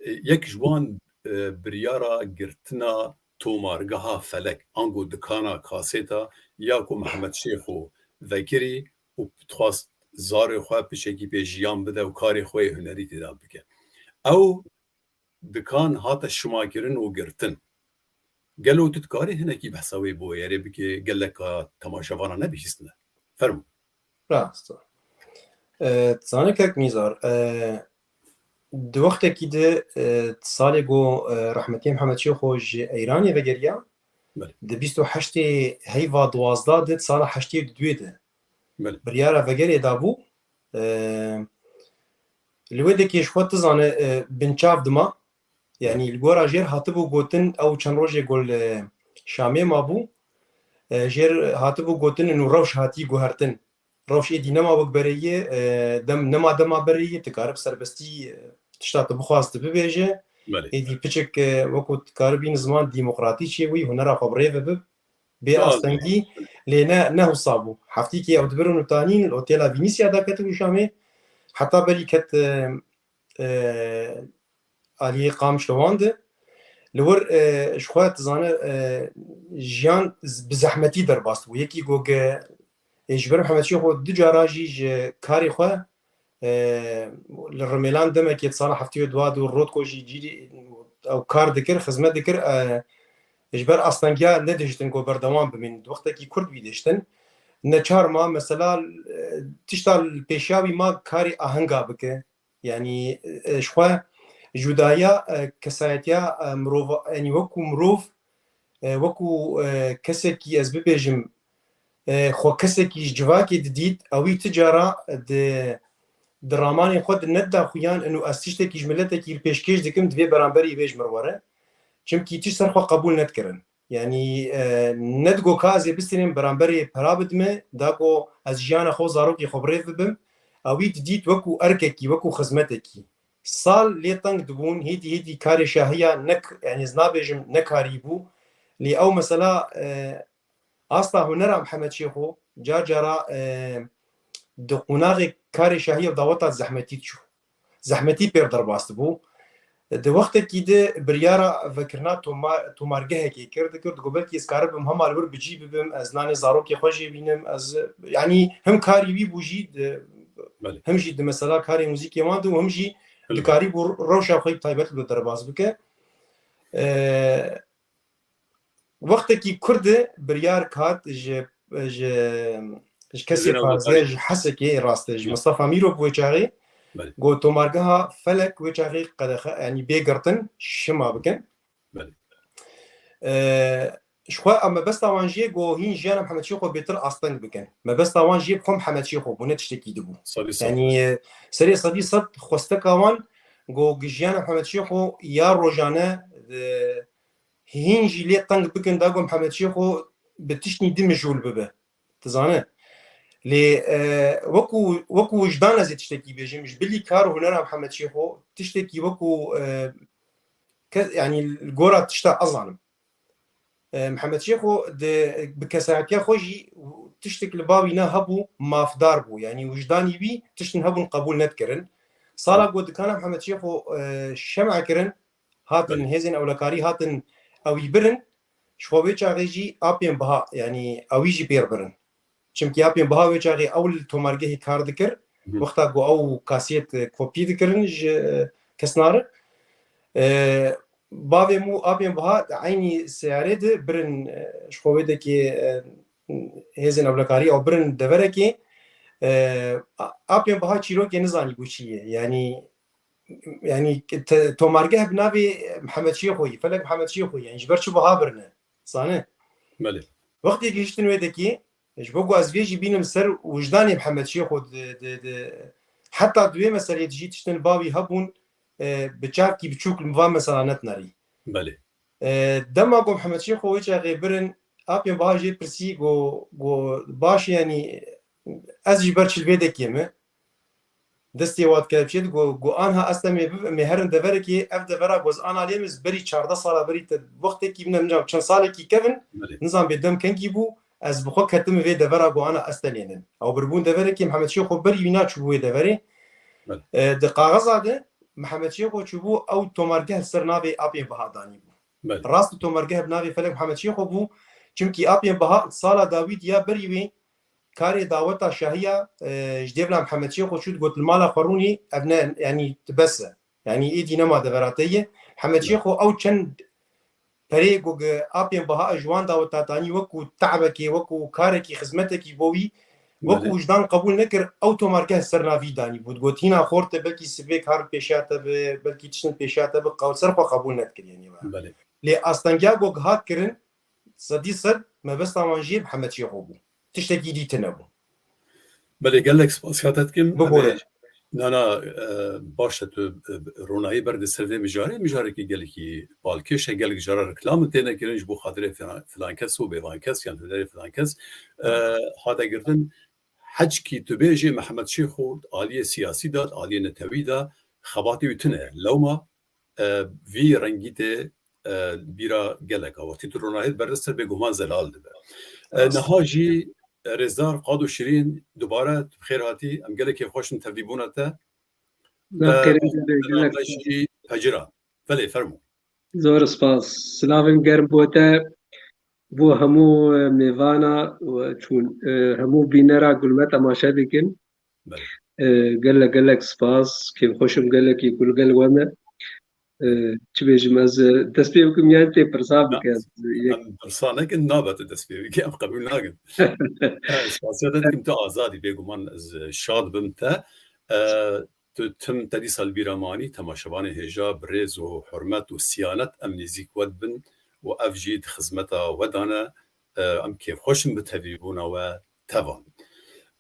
e, yek ji wan, e, biryara girtina tomargeha Felek, ango dikana kasêta ya ku Mehmet Şêxo vekirî û dixwast zarê xwe piçekî pê jiyan bide û karê xwe yê hunerî tê de bike. Ew dikan hate şimakirin û girtin. Gelo tu dikarî hinekî behsa wê boyerê bikê, geleka temaşevana nebihîstine? Fermo. Rast e. E, zanî kek Mîzar, e, di wextekî de, e, salê ku, e, rehmetî Mihemed Şêxo ji Eyranê vegeriya, Belê. di bîst û heştê heyva duwazdeh de, sala heştê û duyê de Belê. biryara vegerê dabû. E, li wê dekê ji xwe tu zane, e, binçav dima. Yanî li gora jêr hatibû gotin, ew çend rojê ku li Şamê mabû, e, jêr hatibû gotin, û rewş hatî guhertin. Rewş êdî nema wek berê yê, e, dem, nema dema berê yê, tu karib serbestî, e, tişta tu bixwaz tu bibêje. Belê. Êdî piçik, e, wekû tu karibîn ziman demokratî çê wî, hunera xwe bi rê ve bib. Bê Ya. astengî, lê ne, ne wisa bû. Heftîkê ew dibirin û tanîn, li otêla Vînîsya de ketibû Şamê. Heta berî ket, e, e, aliyê Qamişlo wan de. Li wir, e, ji xwe tu zane, e, jiyan z-, bi zehmetî derbas bû. Yekî goge, e, ji ber Mihemed Şêxo du cara jî ji karê xwe, e, li Rimêlan demekê di sala heftê û dua de û Rotko jî cîrî ew kar dikir, xizmet dikir, e, ji ber astengiya nedihiştin ku berdewam bimînin. Di wextekî kurt wî dihiştin. Neçar ma, mesela, e, tişta li pêşiya wî ma karê ahenga bike. Yanî, e, ji xwe cudaya, e, kesayetiya, e, mirova, yanî wekû mirov, e, wekû, e, kesekî ez bibêjim, e, xwe kesekî ji civakê didît, ewî ti cara di, di ramanê xwe di nedida xuyan û ez tiştekî ji miletekî li pêşkêş dikim, divê beramberî vê ji mir were. Çimkî tişt ser xwe qebûl nedikirin. Yanî, e, nedigo ka ez ê bistînim beramberê pera bidime, da ku ez jiyana xwe, zarokê xwe bi rê bibim. Ewî didît wekû erkekî, wekû xizmetekî. Sal lê teng dibûn, hêdî hêdî karê şahiya nek-, yanî ez nabêjim nekarî bû. Lê ew mesela, e, asta hunera Mihemed Şêxo car cara, e, di qonaxê karê şahiya daweta zehmetî diçû. Zehmetî pêr derbas dibû. Di wextekî de biryara vekirina toma-, tomargehekê kir, dikir, digot, belkî ez karibim hema li wir bi cî bibim, ez nanê zarokê xwe jê bînim, ez, yanî him karî wî bû jî, di, Belê. him jî di mesela karê muzîkê wan de û him jî Belê. dikarîbû rewşa xwe yî taybet li derbas bike. E, Wextekî kurt e, biryar kat ji, ji, ji kesê Hêzên pazdeh, ewlekarî. ji Hesekê, rast e, ji Hı. Mistefa Mîro bû wê çaxê. Belê. Got, tomargeha Felek wê çaxê qedexe, yanî bê girtin, şima bikin. Belê. E, ji xwe em mebesta wan jê got, hîn jiyana Mihemed Şêxo bêtir asteng bikin. Mebesta wan jê bi xwe Mihemed Şêxo bû, ne tiştekî dibû. Sedî sed. Yanî, e, serê sedî sed xwesteka wan got, jiyana Mihemed Şêxo ya rojane, e, hîn jî lê teng bikin, da ku Mihemed Şêxo bi tiştî din mijûl bibe. Tu zane? Lê, e, wekû, wekû wijdan ez ê tiştekî bêjim, ji bilî kar û hunera Mihemed Şêxo tiştekî wekû, e, ke-, yanî li gora tişta ez zanim. E, Mihemed Şêxo di, bi kesayetiya xwe jî tiştek li ba wî ne hebû, mafdar bû. Yanî wijdanî wî tiştin hebûn qebûl nedikirin. Sala Evet. ku dikana Mihemed Şêxo, e, şem'a kirin, hatin Belê. hêzên ewlekarî hatin, ew ê birin, ji xwe wê çaxê jî apên biha, yanî ewî jî pêr birin. Çimkî apên biha wê çaxê ew li tomargehê kar dikir, Hı. wexta ku ew kasiyet, e, kopî dikirin ji, e, kesnari. E, bavê min û apên biha di eynî seyarê de birin, e, ji xwe wê dekê, e, hêzên ewlekarî ew birin deverekê, e, a-, apên biha çîrokê nizanî bû çi ye. Yanî, yanî te-, tomargeh bi navê Mihemed Şêxoyî, Felek Mihemed Şêxoyî, yanî ji ber çi biha birine? Zane? Belê. Wextê gihiştin wê dekê, ji bo ku ez vê jî bînim ser wijdanê Mihemed Şêxo di, di, di, heta di wê meselê de jî tiştin li bavî hebûn, e, bi çavkî biçûk li van mesela netnerî. Belê. E, dema ku Mihemed Şêxo wê çaxê birin, apên biha jê pirsî, got, got, baş e, yanî ez ji ber çi li vê dekê me? Destê wat kelepçê di got, got, anha ez te mê bib-, mê herin deverekê, ev devera ku ez ana lê min, berî çardeh sala berî te wextekî min, nizam çend salekî kevin, Belê. nizam bê dem kengî bû, ez bi xwe ketim vê devera ku ana ez te lênin. Ew birbûn deverekê, Mihemed Şêxo berî wî naçûbû wê deverê. Belê. E, di kaxiza de Mihemed Şêxo çûbû, ew tomargeh li ser navê apên biha danî bû. Belê. Rast tomargeh bi navê Felek Mihemed Şêxo bû, çimkî apên biha sala dawî diya berî wê karê daweta şahiya, e, ji dêvla Mihemed Şêxo çû digot li mala xwe rûnî, ev ne, yanî tu bes e. Yanî êdî nema devera te ye. Mihemed Belê. Şêxo ew çend perê ku gi apên biha ji wan daweta tanî wekû te'bekê, wekû karekî, xizmetekî bo wî, wekû Belê. wijdan qebûl nekir, ew tomargeh ser navî danî bû. Digot, hîna xort e, belkî sibê kar pêşiya te bi, belkî tiştin pêşiya te bi, qew-, ser xwe qebûl nedikir, yanî we. Belê. Lê astengiya ku hat kirin, sedî sed mebesta wan jî Mihemed Şêxo bû. Tiştekî dî tune bû. Belê, gelek spasiya te dikim. Bibore. Em ê, na, na, e, baş e, tu, e, ronahî berdî ser vê mijarê. Mijarekî gelekî balkêş e, gelek cara reklam têne kirin ji bo xatirê filan, filan kes û bêvan kes yan hunerê filan kes, e, hate girtin. Heçkî tu bêjê Mihemed Şêxo aliyê siyasî de, aliyê netewî de xebatê wî tune ye. Lewma e, vî rengî tê, e, bîra gelek a. Wextî tu ronahî berî ser bêguman zelal dibe. E, Rast. Niha jî, e, rêzdar Qado Şirîn, dubare tu bi xêr hatî. Em gelek kêfxweş in tevlîbûna te. Nav E, kerem be, gelek bername jî pecira. Belê, fermo. Zor spas. Silavên germ bo te, bo hemû, e, mêvana, e, çûn, e, hemû bînera gulme temaşe dikin. Belê. E, gelek, gelek spas. Kêfxweş im gelekî ku li gel we me. E, çi bêjim ez, e, dest pê bikim yan tê pirsa Na, bike. Em pirsa nekin, nabe tu dest pê bike, em qebûl nakin. E, spasiya te dikim, tu azadî, bêguman ez şad bim te. E, tu tim te dîsa li bîra manî, temaşevanê hêja, bi rêz û hurmet û siyanet em nêzîk we dibin û ev jî di xizmeta we de ne. E, em kêfxweş in bi tevlîbûna we tevan.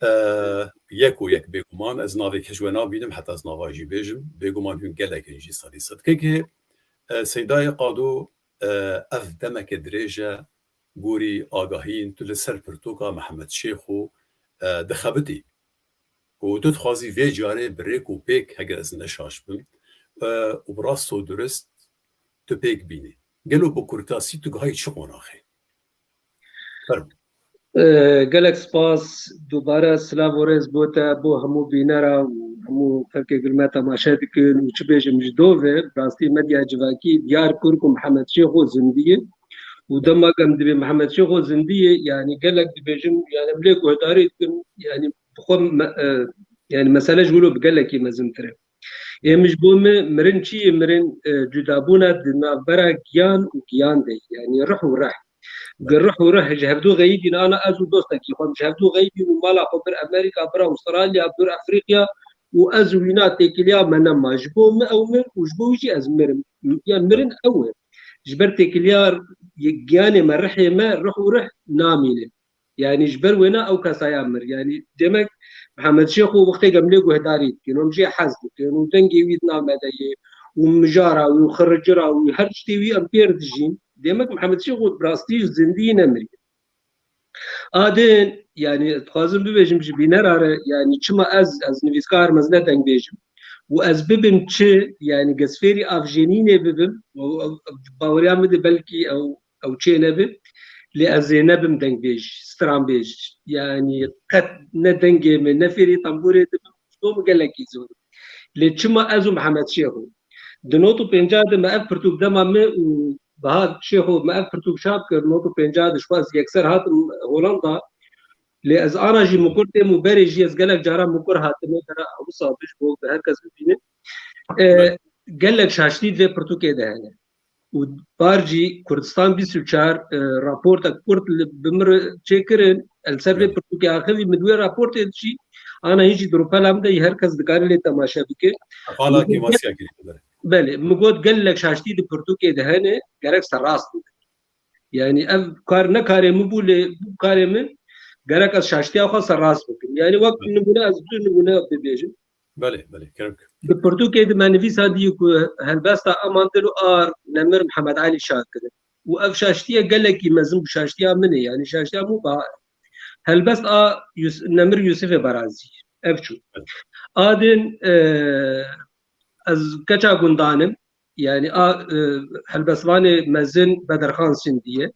E, yek û yek bêguman, ez navê keç we nabînim, heta ez nava jî bêjim. Bêguman hûn gelek in jî sedî sed. Kekê, e, Seydayê Qado, e, ev demeke dirêj e, gorî agahiyên tu li ser pirtûka Mihemed Şêxo, e, dixebitî. Û tu dixwazî vê carê bi rêk û pêk, heger ez ne şaş bim, e, û bi rast û durist tu pêk bînî. Gelo bi kurtasî tu gihayî çi qonaxê? Fermo. E, gelek spas. Dubare silav û rêz bo te, bo hemû bînera û hemû xelkê gulme temaşe dikin û çi bêjim ji dov e, bi rastî medya civakî diyar kir ku Mihemed Şêxo zindî ye. Û dema ku em dibê Mihemed Şêxo zindî ye, yanî gelek dibêjin, yanî em lê guhdarî dikin, yanî bi xwe me-, e, yanî mesele ji wilo bi gelekî mezintir e. Ê min ji bo min mirin çi ye? Mirin, e, cudabûna di navbera giyan û giyan de ye. Yanî ruh û reh. Gi ruh û reh ji hevdu xeyidîn, ana ez û dostekî xwe ji hevdu xeyidîn û mala xwe bir Amerîka, bir Avustralya, bir Efrîqya û ez û wîna têkiliya me nema. Ji bo min ew mir û ji bo wî jî ez mirim. Ya mirin ew e. Ji ber têkiliya giyanê me, rihê me, ruh û rih namîne. Yanî ji ber wêna ew kesaya mir. Yanî demek Mihemed Şêxo wextê em lê guhdarî dikin, em jê hez dikin û dengê wî di nav me de ye û mijara wî û xiricira wî, her tiştê wî em pêr dijîn. Demek Mihemed Şêxo bi rastî zindî nemiriye. A din, yanî dixwazim bibêjim ji bînera re, yanî çima ez, ez nivîskar im, ez ne dengbêj im. Û ez bibim çi, yanî gesfêrî avjenînê bibim, û, û, û baweriya min de belkî ew ew çê nebe, lê ez ê nebim dengbêj, stranbêj. Yanî qet ne dengê min, ne fêrî tembûrê dibim, ji bo min gelekî zor e. Lê çima ez û Mihemed Şêxo? Di nod û pêncî de me ev pirtûk dema min û Biha Şêxo, me ev pirtûk çap kir, nod û pêncî de ji xwe ez yekser hatim Holanda. Lê ez ana jî Mukur têm û berê jî ez gelek caran Mukur hatime, bera wisa bi ji bo bi her kes bibîne. E, gelek şaştî di vê pirtûkê de hene. Û bar jî Kurdistan bîst û çar, e, raportek kurt li, bi min re çêkirin, el ser vê pirtûkê axivî, min di wê raportê de jî ana hîn jî di rûpela min de yî her kes dikare lê temaşe bike. Qala kêmasiya kirî. Belê, min got gelek şaştî di pirtûkê de hene, gerek serrast bikin. Yani ev kar ne karê min bû, lê bû karê min, gerek ez şaştiya xwe serrast bikim. Yani wek nimûne ez du nimûne bibêjim. Belê, belê, kerem. Di pirtûkê de me nivîsandî ku helbesta Aman Dil û Ar Nemir Mihemed Elî Şakir e. Û ev şaştiye gelekî mezin bû, şaştiya min e, yani şaştiya min ba helbest a Yus-, Nemir Yusufê Berazî. Ev çû. Belê. A din, e, ez keça gundan im. Yani a, e, helbestvanê mezin Bedirxan Sindî ye.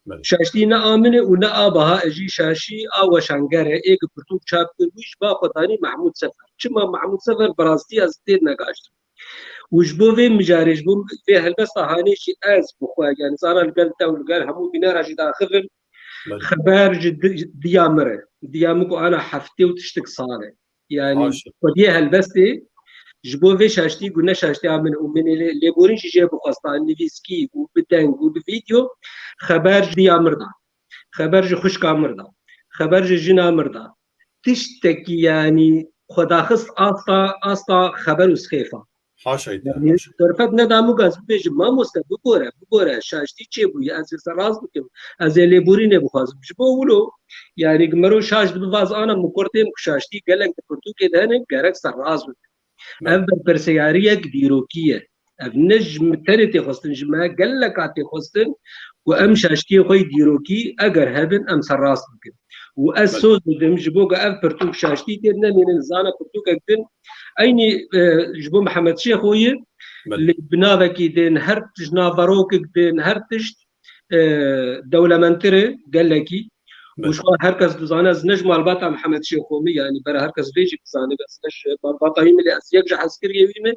Belê. Şaştî ne a min e û ne a Baha, e jî şaşî a weşanger e, ê ki pirtûk çap kir, wî ji ba xwe danî Mehmûd Sefer. Çima Mehmûd Sefer bi rastî ez têr negaştim. Û ji bo vê mijarê, ji bo vê helbesta hanê jî ez bi xwe, yani zana li gel te û li gel hemû bînera jî daxivim, belê, xeber ji di-, diya min re. Diya min ku ana heftê û tiştik sal e. Yani xwediyê helbestê ji bo vê şaştî ku ne şaştiya min û min ê lê-, lêborîn jî jê bixwesta, nivîskî û bi deng û bi vîdeo xeber ji diya mir da. Xeber ji xwişka mir da. Xeber ji jina mir da. Tiştekî, yani xwe daxist asta, asta xeber û sixêfa. Haşa te, yani haşa. Derfet neda min ku ez bibêjim, mamoste, bibore, bibore, şaştî çêbûye, ez ê serrast bikim, ez ê lêborînê bixwazim. Ji bo wilo, yani mero şaş dibe vaz ana, min kurtêm ku şaştî gelek di pirtûkê de hene, gerek serrast bikim. Belê. Ev berpirsiyariyek dîrokî ye. Ev ne ji min tenê tê xwestin, ji me geleka tê xwestin ku em şaştiyê xwe yê dîrokî eger hebin, em serrast bikin. Û ez, belê, soz didim ji bo ku ev pirtûk şaştî tê nemînin, zana pirtûkek din eynî, e, ji bo Mihemed Şêxo ye, belê, lê bi navekî din, her tişt naverokek din, her tişt, e, dewlemendtir e gelekî. Belê. Û ji xwe her kes dizane, ez ne ji malbata Mihemed Şêxo me, yani bera her kes vê jî bizane, ez ne ji malbata wî me, lê ez yek ji hezkiriyê wî me.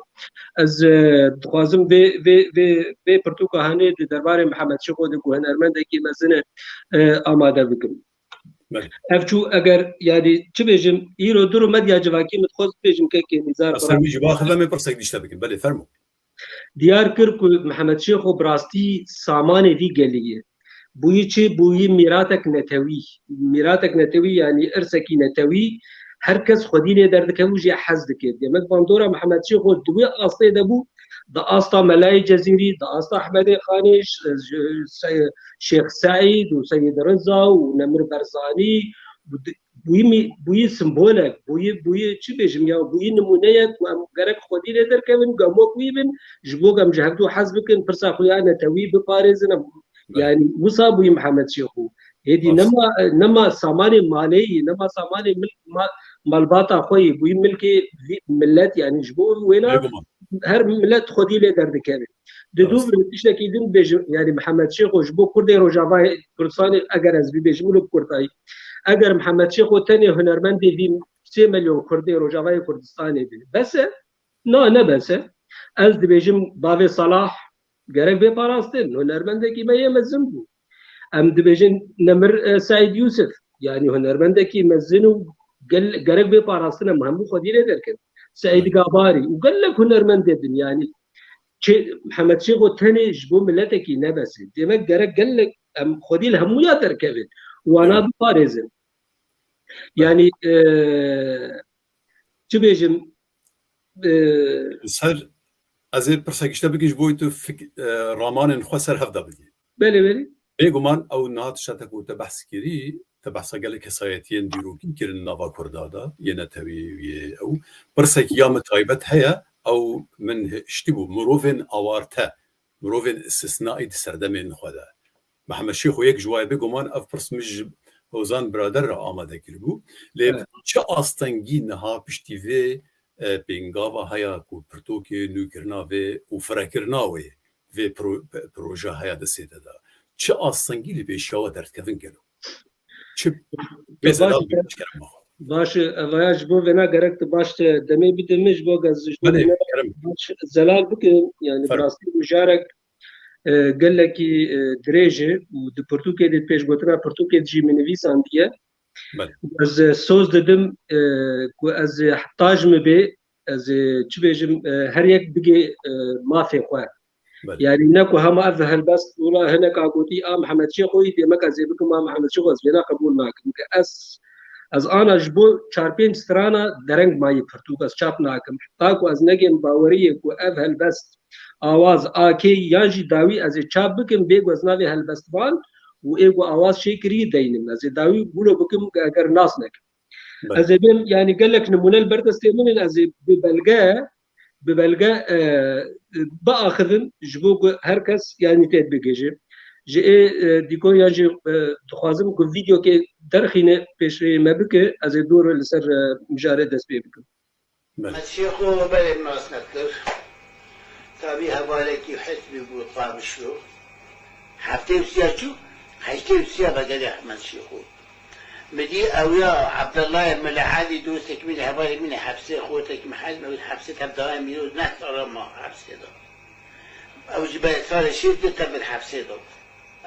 Ez, e, dixwazim vê, vê, vê, vê pirtûka hanê di derbarê Mihemed Şêxo de ku hunermendekî mezin e, e, amade bikim. Belê. Ev çû, eger, yani, çi bêjim, îro duro medya civakî min dixwest bêjim kekê Nîzar. Ez ser wî jî baxivem ê pirsek dîşte bikim. Belê, fermo. Diyar kir ku Mihemed Şêxo bi rastî samanê vî gelî ye. Bûyî çi? Bûyî mîratek netewî. Mîratek netewî, yani irsekî netewî, her kes xwedî lê derdikeve û jê hez dike. Demek bandora Mihemed Şêxo di wê astê de bû, di asta Melayê Cezîrî, di asta Ehmedê Xanê, Ş-, Ş-, Şêx Seîd û Seyîd Riza û Nemir Berzanî û di-, bûyî mî-, bûyî simbolek, bûyî, bûyî çi bêjim ya, bûyî nimûneyek ku em gerek xwedî lê derkevin, ku em wek wî bin, ji bo ku em ji hevdû hez bikin, pirsa xwe ya netewî biparêzin, em, belê, yani wisa bûyî Mihemed Şêxo. Hêdî, rast, nema, nema samanê malê yî, nema samanê mil-, ma-, malbata xwe yî, bûyî milkê vî millet, yani ji bo wêna, bêguman, her millet xwedî lê derdikeve. Di dû, rast, tiştekî din bêjim, yani Mihemed Şêxo ji bo Kurdê Rojavayê Kurdistanê, eger ez bibêjim wilo bi kurtayî, eger Mihemed Şêxo tenê hunermendê vî sê milyon Kurdê Rojavayê Kurdistanê bî, bes e? Na, ne bes e. Ez dibêjim bavê Salah gerek bê parastin, hunermendekî me yê mezin bû. Em dibêjin Nemir, e, Seîd Yûsif, yani hunermendekî mezin û gel-, gerek bê parastin, em hemû xwedî lê derkin. Seîd Gabarî û gelek hunermendê din, yani çi, Mihemed Şêxo tenê ji bo miletekî nebesê. Demek gerek gelek em xwedî li hemûya derkevin. Wana biparêzin. Yani, e, çi bêjim, e, ser, ez ê pirsek ji te bikim ji bo tu fik-, e, ramanên xwe ser hev de bidî. Belê, belê. Bêguman ew niha tişta te ku te behs kirî, te behsa gelek kesayetiyên dîrokî kirin nava Kurda de, yê netewî, yê ew. Pirsekî ya min taybet heye, ew min hiştibû, mirovên awarte, mirovên istisnaî di serdemên xwe de. Mihemed Şêxo yek ji wa ye, bêguman ev pirs min ji Hozan Birader re amade kiribû. Lê, evet, çi astengî niha piştî vê, e, pêngava heye ku pirtûkê nûkirina vê û firekirina wê, vê pro-, pe-, proje heye destê te de? Çi astengî li pêşiya we derdikevin gelo? Çi pê zelal bikin, kerem xwe? Baş e, evaya ji bo vêna gerek tu baş te demê bide min, ji bo gez ji bo, belê, vêna kerem, baş zelal bikin. Yani, fermo, bi rastî mijarek e, gelekî, e, dirêj e û di pirtûkê de, pêşgotina pirtûkê de jî min nivîsandiye. Belê. Ez, e, soz didim, e, ku ez, e, heta ji min bê, ez, e, çi bêjim, e, her yek bigê, e, mafê xwe. Belê. Yani ne ku hema ev helbest, wila hinek a gotî, a Mihemed Şêxoyî, demek ez ê bikim, a Mihemed Şêxo ez vêna qebûl nakim. Ke ez, ez ana ji bo çar pênc strana dereng mayî pirtûk, ez çap nakim. Heta ku ez negêm baweriyê ku ev helbest, awaz, a kê yan jî dawî ez ê çap bikim, bê ku ez navê helbestvan û ê ku awaz çêkirî deynim. Ez ê dawî wilo bikim, eger nas nekim. Belê. Ez ê bêm, yani gelek nimûne li ber destê min in, ez ê bi belge, bi belge, e, e, biaxivim, ji bo ku her kes, yani tê bigihîje. Ji ê, e, dîko yan jî, e, dixwazim ku vîdeokê derxîne pêşrêyê me bike, ez ê dor li ser, e, mijarê dest pê bikim. Belê. Mihemed Şêxo belê min nas nekir. Tabî hevalekî hizbî bû, Qamişlo. Heftê û sêya çû, heştê û sêya vegerê Mihemed Şêxo. Min dî ew ya Ebdullayê Mele Elî, dostekî min ê, hevalê min ê, hepsê, xotekî min, hepsê tev dayê min, neh sala ma hepsê de. Ew jî berê salê şêst de tev hepsê de.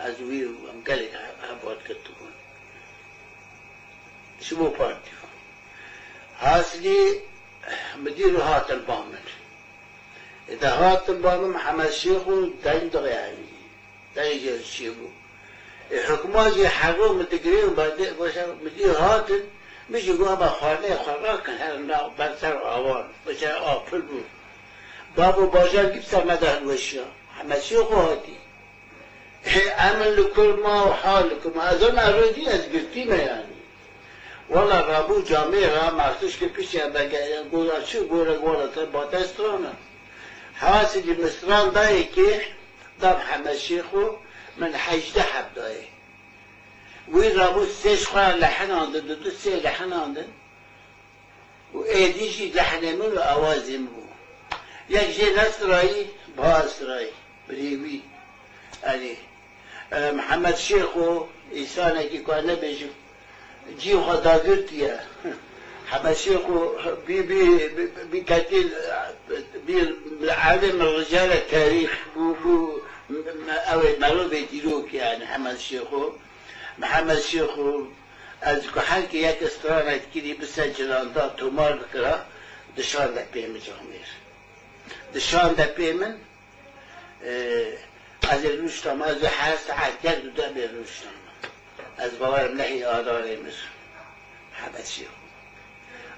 Ez wî, em gelek he-, hevat girtibûn. Ji bo partî. Hasilî, min dî hatin ba min. Ê de hatin ba min, Mihemed Şêxo deng dixê evî. Deng jê çêbû. Ê hikûma jî hero min digirê û berdê, baş e, min dî hatin, min jî got, "Ema xwarinê xwe rakin, herin nav ber ser avan." Baş e, a pir bû. Babo bajar gî bi ser me de hilweşiya. Mihemed Şêxo hatî. Hê, em in li kur ma û hal li kur ma. Ez ona rojî ez girtî me yanî. Wala rabû camê ra, mexsus kir piştî em vege-, gora çi, gora, gora te bate strana. Hasilî min stran dayê kê, da Mihemed Şêxo, min hejdeh heb dayê. Wî rabû sê ji xwe lehinandin, du du sê lehinandin. Û êdî jî lehnê min û awazê min bû. Yek jê nestirayî, biha stirayî. Birê wî. Erê. E, Mihemed Şêxo, însanekî ku ez nebêjim, cî xwe dagirtiye. Mihemed Şêxo bî, bî, bî, bî ketîl, bî erdê min rijale tarîx bû, bû ew ê merovê dîrokê yani Mihemed Şêxo. Mihemed Şêxo, ez ku her kê yek stranek kirî bise cilanda tomar bikira, dişande pê min camêr. Dişande pê min, e, ez ê rûştama, ez ê her saet yek du de bê rûştama. Ez bawerim nehî adarê min. Mihemed Şêxo.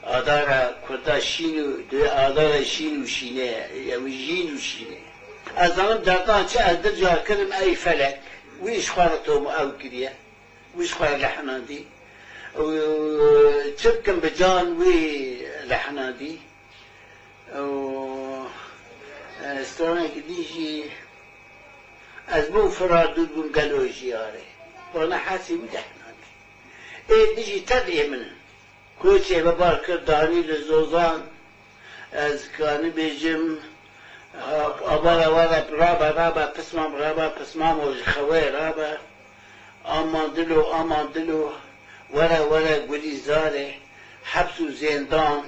Adara Kurda şîn û, duyê adara şîn û şîne ye. Ew jîn û şîne ye. Ez zanim derdan çi, ez dir car kirim ey felek. Wî ji xwe re tom ew kiriye. Wî ji xwe re lehinandî. Û çi bikim bi can wî lehinandî. Û, e, stranekî din jî ez bûm firar dûr bûm gelo jiyarê. Vana hesî wî lehinandî. Ê din jî tevliyê min in. Koçê me bar kir, danî li Zozan. Ez kanî bêjim, ha, abara were, rabe, rabe, pismam rabe, pismam o ji xewê rabe. Aman dilo, aman dilo, were, were, Gulîzarê, heps û zêndan,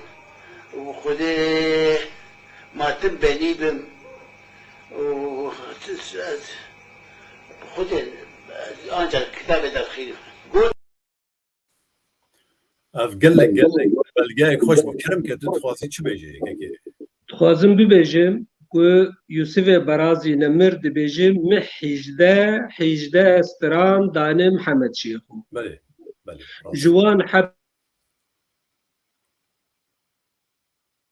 û Xwedê ma tim benî bim, û ez, Xwedê, ez ancak kitabê derxînim. Got, Ev gelek, gelek belgeyek xweş bû. Kerem ke tu dixwazî çi bêjî yekekê? Dixwazim bibêjim ku Yûsifê Berazî nemir dibêje, mi hîjdeh, hîjdeh stran dane Mihemed Şêxo. Belê, belê, rast. Ji wan heb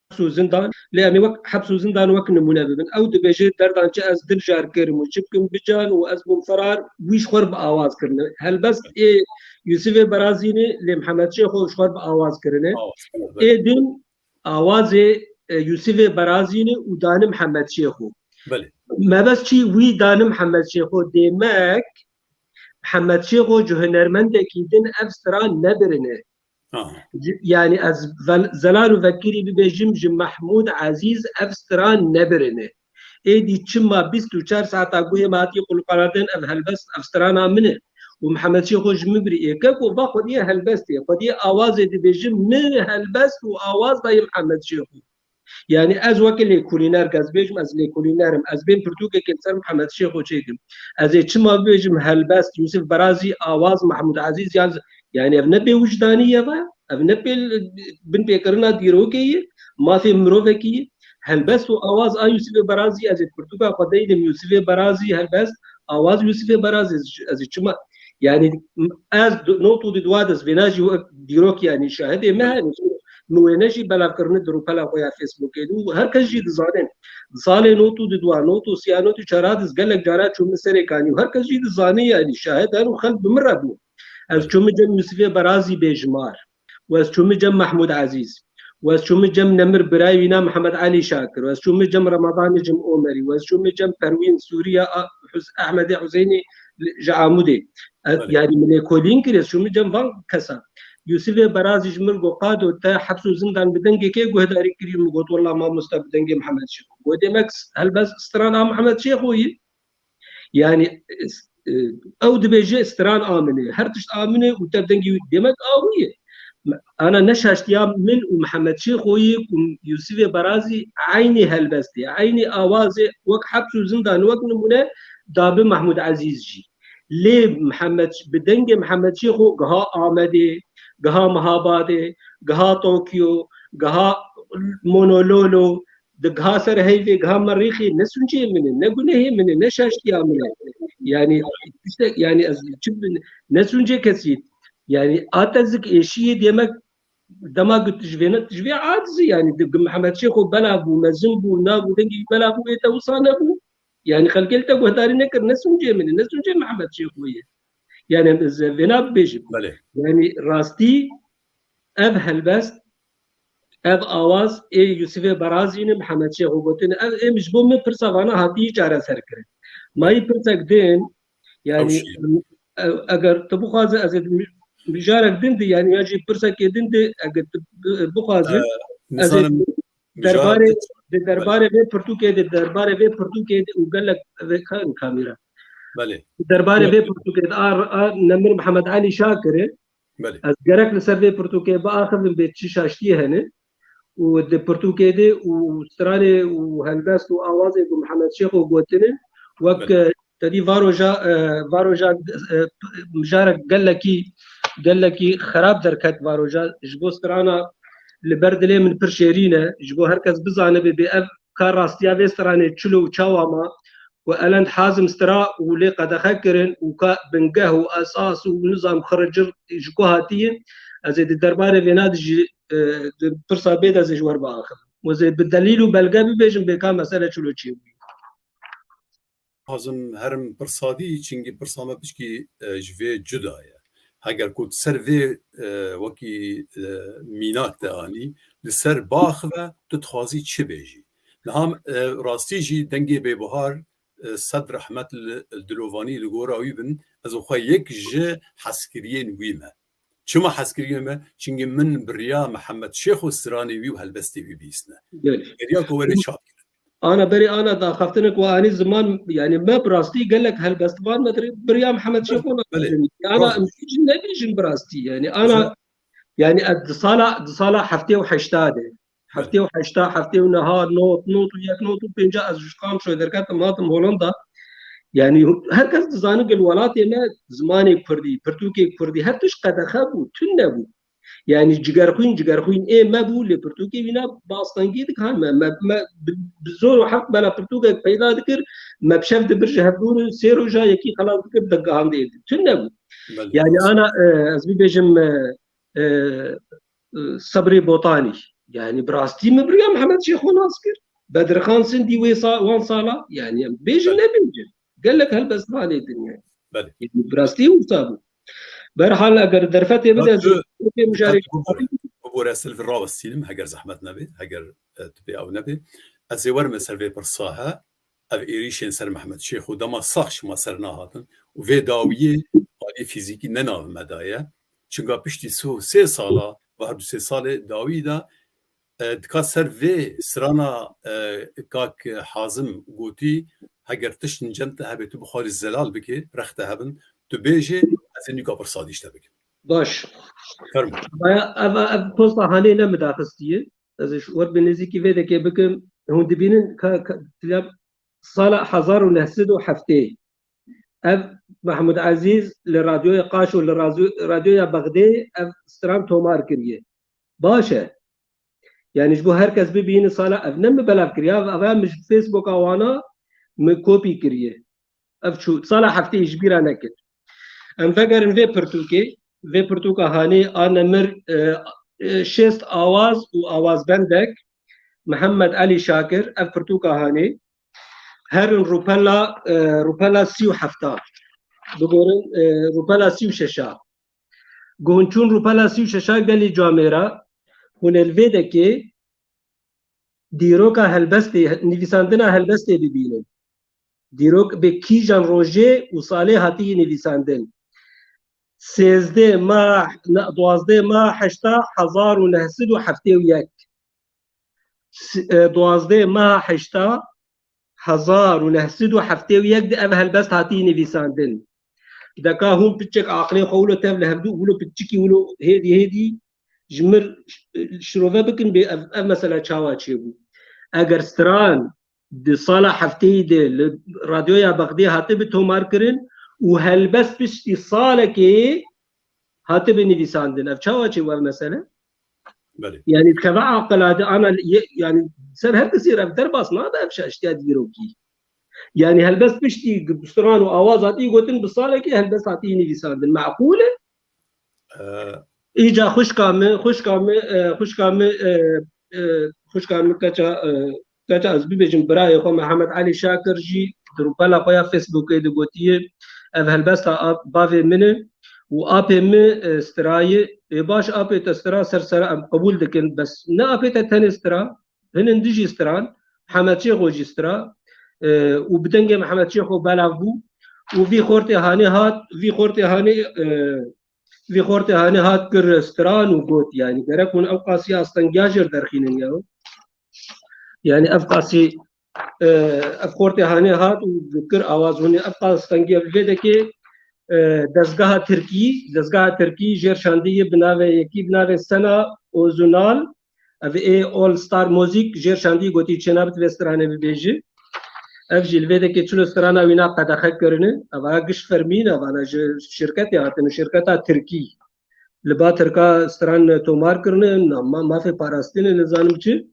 heps û zindan, lê em ê wek heps û zindan wek nimûne bibin. Ew dibêje, derdan çi ez dil jar kirim û çi bikim bican û ez bûm ferar, wî ji xwe re bi awaz kirine. Helbest ê Yûsifê Berazînê, lê Mihemed Şêxo ji xwe re bi awaz kirine. Awaz kirine, belê. Ê din awazê, e, Yûsifê Berazînê û dani Mihemed Şêxo. Belê. Mebest çi wî dani Mihemed Şêxo, demek Mihemed Şêxo ji hunermendekî din ev stran nebirine. Aha. Ji-, yani ez vel-, zelal û vekirî bibêjim ji Mehmûd Ezîz ev stran nebirine. Êdî çima bîst û çar saeta guhê me hatiye qulqaradin ev helbest, ev strana min e. Û Mihemed Şêxo ji min birî ê. Keko va xwediyê helbestê, xwediyê awazê dibêjim, mi helbest û awaz dayê Mihemed Şêxo. Yani ez weke lêkolîner, ez bêjim ez lêkolîner im, ez bên pirtûkekê li ser Mihemed Şêxo çêkim. Ez ê çima bibêjim helbest, Yûsif Berazî, Awaz, Mehmûd Ezîz, yan, yani ev ne bêwijdanî ye ve, ev ne pêl, binpêkirina dîrokê ye, mafê mirovekî ye. Helbest û awaz a Yûsifê Berazî, ez ê pirtûka xwe deynim Yûsifê Berazî, helbest, awaz Yûsifê Berazî, ez, ez ê çima, yani ez du-, not û di dua de ez vêna jî wek dîrok, yani şahidê me hene, min wêne jî belavkirine di rûpela xwe ya Facebookê de û her kes jî dizane. Di salê not û di dua, not û sî ya, not û çara de ez gelek cara çûme Serêkanî û her kes jî dizane, yani şahid hene û xelk bi min re bû. Ez çûme cem Yûsifê Berazî bêjimar. Û ez çûme cem Mehmûd Ezîz. Û ez çûme cem Nemir birayê wîna Mihemed Elî Şakir. Û ez çûme cem Remadanê cem Omerî. Û ez çûme cem Perwîn Sûriya a Hus-, Ehmedê Huseynî li, ji Amûdê. Ez, Belê. yani min lêkolîn kir, ez çûme cem van kesan. Yûsifê Berazî ji min got, Qado, te heps û zindan bi dengê kê guhdarî kirî? Min got, Wela mamoste, bi dengê Mihemed Şêxo. Got, Demek helbest stran a Mihemed Şêxo yî? Yani, e, ew dibêje stran a min e. Her tişt a min e û te dengî wî. Demek a wî ye. Ana ne şaştiya min û Mihemed Şêxoyê û Yûsifê Berazî eynî helbestê, eynî awazê wek heps û zindan, wek nimûne dabi Mehmûd Ezîz jî. Lê Mihemed, bi dengê Mihemed Şêxo giha Amedê, giha Mihabadê, giha Tokyo, giha Monololo, di giha ser heyvê, giha merîxê, ne sûncê min e, ne gunehê min e, ne şaştiya min e. Yani, işte, yani ez çi bin-, ne sûncê kesî. Yani a te zik êşiyê demek dema ku tu ji vê ne, tu ji vê acizî, yani di, ku Mihemed Şêxo bela bû, mezin bû, nabû, dengî bela bû, ê te wisa nebû. Yani xelkê li te guhdarî nekir, ne sûncê min e, ne sûncê Mihemed Şêxo ye. Yani ez vêna bibêjim. Belê. Yani rastî ev helbest, ev awaz ê Yûsifê Berazî ne, Mihemed Şêxo gotin, ev ê min ji bo min pirsa vana hatî çareser kirin. Mayî pirsek din, yani, Ew şî. e-, eger tu bixwaze, ez ê mi-, mijarek din de, yani, ya jî pirsekê din de, eger tu bi-, bixwaze, Ee, ez ê nizanim, mijarek derbarê, din. di derbarê vê pirtûkê de, derbarê vê pirtûkê de û gelek vê ka-, kamera. Belê. Di derbarê Belê. vê pirtûkê de a, a Nemir Mihemed Elî Şakirê, Belê. Ez gerek li ser vê pirtûkê biaxivim bê çi şaştiyê hene û di pirtûkê de û stranê û helbest û awazê ku Mihemed Şêxo gotine wek, Belê. e, tedî varoja, e, varoja, e, mijarek gelekî, gelekî xerab derket varoja. Ji bo strana Li ber dilê min pir şêrîn e, ji bo her kes bizanibe bê ev ka rastiya vê stranê çilo û çawa ma, ku Elend Hazim stira û lê qedexe kirin û ka bingeh û esas û nizam xiricir ji ku hatiye, ez ê di derbarê vêna de jî, e, di pirsa bê de ez ê ji we re biaxivim. Û ez ê bi delîl û belge bibêjim bê ka mesele çilo çêbûye. Hazim herim pirsa dî, çingî pirsa me piçkî, e, ji vê cuda ye. Heger ku ser vê, e, wekî, e, mînak te anî, li ser biaxive, tu dixwazî çi bêjî? Niha, e, rastî jî dengê Bêbihar, e, sed rehmet li, dilovanî li gora wî bin, ez û xwe yek ji hezkiriyên wî me. Çima hezkiriyên me? Çingî min bi riya Mihemed Şêxo stranê wî û helbestê wî bihîstine. Belê. Beriya ku were çap kirin. Ana berê ana daxaftinek we anî ziman, yani me bi rastî gelek helbestvan me dirê biriya Mihemed Şêxo Belê. nakirin. Ana Rast. em jî nebêjin bi rastî. Yani ana, Mesela yani ez di sala, di sala heftê û heşta de. Heftê û heşta, heftê û neha, not, not û yek, not û pênca ez ji Qamşoyê derketim, hatim Holanda. Yani her kes dizane ku li welatê me zimanê kurdî, pirtûkê kurdî, her tişt qedexe bû, tune bû. Yani cigerxwîn, cigerxwîn ê me bû, lê pirtûkê wîna bi astengî dikar me. Me, me bi, bi zor û heft bela pirtûkek peyda dikir, me bi şev dibir ji hevdû re, sê roja yekî xelas dikir, digihandê êdî. Tune bû. Belê, Yani rast. ana, e, ez bibêjim, e, e, e, Sebrê Botanî. Yani bi rastî min biriya Mihemed Şêxo nas kir. Bedirxan Sindî wê sa-, wan sala. Yani em bêjin Belê. nebêjin. Gelek helbestvanê din yani. Belê. Yani bi rastî wisa bû. Berhal eger derfetê bide, Ya ez tu, ê mijarê tu bibore, bibore, ez li vir rawestînim, heger zehmet nebe, heger, e, tu pê ew nebe. Ez ê werime ser vê pirsa he, ev êrîşên ser Mehmet Şêxo dema sax ji ma ser nahatin û vê dawiyê alî fîzîkî ne nav me daye. Çunka piştî sê, sê sala, va her du sê salê dawî de, e, dika ser vê strana, e, kak Hazim gotî, heger tişt cem te hebe tu bixwarî zelal bike, rex te hebin, tu bêje, ez ê nîka pirsa dî ji te bikim. Baş. Fermo. Baya, ev, ev posta hanê ne min daxistiye. Ez ji we bi nêzîkî vê dekê bikim. Hûn dibînin ka, ka, tila sala hezar û neh sed û heftê. Ev Mehmûd Ezîz li radyoya Qaşo, li radyo-, radyoya Bexdê ev stran tomar kiriye. Baş e. Yani ji bo her kes bibînin sala ev ne min belav kiriye, ev, ev min ji Facebooka wana min kopî kiriye. Ev çû sala heftê ji bîra nekir. Em vegerin vê pirtûkê, vê pirtûka hanê a nemir, e, e, şêst awaz û awazbendek, Mihemed Elî Şakir, ev pirtûka hanê, herin rûpela, e, rûpela sî û hefta. Bigorin, e, rûpela sî û şeşa. Ku hûn çûn rûpela sî û şeşa gelî camêra, hûn ê li vê dekê dîroka helbestê, nivîsandina helbestê bibînin. Dîrok bi kîjan rojê û salê hatiye nivîsandin. Sêzdeh mah, ne, duwazdeh mah heşta hezar û neh sed û heftê û yek. S-, e, duwazdeh mah heşta hezar û neh sed û heftê û yek de ev helbest hatiye nivîsandin. Deka hûn piçek aqilê xwe wilo tev li hevdû, wilo piçikî, wilo hêdî hêdî ji mir ş-, şirove bikin bê ev, ev mesele çawa çêbû. Eger stran di sala hefteyî de li radyoya Bexdê hatibe tomarkirin û helbest piştî salekê hatibe nivîsandin. Ev çawa çêbû ev mesele? Belê. Yani dikeve aqila de ana ye-, yani ser her kesî re derbas nabe ev şaştiya dîrokî. Yani helbest piştî stran û awaz hatî gotin bi salekê helbest hatî nivîsandin. Meqûl e? Ee, Îca xwişka min, xwişka min, e, xwişka min, e, e, xwişka min keça, e, keça ez bibêjim birayê xwe Mihemed Elî Şakir jî di rûpela xwe ya Facebookê de gotiye, ev helbesta ap-, bavê min e û apê min, e, stirayê, ê baş apê te stira ser sera em qebûl dikin, bes ne apê te tenê stira, hinin dijî stiran, Mihemed Şêxo jî stira, e, û bi dengê Mihemed Şêxo belav bû û vî xortê hanê hat, vî xortê hanê, e, Vî xortê hanê hat kir stran û got, yani gerek hûn ew qasî astengiya jêr derxînin ya. Yani ev qasî, e, ev xortê hanê hat û kir awaz hûn ê ev qasî astengiya vê dekê, e, dezgeha Tirkî, dezgeha Tirkî jêr şandî yê bi navê yekî bi navê Sena Ozunal, Ev ê All Star Music jêr şandî gotî çênabit vê stranê bibêji. Ev jî li vê dekê çilo strana wîna qedexe kirine. Ev a giş fermî ne, vana ji şirketê hatine, şirketa Tirkî. Li ba Tirka stran tomar kirine, na-, ma-, mafê parastinê nizanim çi.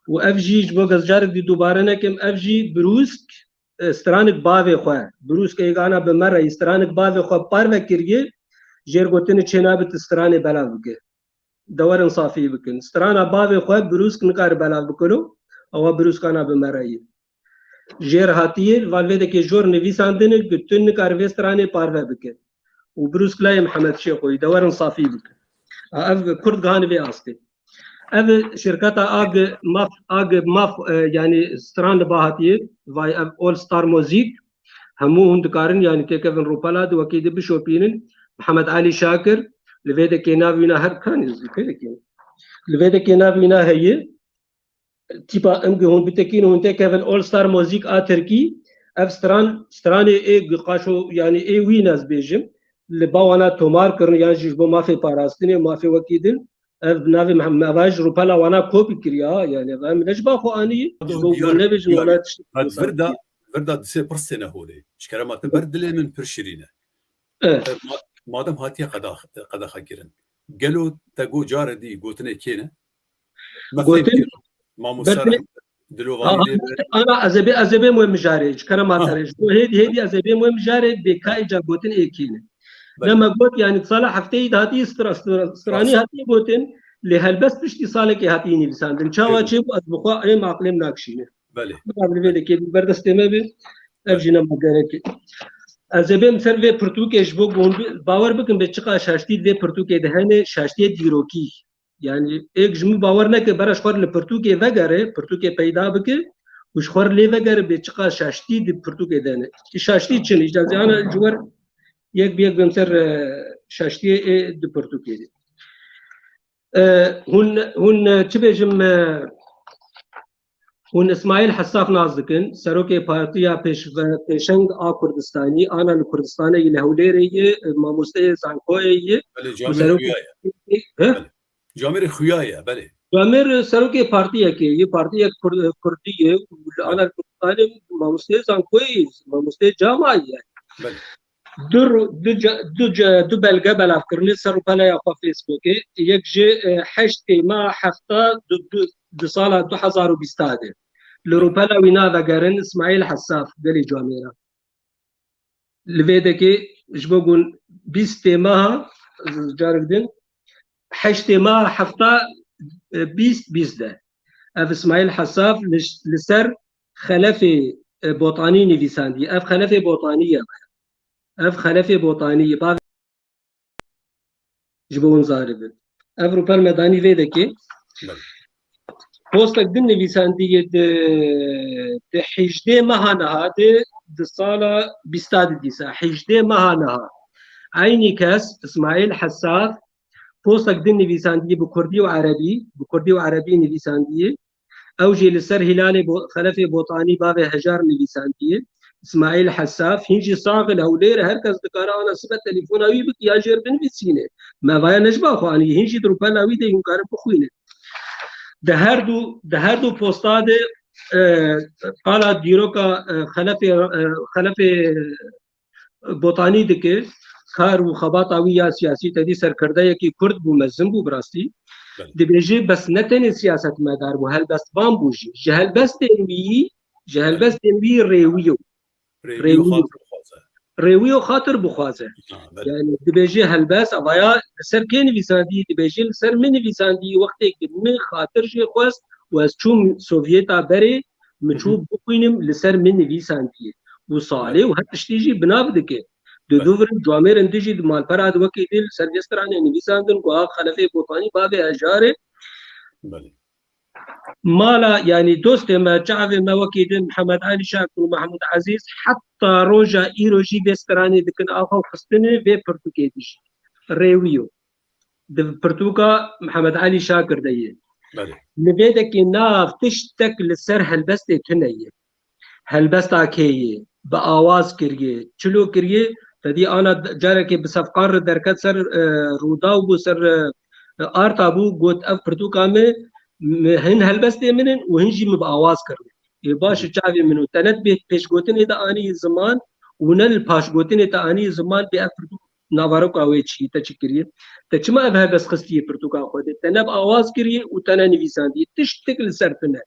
Û ev jî ji bo ez carek dî dubare nekim, ev jî brûsk, e, stranik bavê xwe. Brûsk êgana bi me re, stranik bavê xwe parve kiriye, jêr gotinê çênabit stranê belav bike. De werin safî bikin. Strana bavê xwe brûsk nikare belav bikiro, ewa brûskana bi me re ye. Jêr hatiye, van vê dekê jor nivîsandine, ku tu nikare vê stranê parve bike. Û brûsk layê Mihemed Şêxoyî, de werin safî bikin. A, ev kurd gihane vê astê. Ev şirketa A G maf, A G maf, e, yani stran li ba hatiye, vay ev All Star Music, Hemû hûn dikarin, yani têkevin rûpela di wekî di bişopînin. Mihemed Elî Şakir, li vê dekê nav wîna her kanî zikirek in. Li vê dekê nav wîna heye. Tîpa em gi hûn bitekîn, hûn têkevin All Star Music a Tirkî. Ev stran, stranê ê gi qaşo, yani ê wî ne ez bêjim. Li ba wana tomar kirin, yan jî ji bo mafê parastinê, mafê wekî din. Ev bi navê Mihem-, me va ji rûpela wana kopî kiriya, yani ev em ne ji ba xwe anî, ji bo hûn nebêjin wana tişt. Virda, virda di sê pirsê ne holê. Ji kerema te ber dilê min pir şirîn e. Eh. E, ma-, madem hatiye qeda-, qedexe kirin. Gelo te got carê dî gotinê kê ne? Me fêm kir. Mamoste Rehmet Dilovanî lê be. Ana ez ê bê, ez ê bêm wê mijarê. Ji kerema te re. Ji bo hêdî, hêdî ez ê bêm wê mijarê, bê ka îca gotin ê kê ne. Belê. Ne me got, yani sala hefteyî de hatiye stra-, stra-, stranî hatiye gotin, lê helbest piştî salekê hatiye nivîsandin. Çawa çêbû ez bi xwe êm aqilê min nakişîne. Belê. Bira li vê dekê berdestê me bê. Ev jî nema gerek e. Ez ê bêm ser vê pirtûkê ji bo ku hûn bi-, bawer bikin bê çiqa şaştî di vê pirtûkê de hene, şaştiyê dîrokî. Yani êk ji min bawer neke, bera ji xwe li pirtûkê vegere, pirtûkê peyda bike û ji xwe lê vegere bê çiqa şaştî di pirtûkê de ne. Şaştî çi ne? Îca ziyana ji wer yek bi yek bêm ser, e, şaştiyê ê di pirtûkê de. E, hûn, hûn, e, çi bêjim, e, Hûn Îsmaîl Hesaf nas dikin, serokê Partiya Pêşve-, Pêşeng a Kurdistanî, ana li Kurdistanê yî, li Hewlêrê yî, mamosteyê zankoyê yî. Belê, û camêrê serokê xuya ye. He? Belê. Camêrê xuya ye, belê. Camêr serokê partiyekê ye, partiyek Kur-, Kurdî ye û li ana Kurdistanê mamosteyê zankoyê ye, mamosteyê camayê ye. Belê. Du ro-, du ca-, du ca-, du belge belav kirine ser rûpeleya xwe Facebookê. Yek ji, e, heştê meha hefta du, du, di sala du hezar û bîst de. Li rûpela wî navegerin Îsmaîl Hesaf, gelê camêra. Li vê dekê ji bo gun bîstê meha, carek din, heştê meha hefta, e, bîst, bîst de. Ev Îsmaîl Hesaf li, li ser Xelefê, e, Botanî nivîsandiye. Ev Xelefê Botanî ye. Ev Xelefê Botanî ye. Bavê ji bo hûn zaribin. Ev rûpel me danî vê dekê. Belê. Postek din nivîsandiye di, di hejdê meha niha de, di sala bîsta de dîsa. Hejdê meha niha. Eynî kes, Îsmaîl Hesaf, postek din nivîsandiye bi kurdî û erebî, bi kurdî û erebî nivîsandiye. Ew jî li ser Hîlalê Bo-, Xelefê Botanî bavê hejar nivîsandiye. Îsmaîl Hesaf, hîn jî sax in, Hewlêr e, her kes dikare ana sibe telefona wî bike ya jêr binivîsîne. Me vaya ne ji ba xwe anî, hîn jî di rûpela wî de hûn karin bixwînin. Di her du, di her du posta de, e, qala dîroka, e, Xelefê, e, Xelefê Botanî dike, kar û xebata wî ya siyasî, tevî serkirdeyekî Kurd bû, mezin bû bi rastî. Belê. Dibêje, bes ne tenê siyasetmedar bû, helbestvan bû jî. Ji helbestên wî, ji helbestên wî rêwiyo. Rêwiyo. Rêwiyo xatir bixwaze. Rêwiyo xatir bixwaze. Ha, belê. Yani dibêje helbest, avaya li ser kê nivîsandî, dibêje li ser min nivîsandî, wextê ki min xatir jê xwest û ez çûm Sovyeta berê, min çû bixwînim, li ser min nivîsandiye. Û salê û her tiştî jî bi nav dike. Di Belê. Dûvirin camêrin dijî di malpera di wekî dî li ser vê stranê nivîsandin ku ha Xelefê Botanî bavê hejarê. Belê. Mala, yanî dostê me, çavê me wekî din Mihemed Alî Şakir û Mehmûd Ezîz heta roja îro jî vê stranê dikin axa û xistinê vê pirtûkê dijî. Rêwiyo. Di pirtûka Mihemed Alî Şakir de ye. Belê. Li vê dekê nav tiştek li ser helbestê tune ye. Helbesta kê ye, bi awaz kiriye, çilo kiriye, te dî ana d-, carekê bi sefqan re derket ser, e, Rûdaw bû, ser, e, Arta bû, got, ev pirtûka min, min, hin helbestê min in û hin jî min bi awaz kirine. Ê baş e, çavê min û te ne di pê-, pêşgotinê de anî ziman û ne li paşgotinê te anî ziman bê ev pirtûk naveroka wê çi, te çi kiriye? Te çima ev helbest xistiye pirtûka xwe de? Te ne bi awaz kiriye û te ne nivîsandiye. Tiştek li ser tune.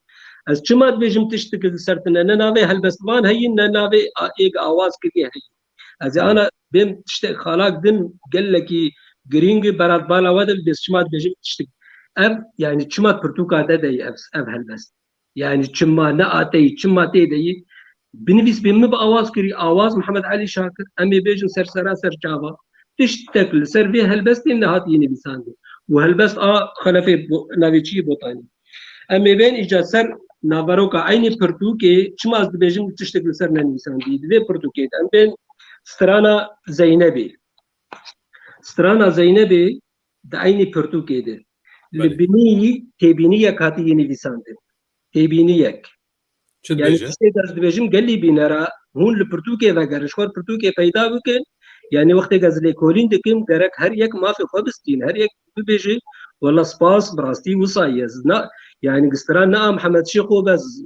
Ez çima dibêjim tiştek li ser tune? Ne navê helbestvan heye, ne navê a-, êg awaz kiriye heye. Ez ê ana bêm tiştek xalak din gelekî girîng e, berat bala we de bes çima dibêjim tiştek. Ev, yani çima pirtûka de de ye ev, ev helbest? Yani çima ne ateyî, çima tê de yî? Binivîs bê min bi awaz kirî, awaz Mihemed Elî Şakir, em ê bêjin ser sera ser çava. Tiştek li ser vê helbestê nehatiye nivîsandin. Û helbest a Xelefê Bo-, navê çi yê Botanî. Em ê bên îca ser naveroka eynî pirtûkê, çima ez dibêjim tiştek li ser nenivîsandiye. Di vê pirtûkê de em bên strana Zeynebê. Strana Zeynebê di eynî pirtûkê de. Li Belê. Binî têbîniyek hatiye nivîsandin. Têbîniyek. Çi Yani dibêje? Tiştê ez dibêjim gelî bînera hûn li pirtûkê vegerin, ji xwe pirtûkê peyda bikin. Yani wextê ez lêkolîn dikim, gerek her yek mafê xwe bistîn, her yek bibêje, wela spas, bi rastî wisa ye. Ez na, yani gistira ne a Mihemed Şêxo be, ez,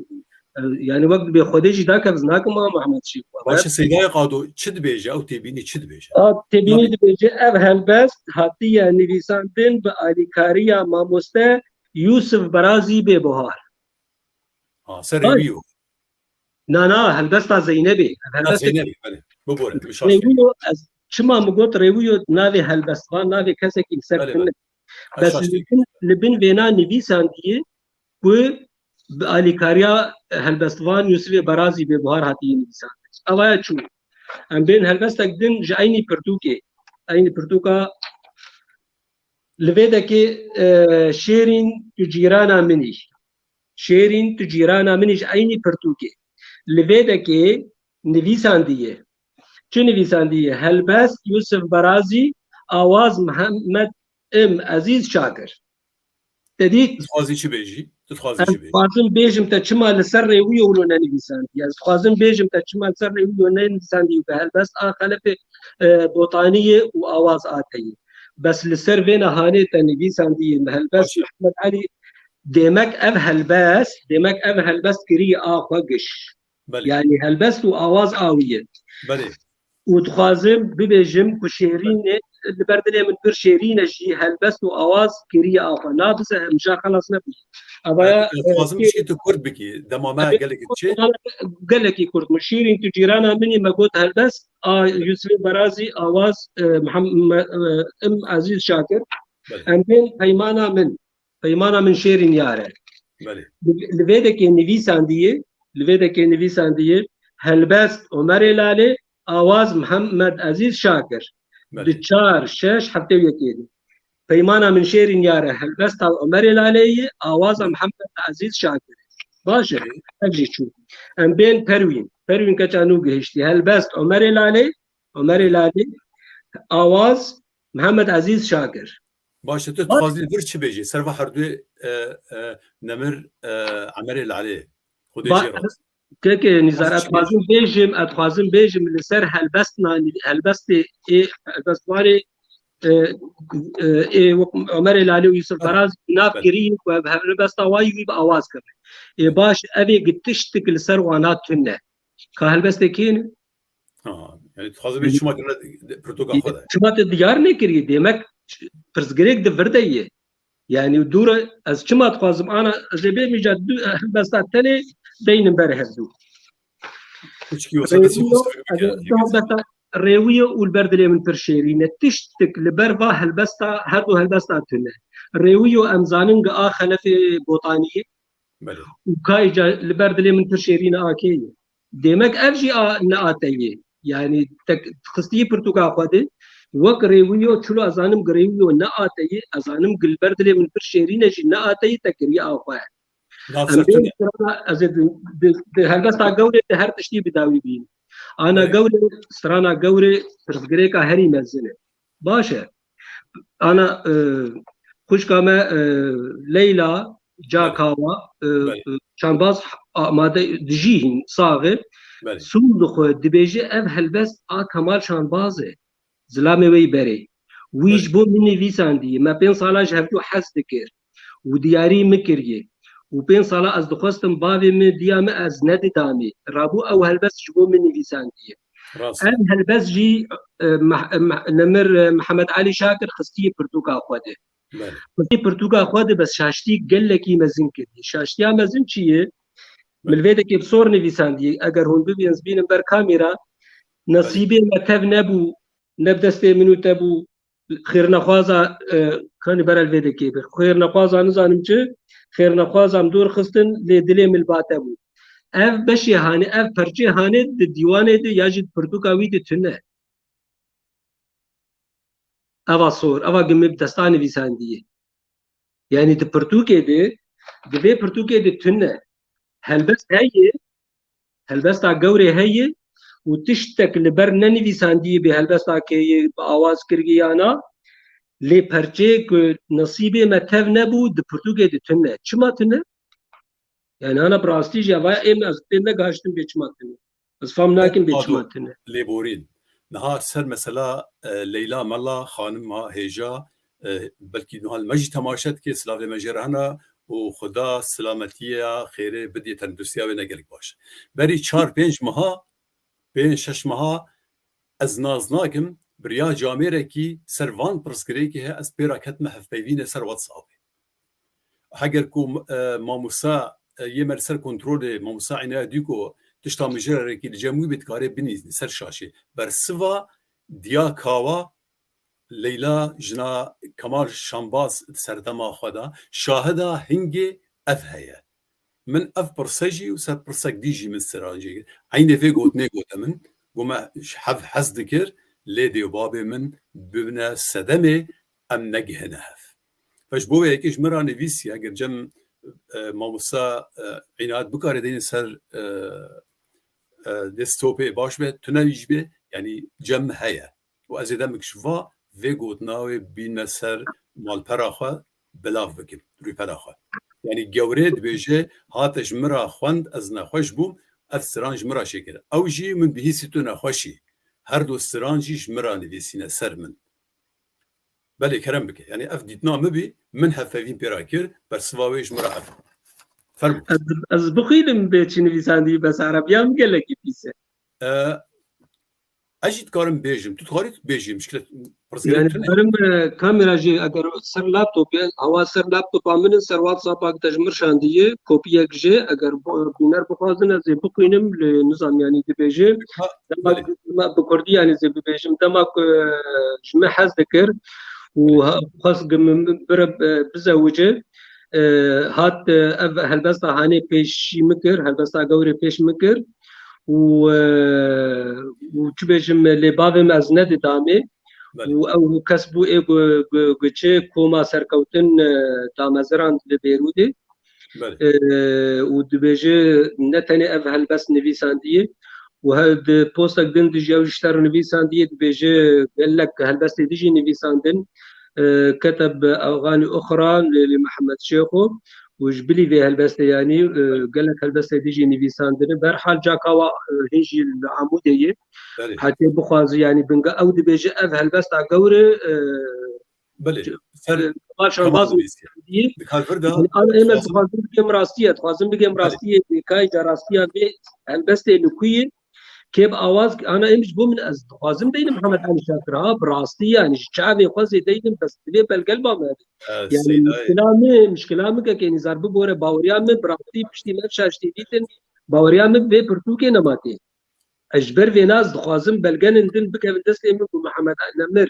e, yani wek dibê Xwedê jî dake, ez nakim a Mihemed Şêxo. Baş e, Seydayê Qado çi dibêje? Ew têbînî çi dibêje? A têbînî Tabii. Dibêje, ev helbest hatiye nivîsandin bi alîkariya mamoste Yûsif Berazî Bêbuhar. Ha, ser Ay. Rêwî yo. Na, na, helbesta Zeynebê. Ev Ha, helbesta Zeynebê, belê. Bibore, mişaş Rêwî yo, ez çima min got Rêwî yo, navê helbestvan, navê kesekî li ser Belê, tune. Belê. Bes Haşhaş li bin, li bin vêna nivîsandiye ku bi alîkariya helbestvan Yûsifê Berazî Bêbuhar hatiye nivîsandin. Evaya çû. Em bên helbestek din ji eynî pirtûkê. Eynî pirtûka li vê dekê, e, Şêrîn tu cîrana min î. Şêrîn tu cîrana min î ji eynî pirtûkê. Li vê dekê nivîsandiye. Çi nivîsandiye? Helbest Yûsif Berazî, awaz Mihemed Im Ezîz Şakir. Te dît? Tu dixwazî çi bêjî? Tu dixwazî Ez çi bêjî? Dixwazim bêjim te çima li ser Rêwî yo wilo nenivîsandiye. Ez dixwazim bêjim te çima li ser Rêwî yo nenivîsandiye û bi helbest a Xelefê, e, Botaniyê û awaz a te yê. Bes li ser vê nehanê te nivîsandiye. Helbest Başê. Mihemed Elî Demek ev helbest, demek ev helbest kiriye a xwe giş. Belê. Yani helbest û awaz a wî ye. Belê. Û dixwazim bibêjim ku Şêrînê li ber dilê min pir şêrîn e jî, helbest û awaz kiriye a xwe. Na bize em ja xelas nebûye. Eva ya, Ez dixwazim e, şî tu kurt bikî. Dema me gelekî çi? Gelekî kurt min. Şîrîn tu cîrana min î, me got helbest a Yusufê Berazî, awaz, e, Mihem-, me-, e, im Ezîz Şakir. Belê. Em bên peymana min. Peymana min şêrîn yar e. Belê. Li, li vê dekê nivîsandiyê, li vê dekê nivîsandiyê, helbest Omerê Lalê, awaz Mihemed Ezîz Şakir. Belê. Di çar, şeş, heftê û yekê de. Peymana min şêrîn yar e, helbesta Omerê Lalê ye, awaza Mihemed Ezîz Şakir. Baş e, Belê. Ev jî çû. Em bên Perwîn. Perwîn keça nû gihiştî. Helbest Omerê Lalê, Omerê Lalê, awaz Mihemed Ezîz Şakir. Baş e, tu Baş. dixwazî vir çi bêjî? Ser va herdû, e, e, Nemir, e, Emerê Lalê. Xwedê Ba-, jê re. Keke Nizar, Baş ez çi dixwazim bêjim, ez dixwazim bêjim li ser helbestna, helbestê ê, helbestvanê, e, e, ê wek Omerê Lalê û Yusuf Belê. Beraz nav Belê. kirî ku ev helbesta wayî wî bi awaz kir. Ê baş, ev ê gi tiştik li ser wana tune. Ka helbestê kê ne? Ha, yani dixwazim bê çima kirine pirtûka xwe de. Çima te diyar nekiriye? Demek pirsgirêk di vir de ye. Yani dûr e, ez çima dixwazim ana ez ê bê mîja du helbesta tenê deynim ber hevdû. Piçkî wisa Rêwiyo, destî xwe ez ê du helbesta rêwiyo û li ber dilê min pir şêrîn e. Tiştik li ber va helbesta, her du helbesta tune. Rêwiyo em zanin gi a xelefê Botaniyê. Belê. Û ka îca li ber dilê min pir şêrîn e a kê ye. Demek ev jî a, ne a te ye. Yani tek xistiyî pirtûka xwe de, wek rêwiyo, çilo ez zanim gi rêwiyo ne a te ye, ez zanim gi li ber dilê min pir şêrîn e jî ne a te ye, te kiriye a xwe. Nav Em ser bê tune. strana, ez ê di, di, di helbesta gewrê de her tiştî bi dawî bîn. Ana Belê. gewrê, strana gewrê, pirsgirêka herî mezin e. Baş e. Ana, e, xwişka me, e, Leyla Cakawa, e, Belê. e, çandbaz amade dijî hîn sax e. Belê. Sûm dixwe, dibêje ev helbest a Kemal Şanbaz e. Zilamê wê yî berê. Wî Belê. ji bo min nivîsandiye. Me pênc sala ji hevdû hez dikir. Û diyarî min kiriye. Û pênc sala ez dixwestim bavê min, diya min ez nedidamê. Rabû ew helbest ji bo min nivîsandiye. Rast. Ev helbest jî, e, Meh-, Meh-, Nemir, e, Mihemed Elî Şakir xistiye pirtûka xwe de. Belê. Xistiye pirtûka xwe de bes şaştî gelekî mezin kiriye. Şaştiya mezin çi ye? Belê. Min vê dekê bi sor nivîsandiye. Eger hûn bibînin, bînin ber kamera, Belê. nesîbê me tev nebû, ne bi destê min û te bû, xêrnexwaza, e, kanî berel vê dekê bir. Xêrnexwaza nizanim çi, xêrnexwaza min dûr xistin, lê dilê min li ba te bû. Ev beşê hanê, ev perçê hanê di dîwanê de ya jî di pirtûka wî de tune. Eva sor, eva gimê bi desta nivîsandiye. Yani di pirtûkê de, di vê pirtûkê de tune. Helbest heye, helbesta gewrê heye û tiştek li ber nenivîsandiyê bê helbesta kê ye bi awaz kirgî ya na, lê perçeyê ku nesîbê me tev nebû, di pirtûkê de tune. Çima tune? Yani ana bi rastî jî eva ê min ez pê negahiştim bê çima tune. Ez fam nakim bê çima tune. Lêborîn. Niha ser mesela, e, Leyla Mela, xanima hêja, e, belkî niha li me jî temaşe dike, silavê me jê re hene û Xuda silametiya xêrê bidî, tenduristiya wê ne gelek baş. Berî çar pênc meha, pênc şeş meha ez nas nakim, bi riya camêrekî ser van pirsgirêkê he ez pê re ketime hevpeyvînê ser WhatsAppê. Heger ku, e, mamosta, e, yê me li ser kontrolê, mamosta Înayet Dîko, tişta mijarekî li cem wî bê, dikarê binî ser şaşê. Bersiva Diya Kawa, Leyla jina Kemal Şanbaz di serdema xwe de, şahida hingê ev heye. Min ev pirse jî û ser pirsek dî jî min strancê kir. Eynê vê gotinê gote min, got me ji hev hez dikir, lê dê û babê min bibine sedemê, em negihine hev. Ve ji bo wê yekê ji min re nivîsiye, eger cem, e, mamosta, e, Înayet bikare deyne ser, e, e, desktopê baş be, tune jî be, yanî cem heye. Û ez ê demek ji va vê gotina wê bîne ser malpera xwe, belav bikim, rûpela xwe. Yanî gewrê dibêje, hate ji min re xwend, ez nexweş bûm, ev stran ji min re çêkir. Ew jî min bihîstî tu nexweş î. Her du stran jî ji min re nivîsîne ser min. Belê, kerem bike. Yanî ev dîtina min bî, min hevpeyvîn pê re kir, bersiva wê ji min re ev. Fermo. Ez, ez bixwînim bê çi nivîsandî, bes erebiya min gelekî pîs e. E, ez jî dikarim bêjim. Tu dixwarî tu bêjî, mişkilet pirsgirêk Yani tune. Dikarim, e, kamera jî eger ser laptop ye, hawa ser laptopa min in, ser WhatsApp-a te ji min şandiye, kopiyek jê, eger bo-, bîner bixwazin, ez ê bixwînim, lê nizam, yani dibêje. Ha, Dema belê. ku me bi kurdî, yani zê bibêjim, dema ku, e, ji me hez dikir û ha-, xwest ku min bire, e, bizewice, e, hat, e, ev helbesta hanê pêşî min kir, helbesta gewrê pêş min kir û, e, û çi bêjim, lê bavê me ez nedidamê Belê. û ew kes bû ê ku, ku, ku çi koma serkewtin, e, dameziran li Bêrûdê. Belê. E, û dibêje ne tenê ev helbest nivîsandiye û he, di postek din dijî ew ji te re nivîsandiye, dibêje gelek helbestê dijî nivîsandin, e, kete bi Evganî Uxra, Lêlî Mihemed Şêxo û ji bilî vê helbestê, yanî, e, gelek helbestê dijî nivîsandine. Berhal caka wa, e, hîn jî li Amûdê ye. Belê. Hetê bixwazi, yanî binga ew dibêje ev helbesta gewr e, e, Belê. Ser Kemal Şanbaz Şanbaz nivîsiye. Dikar vir de Yanî, an ême dixwazim dixwazim bigem rastiye, dixwazim bigem Belê. rastiye, kayca rastiya vê helbestê li ku ye, kê bi awaz, ana em ji bo min ez dixwazim deynim Mihemed Elî Şakir, ha, bi rastî, yanî, ji çavê xwe zê deynim, bes divê belgel ba me. E, Yani, Seydayê. mişkila min, mişkila min kekê Nîzar bibore, baweriya min bi rastî piştî me şaştî dîtin, baweriya min vê pirtûkê nema tê. Ez ji ber vêna ez dixwazim belgenin din bikevin destê min ku Mihemed Nemir,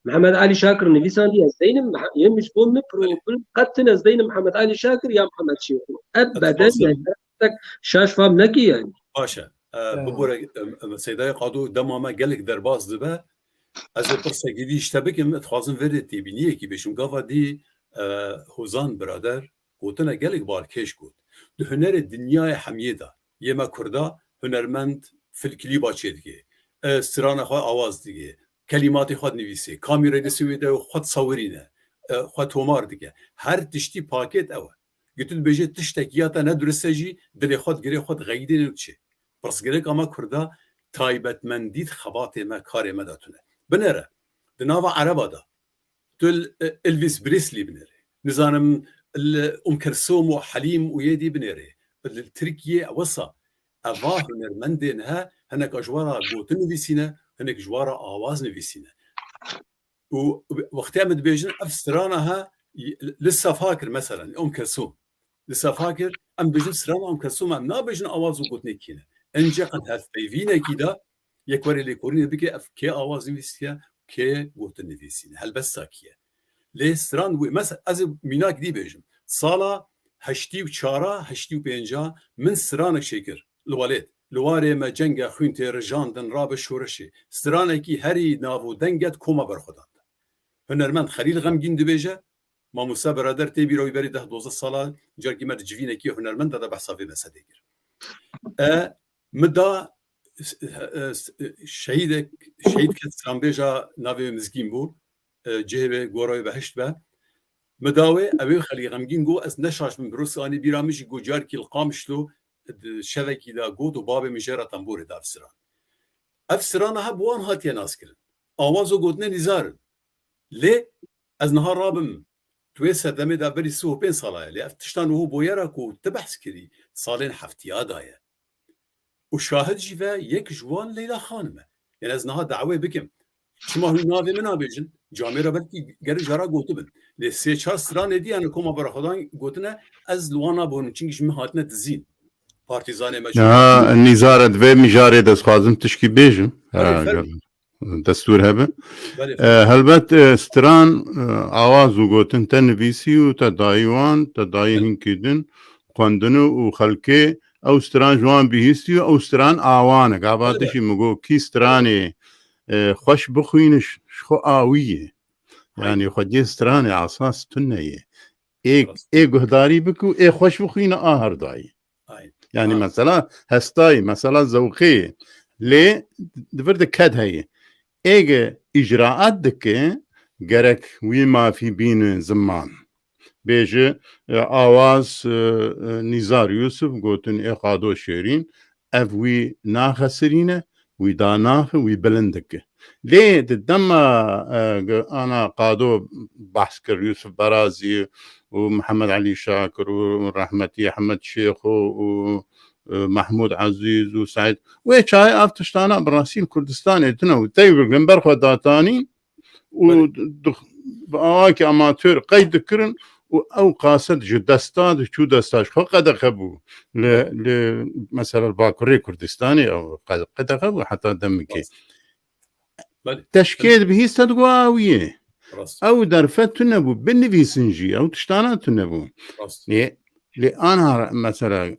Mihemed Elî Şakir nivîsandî ez deynim, Mihe-, yê min ji bo min problem qet tune ez deynim Mihemed Elî Şakir ya Mihemed Şêxo. Ebeden Ez dixwazim yani, tek şaş fam nekî yani. Baş e. E, Evet. Bibore, e, e, Seydayê Qado dema me gelek derbas dibe. Ez ê pirsekî dî ji te bikim, ez dixwazim vê rê têbîniyekî bêjim. Gava dî, e, Hozan birader gotine gelek balkêş got. Di hunerê dinyayê hemiyê de, yê me kurda hunermend filklîba çêdike, e, strana xwe awaz dike, kelîmatê xwe dinivîse, kamîrê destê wê de xwe disewirîne, e, xwe tomar dike. Her tiştî pakêt ew e. Gi tu dibêje tiştek ya te ne durist e jî, dilê xwe digire, xwe dixeyidêne û diçe. Pirsgirêka me kurda taybetmendî di xebatê me, karê me de tune. Binêre, di nava ereba de, tu li, e, Elvis Presley binêrî. Nizanim, li Um Kelsom û Helîm û yê dî binêrî. Li Tirkiyê wisa eva hunermendên he, hinek ji we re gotin nivîsîne, hinek ji we re awaz nivîsîne. Û wextê em dibêjin, ev strana he, li Sefa kir, meselen, Um Kelsom. Li Sefa kir, em dibêjin strana Um Kelsom, em nabêjin awaz û gotinê kî ne. Enceqet hevpeyvînekî de yek were lêkolînê bike, ev kê awaz nivîsiye, kê gotin nivîsîne, helbesta kî ye. Lê stran wê, mes-, ez ê mînak dî bêjim. Sala heştî û çar a, heştî û pênc a min stranek çêkir. Li welêt, li warê me ceng e, xwîn tê rijandin, rabe şoreşê. Stranekî herî nav û deng e, koma berxwedan de. Hunermend Xelîl Xemgîn dibêje, mamoste birader tê bîra wî berî deh dozdeh sala, carkî me di civînekî hunermend de, de behsa vê meselê kir. E, min da, e, e, şehîdek, şehîd ket stranbêja navê wê Mizgîn bû, e, cihê wê gora wê behişt be. Min da wê, ew ê Xelîl Xemgîn got, ez ne şaş bim, Brûs anî bîra min jî got, carkî li Qamişlo di şevekî de got û babê min jê re tembûrê da ev stran. Ev strana he bi wan hatiye naskirin. Awaz û gotinê Nîzar in. Lê ez niha rabim, tu wê serdemê de berî sih û pênc sala ye, lê ev tiştan wiho boye re ku tu behs kirî, salên heftiya de ye. Û şahid jî ve yek ji wan Leyla Xanim e. Yani ez niha dawê bikim. Çima hûn navê min nabêjin? Camêra belkî gerî jara gotibin. Lê sê çar stranê dî yani koma berxwedan gotine, ez li wan nabonim. Çimkî ji min hatine dizîn. Partîzanê me Ha, Nîzar e, di vê mijarê de dixwazim tişkî bêjim. Belê, Ha, fermî. gel. Destûr hebe. Belê, E, helbet, e, stran, e, awaz û gotin te nivîsî û te dayî wan, te dayî Belê. hinkî din, xwendine û xelkê ew stran ji wan bihîstiye, ew stran awan e. Gava Belê. tişî min got, kî stranê, e, xweş bixwîne, ji xwe awî ye. Hay. Yani xwediyê stranê esas tune ye. Ê, Rast. ê guhdarî bike û ê xweş bixwîne a her dayî. Hay. Yani Ha. mesela hestayî, mesela zewqê ye. Lê di vir de ked heye. Êge îcraat dike, gerek wî mafî bîne ziman. Bêje, e, awaz, e, e, Nîzar Yûsif gotin ê Qado Şêrîn, ev wî naxesirîne, wî danaxe, wî bilind dike. Lê di dema, e, ge-, ana Qado behs kir, Yusuf Berazî û Mihemed Elî Şakir û rehmetî Ehmed Şêxo û, e, Mehmûd Ezîz û Seîd, wê çaxê ev tiştana bi rastî li Kurdistanê tune û tey bigirin ber xwe datanî û Belê. di-, bi awakî amatör qeyd dikirin û ew qaset ji desta diçû desta ji xwe qedexe bû. Li, li, mesela li Bakurê Kurdistanê ew qe-, qedexe bû heta demikê. Rast. Belê. Teşkê dibihîst te digot ew yê. Rast. Ew derfet tune bû, binivîsin jî, ew tiştana tune bû. Rast. Lê, lê anha mesela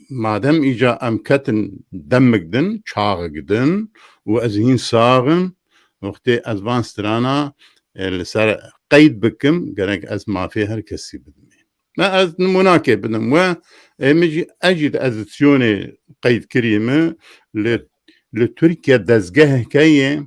madem îca em ketin demik din, çaxik din û ez hîn sax im, wextê ez van strana, e, li ser qeyd bikim, gerek ez mafê her kesî bidim. Me ez nimûnakê bidim we, ê, min jî, ez jî di edîsyonê qeyd kirî min, li, li Tirkiye dezgeheke ye,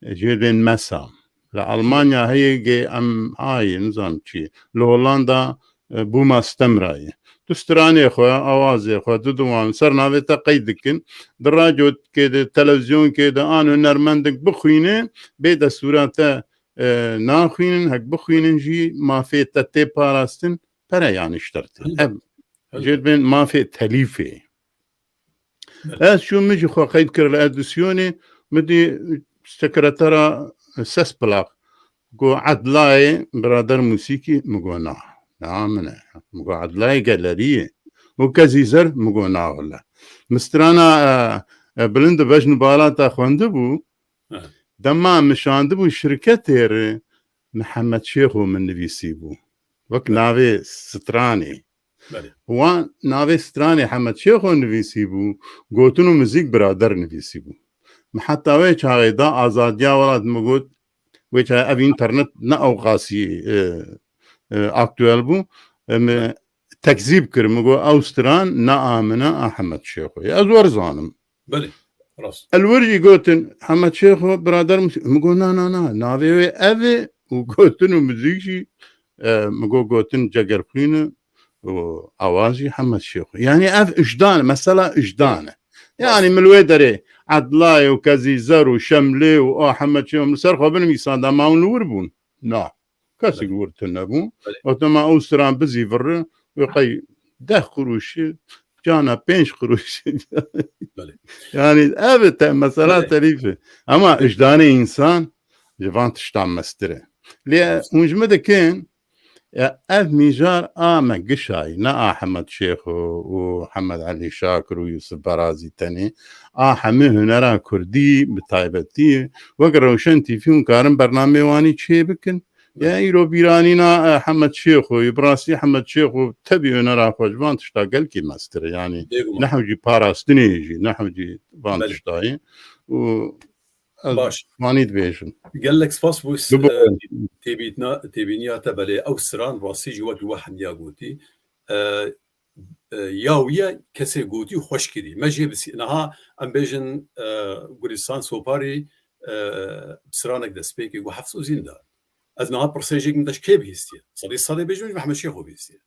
e, jê bên mesa. Li Almanya heye gê em ayê, nizam çi. Li Hollanda, e, Bûma Stemra ye. Tu stranê xwe, awazê xwe, tu diwan ser navê te qeyd dikin. Di radyokê de, televîzyonkê de an hunermendek bixwîne, bê destûra te, e, naxwînin, hek bixwînin jî mafê te tê parastin, pere yanî ji te re tê. Elbet. Ev Elbet. jê bên mafê telîfê. Elbet. Ez çûm, min jî xwe qeyd kir li edîsyonê, min dî sekretera Sesplak got, Edlayê birader Musîkî, min got, na, na min e. Min got, Edlayê gelerî ye. Û Kezîzer, min got, na wele. Min strana, e, e, Bilind Bejn Bala te xwendibû, He. dema min şandibû şirketê re, Mihemed Şêxo min nivîsîbû. Wek Belê. navê stranê. Belê. Wan navê stranê Hemed Şêxo nivîsîbû, gotin û muzîk birader nivîsîbû. Min heta wê çaxê da azadiya welat, min got, wê çaxê ev înternet ne ew qasî, e, e, aktuel bû. E, min Belê. tekzîb kir, min got, ew stran ne a min e, a Hemed Şêxo ye. Ez wer zanim. Belê, rast. Li wir jî gotin, Hemed Şêxo, birader Musî-, min got, na, na, na, navê wê ev e û gotin û muzîk jî, e, min got, gotin Cegerxwîn e û awaz jî Hemed Şêxo. Yanî ev ijdan e, mesela ijdan e. Yanî Rast. min li wê derê Edlayê û Kezîzer û Şemlê û a Hemed Şêxo min li ser xwe binivîsanda, ma hûn li wir bûn? Na. Kesek Belê. wir tune bû. Belê. Got, ma ew stran bizî vir, wê qey deh qurûşî, cana pênc qurûşî. Belê. Yanî ev e te, mesela Belê. telîf e. Ama Belê. ijdanê însan ji van tiştan mestir e. Lê Rast. hûn ji min dikin, e, ev mijar a me gişayî, ne a Hemed Şêxo û Hemed Elî Şakir û Yusuf Berazî tenê, a hemî hunera kurdî bi taybetî, wek Rewşen T V hûn karin bernameyê wanî çê bikin. Ya îro bîranîna, e, Hemed Şêxo, bi rastî Hemed Şêxo tevî hunera xwe ji van tişta gelkî mestir e. Yanî Bêguman. ne hewcî parastinê jî, ne hewcî van Belê. tişta ye. Û ez Baş. wanî dibêjim. Gelek spas bû, Bibo. e, têbîtina-, têbîniya te belê. Ew stran rastî jî wek we hemiya gotî. E, e, ya wî ye kesê gotî û xweş kirî. Me jê bisî-, niha em bêjin, e, Gulistan Soparî, e, bi stranek destpêkê got, Hafız Uzîn da. Ez niha pirsê jêk min te ji kê bihîstiye? Sedî sedê bêjim ji Mehmed Şêxo bihîstiye.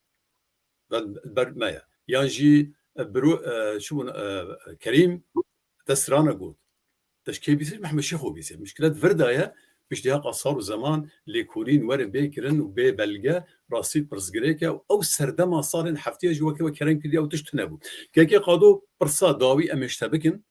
Ber, ber me ye. Yan jî, e, biro, e, çi bûn, e, Kerîm te strana got. Te ji kê bihîstiye? Mehmed Şêxo bihîstiye. Mişkilet vir de ye, piştî heqa sal û zeman lêkolîn werin bê kirin û bê belge, rastî pirsgirêk e û ew serdema salên heftê jî wekî we kerem kiriye û tişt tune bû. Kekê Qado, pirsa dawî em ê ji te bikin.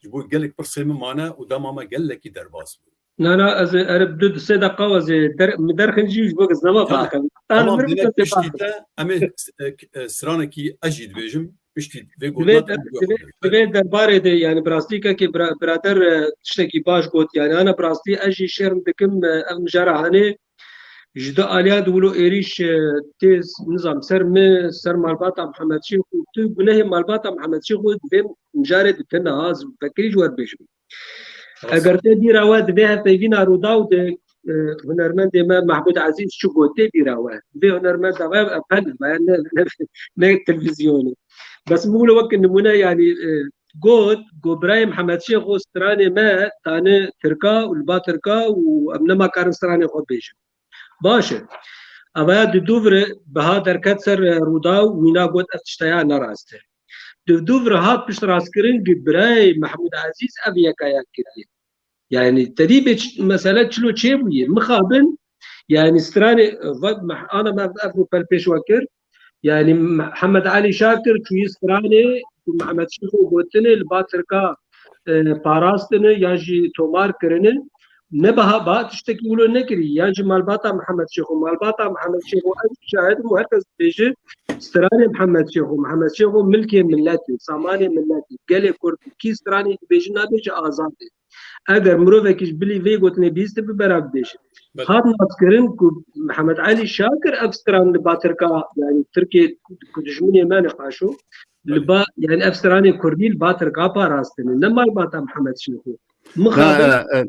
Ji bo gelek pirsê min mane û dema me gelekî derbas bû. Na, na, ez ê, erê, bi du, du sê deqa ez ê der-, min derxin jî ji bo ki ez nema Tamam. biaxivim. Tamam, Erê, dilek piştî biaxivim. te, em ê, e, k-, e, stranekî ez jî dibêjim, piştî vê Di vê gotina der-, te em di vê, biaxivin. di vê derbarê de, yani, bi rastî kekê bira-, birader, e, tiştekî baş got, yani, ana bi rastî ez jî şerm dikim, e, ev mijara hanê, Ji du aliya di wilo êrîş, e, tê, nizam, ser min, ser malbata Mihemed Şêx û tu gunehê malbata Mihemed Şêx û di vê mijarê di te niha ez vekirî ji we re bêjim. Rast. Eger tê bîra we di vê hevpeyvîna Rûdaw de, e, hunermendê me Mehmûd Ezîz çi got tê bîra we? Di vê hunermenda we ev hene, me ne, ne, ne televîzyonê. Bes min wilo wek nimûne, yanî, e, got, got birayê Mihemed Şêx û stranê me tane Tirka û li ba Tirka û em nema karin stranê xwe bêjin. Baş e. Evaya di dû vir biha derket ser, e, Rûdaw, mîna got ev tişteya ne rast e. Di dû vir hat pişt rastkirin, gi birayê Mehmûd Ezîz ev yekaya kiriye. Yani te dî bê ç-, mesele çilo çêbûye. Mixabin, yani stranê, va-, meh-, ana me ev rûpel pêş we kir. Yani Mihemed Elî Şakir çûyî stranê ku Mihemed Şêxo gotine li ba Tirka, e, parastine yan jî tomar kirine. Ne biha, biha tiştekî wilo nekirî. Yan jî malbata Mihemed Şêxo, malbata Mihemed Şêxo, ez şahid im û her kes dibêje stranê Mihemed Şêxo, Mihemed Şêxo milkê milletê, samanê milletê, gelê Kurd, kî stranê dibêje nabêje azad e. Eger mirovekî ji bilî vê gotinê bihîste, bi bera bibêje. Belê. Hat naskirin ku Mihemed Elî Şakir ev stran li ba Tirka, yani Tirkê ku dijminê me ne qaşo, li Belê. ba, yani ev stranê Kurdî li ba Tirka parastine. Ne malbata Mihemed Şêxo. Na, Mixabin e, e,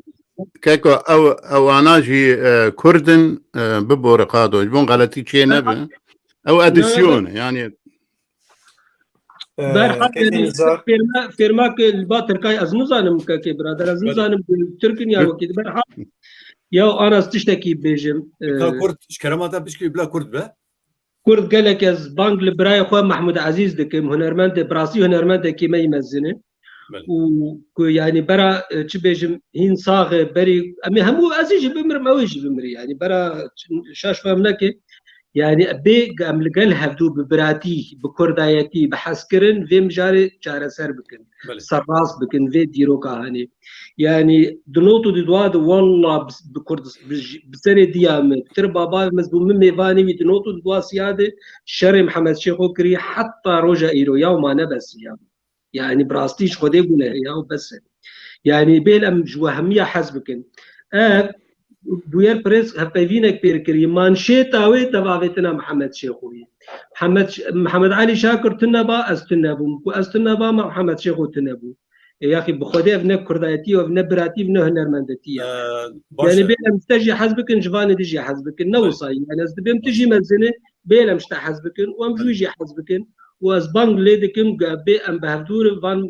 Keko, ew, ewana jî, e, Kurd in, e, bibore qado. Ji bo xeletî çê nebe. Ew edisyon e, yani. Ee, Berhal, Kekê yani, Nizar. Fêrma, fêrma ke li ba Tirkay ez nizanim, kekê birader, ez Belê. nizanim ku Tirk in ya Hı. wekî. Berhal, ya Anas tiştekî bêjim. Ee, Ka Kurd, ji kerema te pişkî bila Kurd be. Kurd gelek ez bang li birayê xwe Mahmud Ezîz dikim, hunermendê, bi rastî hunermendekî me yî mezin e. Belê. Û ku, yani, bera, e, çi bêjim, hîn sax e, berî, em ê hemû, ez ê jî bimirim, ew ê jî bimire, yani, bera ç-, şaş fehm neke. Yani, bê em li gel hevdû bi biratî, bi kurdayetî, bi hezkirin vê mijarê çareser bikin, Belê. serrast bikin vê dîroka hanê. Yani, di not û di dua de, wallah, bi, bi Kurd, bi, bi serê diya min, tir baba min, bû min mêvanê wî, di not û di dua siya de şerê Mihemed Şêxo kirî, heta roja îro, ya ma nebesiya. Yani, bi rastî ji Xwedê guneh e ya, û bes e. Yani, bêl em ji we hemiya hez bikin. Ev, bûyer prês hevpeyvînek pêr kirî. Manşêta wê tevavêtina Mihemed Şêxo ye. Mihemed Ş-, Mihemed Elî Şakir tune ba, ez tune bûm. Ku ez tune ba, ma Mihemed Şêxo tune bû. E, yaxî bi Xwedê ev ne kurdayetî, ev ne biratî, ev ne hunermendetî ye. Ee, baş Yani, e. bêl em ji te jî hez bikin, ji vanê de jî hez bikin. Ne Belê. wisa ye. Yani, ez dibêm tu jî mezin e, bêl em ji te hez bikin û em ji wî Belê. jî hez bikin. Û ez bang lê dikim, ge-, bê em bi hevdû re van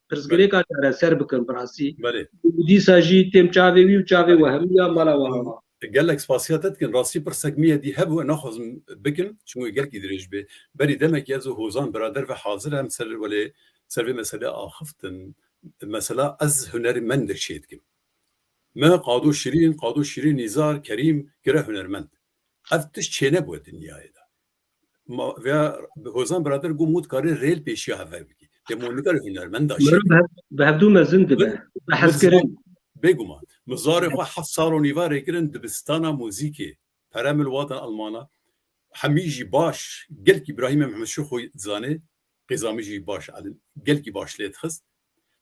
pirsgirêka çareser bikin bi rastî. Belê. Û dîsa jî têm çavê wî û çavê Belê. we hemiya mala we hema. Gelek spasiya te dikin. Rastî pirsek min yê dî hebû, naxwazim bikim, çunku gelkî dirêj bê. Berî demekî ez û Hozan birader ve hazir em ser welê, ser vê meselê axiftin. Mesela ez hunermendek çê dikim. Me Qado Şirîn, Qado Şirîn Nîzar, Kerîm kire hunermend. Ev tişt çênebûye dinyayê de. Ma, veya Hozan birader got, mû dikarê rêl pêşiya hev ve bikî. Lê mû nikare hunermenda Meriv şêrî. bi hev-, bi hevdû mezin dibe. Min, Bi min hezkirin. zar-, bêguman. Min zarê xwe heft sal û nîva rê kirin dibistana muzîkê. Pere min li wa dan Almana. Hemî jî baş, gelkî Îbrahîmê Mehmed Şêxo dizanê, qêza min jî baş, elin, gelkî baş lê dixist.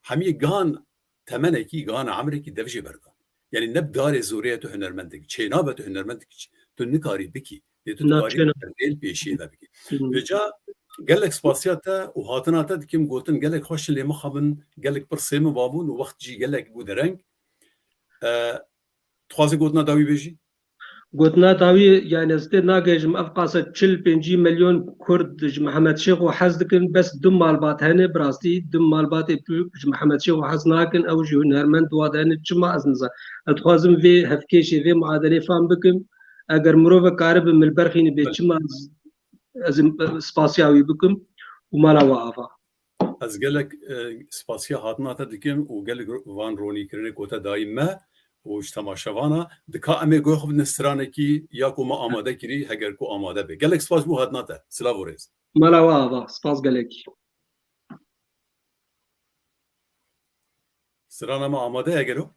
Hemî gan temenekî, gan emrekî dev jê berdan. Yani ne bi darê zorê ye tu hunermendekî, çênabe tu hunermendekî, tu nikarî bikî. Lê tu Na, dikarî çêna. rêl pêşiyê de bikî. Hmm. Vêca gelek spasiya te û hatina te dikim, gotin gelek xweş in lê mixabin, gelek pirsê min vabûn û wext jî gelek bû dereng. E, Dixwazî gotina dawî bêjî? Gotina dawî, yani ez tê nagihêjim, ev qasa çil pêncî milyon Kurd ji Mihemed Şêxo hez dikin, bes du malbat hene, bi rastî du malbatê tu ji Mihemed Şêxo hez nakin, ew jî hunermend wa de hene, çima ez niza-, ez dixwazim vê hevkêşê, vê muadelê fam bikim. Eger mirove karibe min li ber xînî bê, Belê. çima ez, ez ê spasiya wî bikim û mala we ava. Ez gelek, e, spasiya hatina te dikim û gelek ro-, van ronîkirinê ku te dayî me û ji temaşevana. Dika em ê guhê xwe bidin stranekî ya ku me amade kirî, heger ku amade be. Gelek spas bû hatina te. Silav û rêz. Mala we ava. Spas gelek. Strana me amade ye gelo?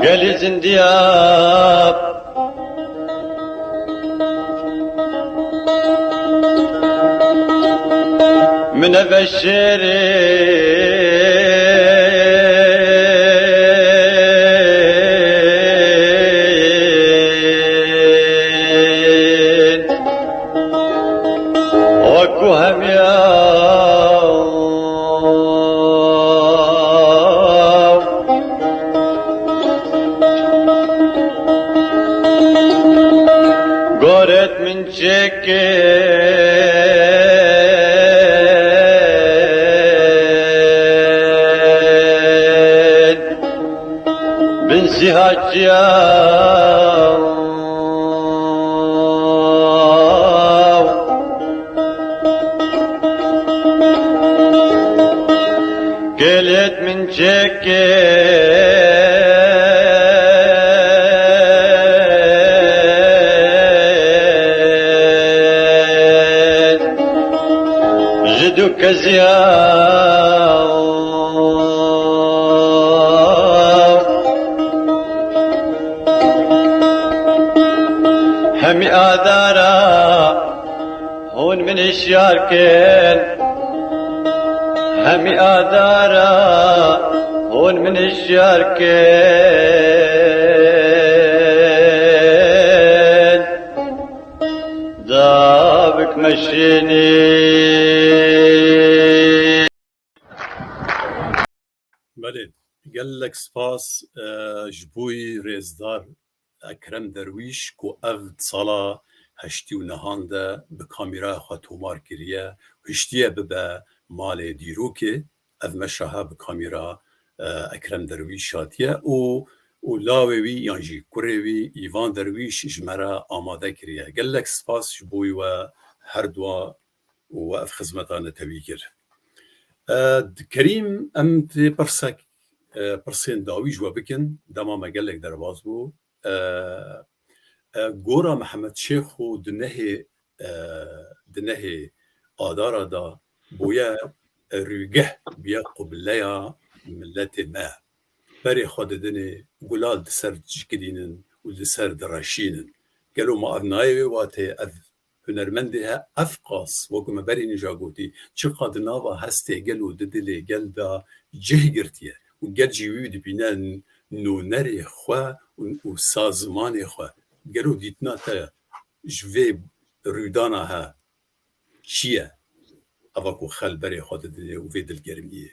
Gelî zindiya min eve şêrê Wekû hemiya goret min çêkin bin sîhaçiya. Gelêt min çêkin ji du keziya. Hemî adara hûn min hişyar kin. Hemî adara hûn min hişyar kin. Davik meşînî. Belê, gelek spas, e, ji bo wî rêzdar Ekrem Derwîş ku ev di sala heştî û nehan de bi kamîraya xwe tomar kiriye, hiştiye bibe malê dîrokê, ev meşa he bi kamîra, e, Ekrem Derwîş hatiye û, û lawê wî yan jî kurê wî Îvan Derwîş ji me re amade kiriye. Gelek spas ji bo wî we herduwa û we ev xizmeta netewî kir. E, Kerîm, em tê pirsek, e, pirsên dawî ji we bikin. Dema me gelek derbas bû. E, e, Gora Mihemed Şêxo di nehê, e, di nehê Adara da bûye, e, rûgeh bûye qubleya miletê me. Berê xwe didinê, gulal di ser dişikilînin û di ser direşînin. Gelo ma ev nayê wê watê, ev hunermendê he, ev qas, wekî me berê nîja gotî, çiqa di nava hestê gel û di dilê gel de cih girtiye û gel jî wî dibîne n-, nûnerê xwe û, û sazmanê xwe. Gelo dîtina te ji vê rûdana he çi ye? Eva ku xel berê xwe didinê û vê dilgermiyê.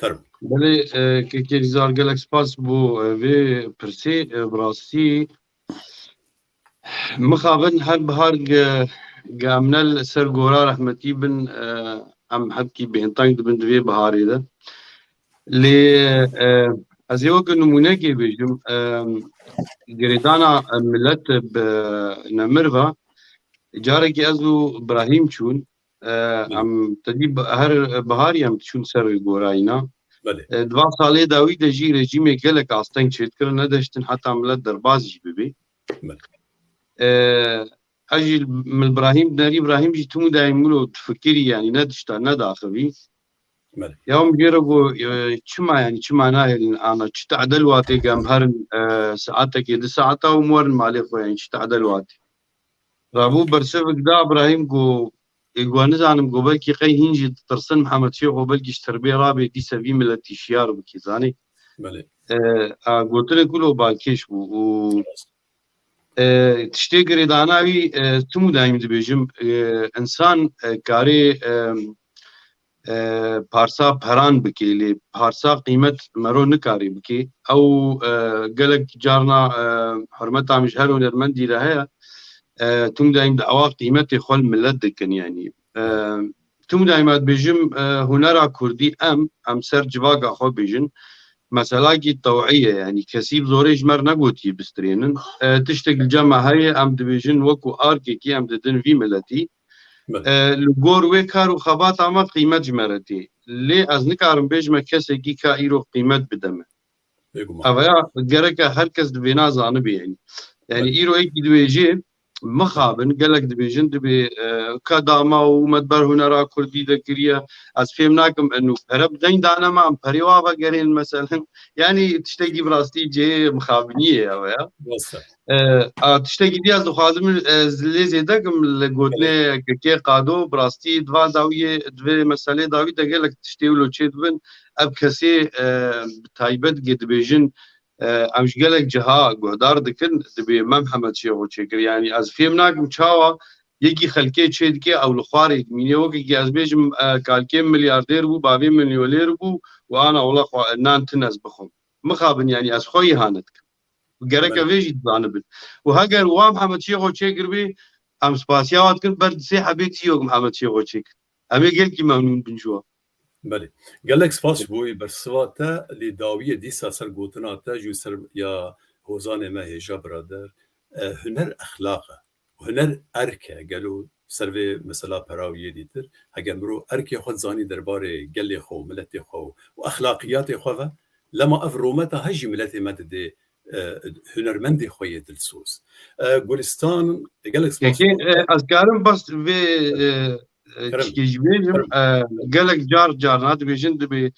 Fermo. Belê, e, Kekê Rîzar, gelek spas bo, e, vê pirsê, e, bi rastî mixabin her bihar ge, ge em ne li ser gora rehmetî bin, e, em hebkî bêhnteng dibin di vê biharê de. Lê, e, ez ê weke nimûnekê bêjim, e, girêdana, e, milet bi nemir ve, carekî ez û Birahîm çûn, e, Belê. Em tedî bi-, her biharî em diçûn ser gorayîna. Belê. E, di va salê dawî de jî rejîmê gelek asteng çêdikirin, nedeştin heta milet derbas jî bibê. Belê. E, ez jî min Birahîm, nerî Birahîm jî tim û dayîm wilo difikirî, yanî ne dişta, ne daxivî. Belê. Ya min jê re got, e, çima, yanî çima nahêlin ana, çi tedel watê gem herin, e, saetekê, di saeta û werin malê xwe, yanî çi tedel watê. Rabû bersivik da Birahîm got, ê, got, nizanim, got, belkî qey hîn jî ditirsin Mihemed Şêxo, belkî ji tirbê rabê dîse vî miletî şiyar bikî, zanî. Belê. E, a, gotinek wilo balkêş bû û, e, tiştê girêdana wî, e, tim û dayîm dibêjim, e, insan, e, karê, e, e, parsa peran bikê, lê parsa qîmet mero nikarê bikê. Ew, e, gelek carna, e, hurmeta min ji her hunermendî re heye. E, tim dayîm dawa qîmetê xwe li milet dikin, yanî. E, tim dayîm ez dibêjim, e, hunera kurdî em, em ser civaka xwe bêjin. Meselakî tewî ye, yanî kesî bi zorê ji me re negotiye bistrênin. E, tiştek li cem me heye, em dibêjin wekû arkekî em didin vî miletî. Belê. E, li gor wê kar û xebata me qîmet ji me re tê. Lê ez nikarim bêjime kesekî ka îro qîmet bide me. Bêguman. Ev ya gereke her kes di vêna zanibê, yanî. Yanî Belê. Îro êkî dibêjê, Mixabin, gelek dibêjin, dibê, e, ka dama û me di ber hunera kurdî de kiriye. Ez fêm nakim, eno pere bi deng dane me, em perê wa vegerên, meselen. Yanî tiştekî bi rastî cihê mixabiniyê ye ew ya. Rast e. E, a, tiştekî dî ez dixwazim, e, ez lê zêde kim li gotinê K K Qado, bi rastî di van dawiyê, di vê meselê dawî de gelek tiştê wilo çêdibin. Ev kesê, e, bi taybet ge dibêjin, e, em ji gelek ciha guhdar dikin, dibê me Mihemed Şêxo çêkir. Yanî ez fêm nakim çawa yekî xelkê çê dike, ew li xwarê dimîne. Wekekî ez bêjim, e, kalkê milyardêr bû, bavê milyonêr bû û ana wela xwe nan tin ez bixwim. Mixabin, yanî ez xwe îhane dikim. Gerek Belê. Ev ê jî dizanibin. Û heger wa Mihemed Şêxo çêkiribê, em spasiya wan dikin, ber di sê hebê dî yok Mihemed Şêxo çêkir. Em ê gelkî memnûn bin ji wan. Belê. Gelek spas ji bo wî bersiva te, lê dawiyê dîsa ser gotina te, ji ser ya hozanê me hêja birader, e, huner exlaq e. Huner erk e. Gelo ser vê mesela pera û yê dîtir, heger mirov erkê xwe dizanî derbarê gelê xwe û miletê xwe û, û exlaqiyatê xwe ve, lema ev rûmeta he jî miletê me didê, e, hunermendê xwe yê dilsoz. E, Gulistan, gelek spas. Peki, e, ez karim bas vê, e, e, Kerem. Tişkê jî bêjim, Kerem. E, gelek car, carna dibêjin, dibê,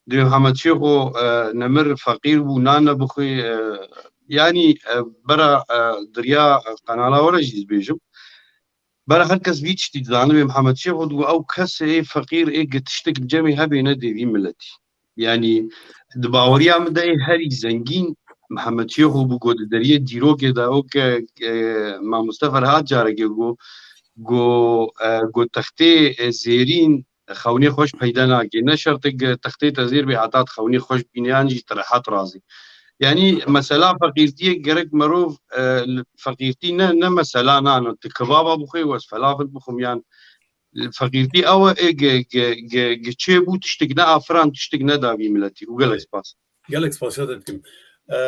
dibê Mihemed Şêxo, e, nemir feqîr bû, nan nebixwî, e, yanî, e, bera, e, diriya, e, qenala we re jî dibêjim. Bera her kes vî tiştî dizanibê, Mihemed Şêxo digo, ew kes ê feqîr ê ge tiştek li cemê hebê nedê vî miletî. Yanî di baweriya min de ê herî zengîn Mihemed Şêxo bû, ku di deriyê dîrokê de, weke, e, mamoste Ferhat carekê got, got, e, got textê, e, zêrîn xewnê xweş peyda nake. Ne şertik textê te zêr bê, heta tu xewnê xweş bîne, yan jî tu rehet razî. Yanî mesela feqîrtiyê gerek merov, e, li feqîrtî ne, ne mesela nano. Tu kebaba bixwê, wez felafel bixwim, yan feqîrtî ew e, ge, ge, ge, ge çê bû, tiştik ne afiran, tiştik ne davî miletî. Û gelek spas. Gelek spasiya te dikim. E,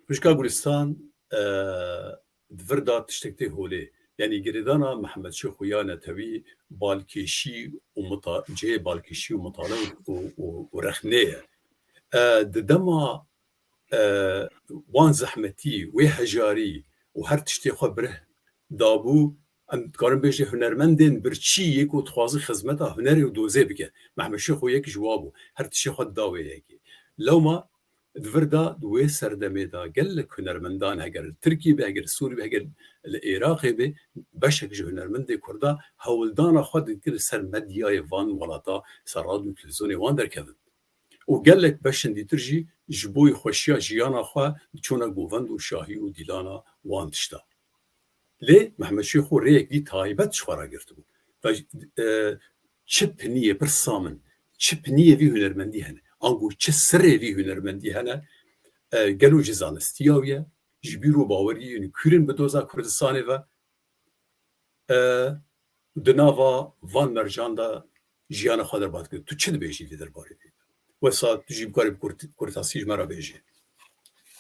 Xwişka Gulistan, e, di vir de tiştek tê holê. Yanî girêdana Mihemed Şêxo ya netewî balkêşî û mita-, cihê balkêşî û mitale û, û, û, û rexnê ye. E, di dema, e, wan zehmetî, wê hejarî û her tiştê xwe bi rih dabû, em dikarin bêjin hunermendên birçî yê ku dixwazin xizmeta hunerê û dozê bike. Mihemed Şêxo yek ji wa bû. Her tiştê xwe dida wê yekê. Lewma di vir de di wê serdemê de gelek hunermendan, heger li Tirkî be, heger li Sûrî be, heger li Iraqê be, beşek ji hunermendê Kurda hewldana xwe dikir li ser medyayê van welata, ser radyo û televîzyonê wan derkevin. Û gelek beşên dîtir jî ji bo xweşiya jiyana xwe diçûne govend û şahî û dîlana wan tişta. Lê Mehmet Şêxo rêyek vî taybet ji xwe re girtibû. Ve, e, çi piniyê, pirsa min, çi piniyê vî hunermendî hene? Ango çi sirrê vî hunermendî hene? E, gelo ji zanistiya wî ye? Ji bîr û baweriyên kûr in bi doza Kurdistanê ve? E, di nava van mercan de jiyana xwe derbat kir. Tu çi dibêjî vê derbarê vê? Wesa tu jî bikarî bi kurt-, kurtasî ji me re bêjî.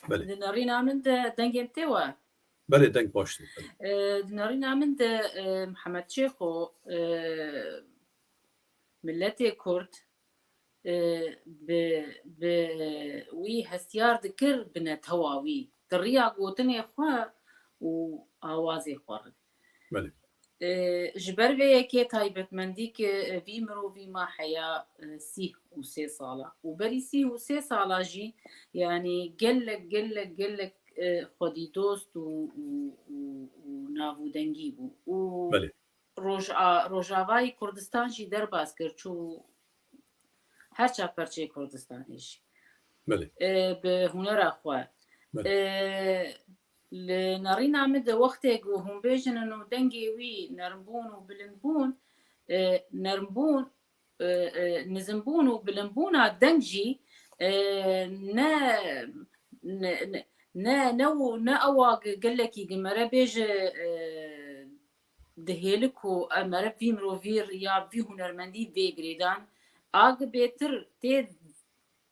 Belê. Di nerîna min de dengê min tê we? Belê, deng baş tê. E, di nerîna min de, e, Mihemed Şêxo, e, miletê Kurd, e, bi, bi wî hestiyar dikir bi netewa wî, di riya gotinê xwe û awazê xwe re. Belê. E, ji ber vê yekê taybetmendî ke, e, vî mirovî ma heya, e, sîh û sê sala. Û berî sîh û sê sala jî, yanî gelek, gelek, gelek, e, xwedîdost û, û, û, û navûdengî bû. Û Belê. Roja-, Rojavayî Kurdistan jî derbas kir, çû her çar perçeyê Kurdistanê jî. Belê. E, bi hunera xwe. Belê. E, li nerîna min de wextê ku hûn bêjin û dengê wî nermbûn û bilindbûn, e, nermbûn, e, e, nizimbûn û bilindbûna deng jî, e, ne, ne, ne, ne, ne, ne ewa ge-, gelekî ge mere bêje, e, dihêli ku em meriv vî mirovî ya vî hunermendî vê girêdan, a gi bêtir tê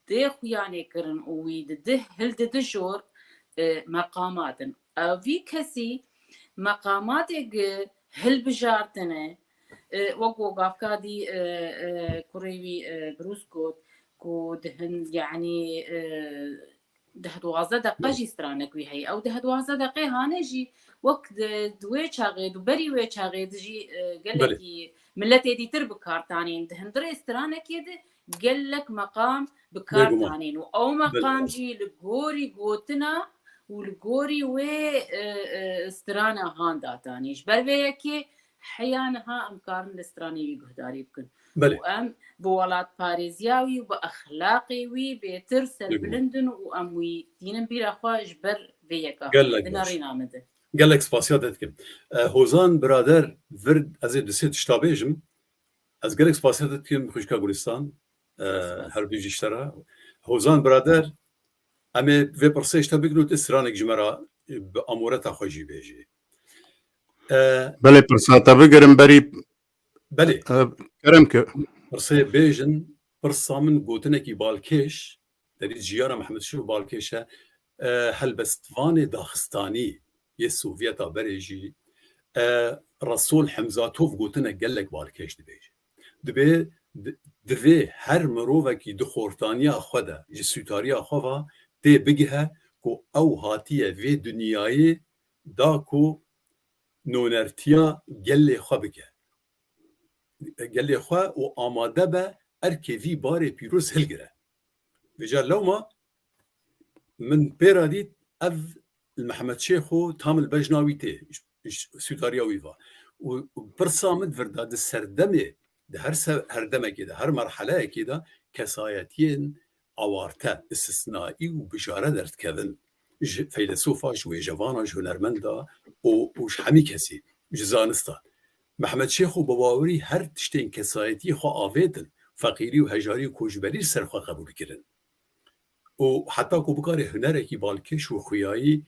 dê xuyanê kirin û wî didih hildidi jor, e, meqamat in. Ew vî kesî meqamatê gi hilbijartine, e, wek ku gavka dî, e, e, kurê wî, e, Brûs got ku di hin, yanî, e, Deh duwazdeh deqe jî stranek wî heye. Ew deh duwazdeh deqê hane jî wek di, di wê çaxê, di berî wê çaxê di jî, e, gelekî milletê dîtir bi kar tanîn. Di hundirê stranekê de gelek meqam bi kar tanîn û ew meqam jî li gorî gotina û li gorî wê, e, e, strana han datanî. Ji ber vê yekê heya niha em karin li stranê wî guhdarî bikin. Belê. Û em bi welatparêziya wî û bi exlaqê wî bêtir serbilind in û em wî tînin bîra xwe ji ber vê yeka. Gelek baş. Di nerîna min de. Gelek spasiya te dikim. E, Hozan birader vir, ez ê du sê tişta bêjim. Ez gelek spasiya te dikim xwişka Gulistan. E, her du jî ji te re. Hozan birader, em ê vê pirsê ji te bikin û tu stranek ji me re, e, bi amoreta xwe jî bêjî. E, Belê, pirsa te bigirim berî. Belê. E, kerem ke. Pirsê bêjin, pirsa min gotinekî balkêş, derî jiyana Mehmet Şêxo balkêş e, e, helbestvanê daxistanî yê Sovyeta berê jî, e, Rasol Hemzatov gotinek gelek balkêş dibêje. Dibê, di-, divê her mirovekî di xortaniya xwe de, ji sûtariya xwe ve tê bigihe ku ew hatiye vê dinyayê da ku nonertiya gelê xwe bike. Gelê xwe û amade be erkê vî barê pîroz hilgire. Vêca lewma min pê re dît ev li Mehmed Şêxo tam li bejna wî tê, ji, ji sûtariya wî va. Û, û pirsa min vir da di serdemê, di her se-, her demekê de, her merheleyekê de kesayetiyên awarte, istisnaî û bijare derdikevin. Ji feylesofa, ji wêjevana, ji hunermenda û, û ji hemî kesî, ji zanista. Mehmed Şêxo bi bawerî her tiştên kesayetiyê xwe avêtin, feqîrî û hejarî û koçberî li ser xwe qebûl kirin. Û heta ku bikare hunerekî balkêş û xuyayî,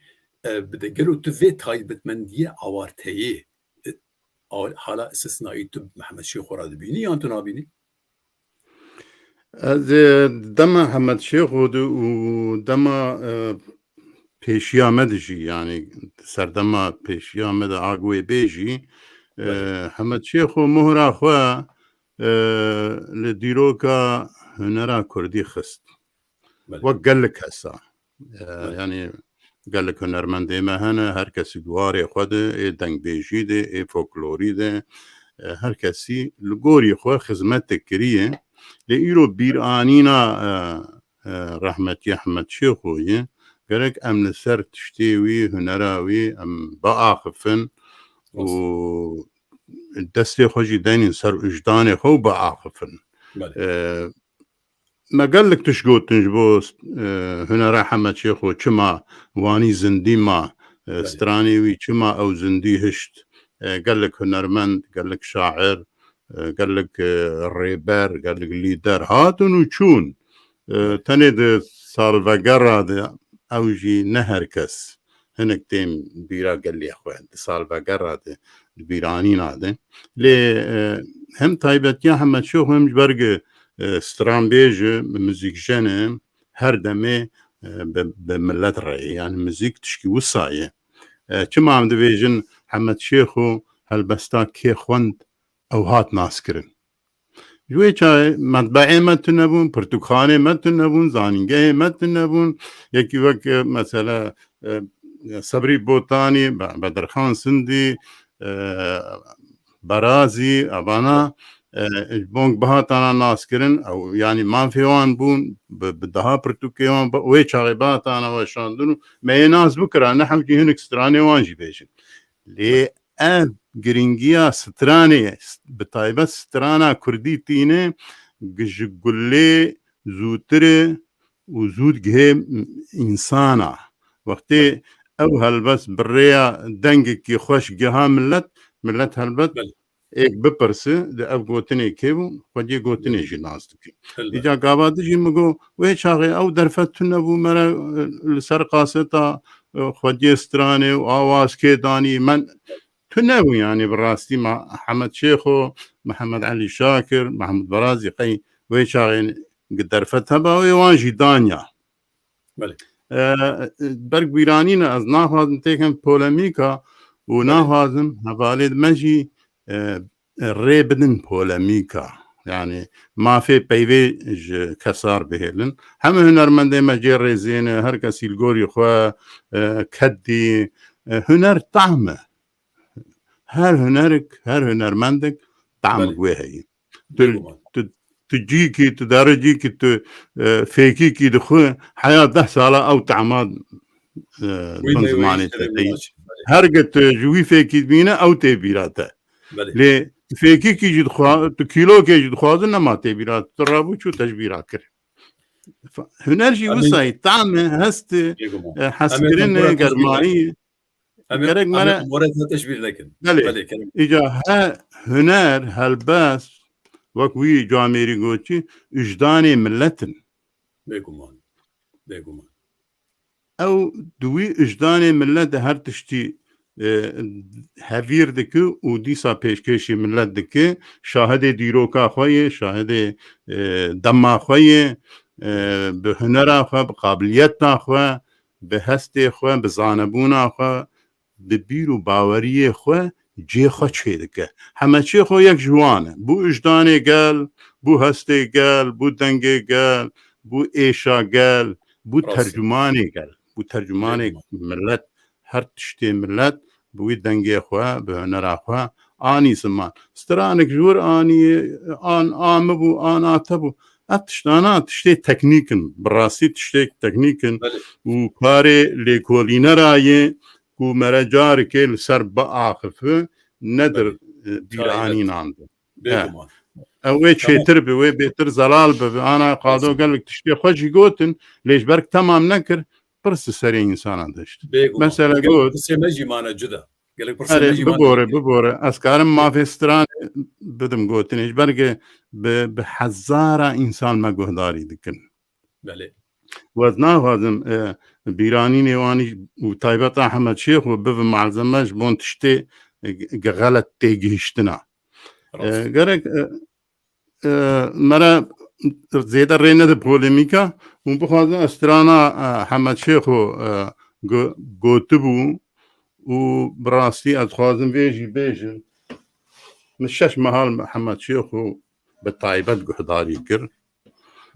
e, bide. Gelo tu vê taybetmendiyê awarteyê, e, a-, hala istisnaî tu Mehmed Şêxo re dibînî yan tu nabînî? Ez, e, dema Hemed Şêxo de û dema, e, pêşiya me de jî, yanî serdema pêşiya me de a wê bê jî, e, Belê. Hemed Şêxo mohra xwe, e, li dîroka hunera kurdî xist. Belê. Wek gelek kesa. E, Belê. Yanî gelek hunermendê me hene, her kesî di warê xwe de, ê dengbêjî de, ê folklorî de, e, her kesî li gorî xwe xizmetek kiriye. Lê îro bîranîna, e, e, rehmetî Ehmed Şêxo ye. Gerek em li ser tiştê wî, hunera wî em biaxifin û Rast. destê xwe jî denîn ser wijdanê xwe û biaxifin. Belê. E, me gelek tişt gotin ji bo, e, hunera Hemed Şêxo, çima wanî zindî ma, e, Belê. stranê wî çima ew zindî hişt, e, gelek hunermend, gelek şair, e, gelek, e, rêber, gelek lîder hatin û çûn. E, Belê. tenê di salvegera de ew jî ne her kes. Hinek tên bîra gelê xwe. Di salvegera de, di bîranîna de. Lê, e, hem taybetiya Hemed Şêxo hem ji ber ku, e, stranbêj e, muzîkjen e, her demê, e, bi, bi millet re ye. Yanî muzîk tişkî wisa ye. E, çima em dibêjin Hemed Şêxo helbesta kê xwend ew hat naskirin? Ji wê çaxê metbeê me tune bûn, pirtûkxanê me tune bûn, zanîngehê me tune bûn. Yekî wek, e, mesela, e, Sebrî Botanî, Be-, Bedirxan Sindî, e, Berazî, evana, e, ji bo bihatana naskirin, ew, yanî mafê wan bûn, bi, bi daha pirtûkê wan, bi, wê çaxê bihatana weşandin û me yê nas bikira, ne hewcî hinek stranê wan jî bêjin. Lê ev girîngiya stranê, bi taybet strana kurdî tîne, ji gulê zûtir e û zû digihê însana. Wextê ew helbest bi rêya dengekî xweş giha millet, millet helbet Belê. êk bipirse, di ev gotinê kê bû, xwediyê gotinê Belê. jî nas dike. Elbet. Îca gava di jî min got, wê çaxê ew derfet tune bû, me re, e, li ser kaseta, e, xwediyê stranê û awaz kê danî, men tune bû, yanî bi rastî Hemed Şêxo, Mihemed Elî Şakir, Mehmûd Berazî qey wê çaxê derfet heba wê wan jî danya. Belê. E, berg bîranî ne, ez naxwazim têkim polemîka û Belê. naxwazim hevalê me jî, e, rê bidin polemîka. Yani mafê peyvê ji kesar bihêlin. Heme hunermendê me cê rêzê ne, her kesî li gorî xwe, e, kedî, e, huner tam e. Her hunerik, her hunermendek tam Belê. wê heye. Tu, Bêguman. tu, tu cîkî, tu dericîkî, tu, e, fêkîkî dixwe, heya deh sala ew tama, e, Wî bin meywe zimanê yî te tey. Belê. Her gi tu ji wî fêkî dibîne, ew tê bîra te. Belê. Lê tu fêkîkî jî dixwa-, tu kîlokê jî dixwazin, nema tê bîra, tu rabû çû te ji bîra kir. Fa-, huner jî Em ê wisa ye, tam e, hest e, Bêguman. e, Em ê hezkirin e, qambûra tişbî germayî ye. Em ê, Gerek em ê mere qambûra te tişbî nekin. Belê. Belê, kerem. Îca he huner, helbest, wek wî camêrî gotî, wijdanê millet in. Bêguman. Bêguman. Ew di wî wijdanê millet de her tiştî, e, hevîr dike û dîsa pêşkêşî millet dike. Şahidê dîroka xwe ye, şahidê, e, dema xwe ye, e, bi hunera xwe, bi qabiliyeta xwe, bi hestê xwe, bi zanebûna xwe, bi bîr û baweriyê xwe cihê xwe çêdike. Heme çê xwe yek ji wan e. Bû wijdanê gel, bû hestê gel, bû dengê gel, bû êşa gel, bû Rast e. tercûmanê gel, bû tercûmanê Bêguman. millet, her tiştê millet bi wî dengê xwe, bi hunera xwe anî ziman. Stranek ji wir anî, an a min bû, an a te bû. Ev tiştana tiştê teknîk in. Bi rastî tiştê teknîk in Belê. û karê lêkolînera yê ku mere carekê li ser biaxife, nedir, Belê. e, bîranînan de. Bêguman. He. Ew wê Tamam. çêtir bi, wê bêtir zelal bi, bi. Ana qado Rast. gelek tiştê xwe jî gotin, lê ji ber temam nekir, pirs li serê însana dişt. Bêguman. Mesela Gelek got, pirsê me jî mane cuda. Gelek pirsê Erê, me jî mane bibore, cuda. bibore. Ez karim mafê stranê bidim gotinê. Ji ber ke bi, bi hezara însan me guhdarî dikin. Belê. Û ez naxwazim, e, bîranînê wan û taybet Ehmed Şêxo bibe malzeme ji bon tiştê, e, ge-, xelet têgihiştina. Rast. E, gerek, e, e, mere zêde rê nede polemîka û bixwazin ez strana, e, Ehmed Şêxo, e, go-, gotibû û bi rastî ez dixwazim vê jî bêjim. Min şeş mehal Ehmed Şêxo bi taybet guhdarî kir.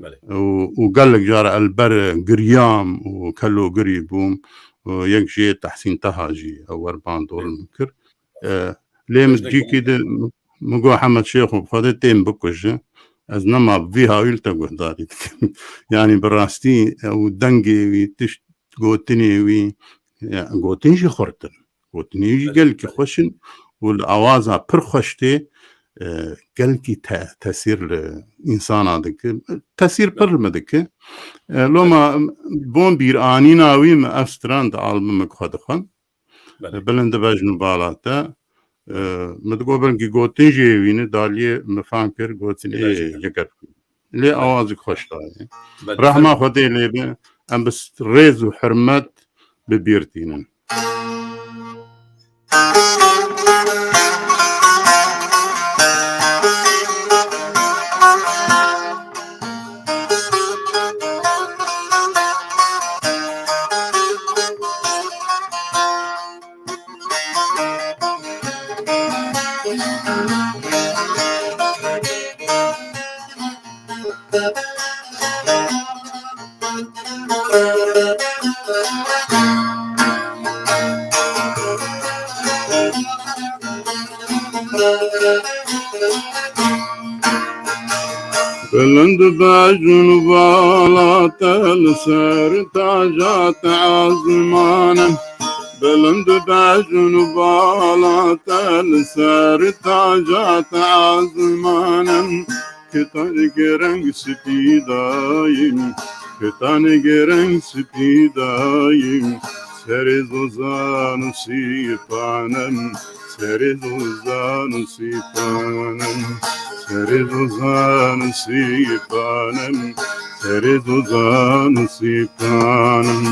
Belê. Û, û gelek cara ez li ber giriyam û kelogirî bûm. Û yek jê Tehsîn Teha jî ew wer bandol Belê. min kir. E, lê min Tiştek cîkî din min got, Hemed Şêxo, bi Xwedê tên bikuje. Ez nema bi vî hawî li te guhdarî dikim. Yanî bi rastî ew dengê wî, tişt gotinê wî, ya, gotin jî xurt in. Gotinê wî jî Belê, gelkî belê. xweş in û li awaza pir xweş tê, e, gelkî te-, tesîr li însana dike. Tesîr pir Belê. li min dike. E, loma Belê. bon bîranîna wî min ev stran di albumik xwe dixwend. Belê. Bilind bejn û bala te. E, min digot belkî gotin jî êwî ne, daliyê min fam kir, gotin ê Belê. jiger. Lê awazek xweş daye. Belê. Rehma Xwedê lê be, em bi rêz û hurmet bi bîr tînin. Bilind bejn û bala te li ser taja te ezmanim. Bilind bejn û bala te li ser taja te ezmanim. Kitanê reng spî dayîn, kitanê reng spî dayîn, serê zozan û sîpanim, serê zozan û sîpanim, serê zozan û sîpanim, serê zozan û sîpanim.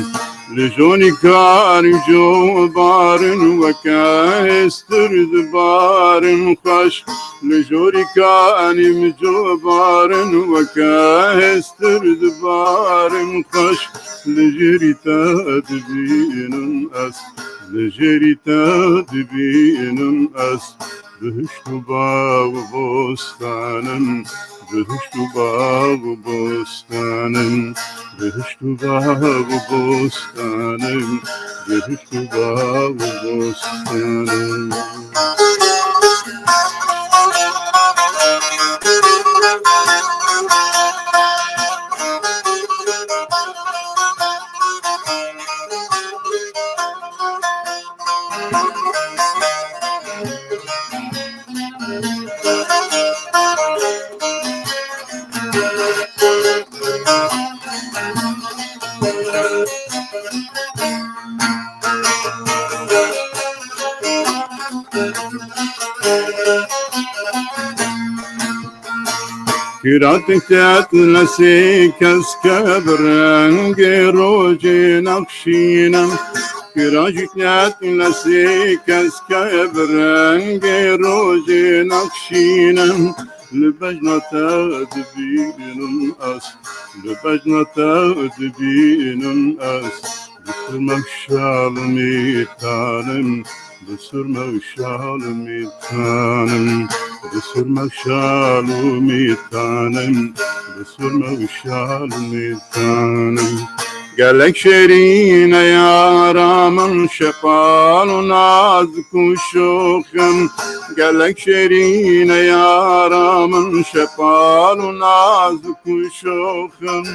Li jonî karî cobarin weke hêstir dibarin xweş. Li jorî kanî min cobarin weke hêstir dibarin xweş. Li jêrî te dibînim ez, li jêrî te dibînim ez. Bihişt û bav û bostanim, bihişt û bav û bostanim, bihişt û bav û bostanim, bihişt û bav û bostanim. Kira tiştet nesî keske bi rengê rojê nexşîne. Kira jî tiştet nesî keske bi rengê rojê nexşîne. Li bejna te dibînim ez, li bejna te dibînim ez. Bi surmek şalmî tanim, bi surmek şalmî tanim, bi surmek şalmî tanim, bi surmek şalmî tanim. Gelek şêrîn e yara min, şepal û nazik û şoxim. Gelek şêrîn e yara min, şepal û nazik û şoxim.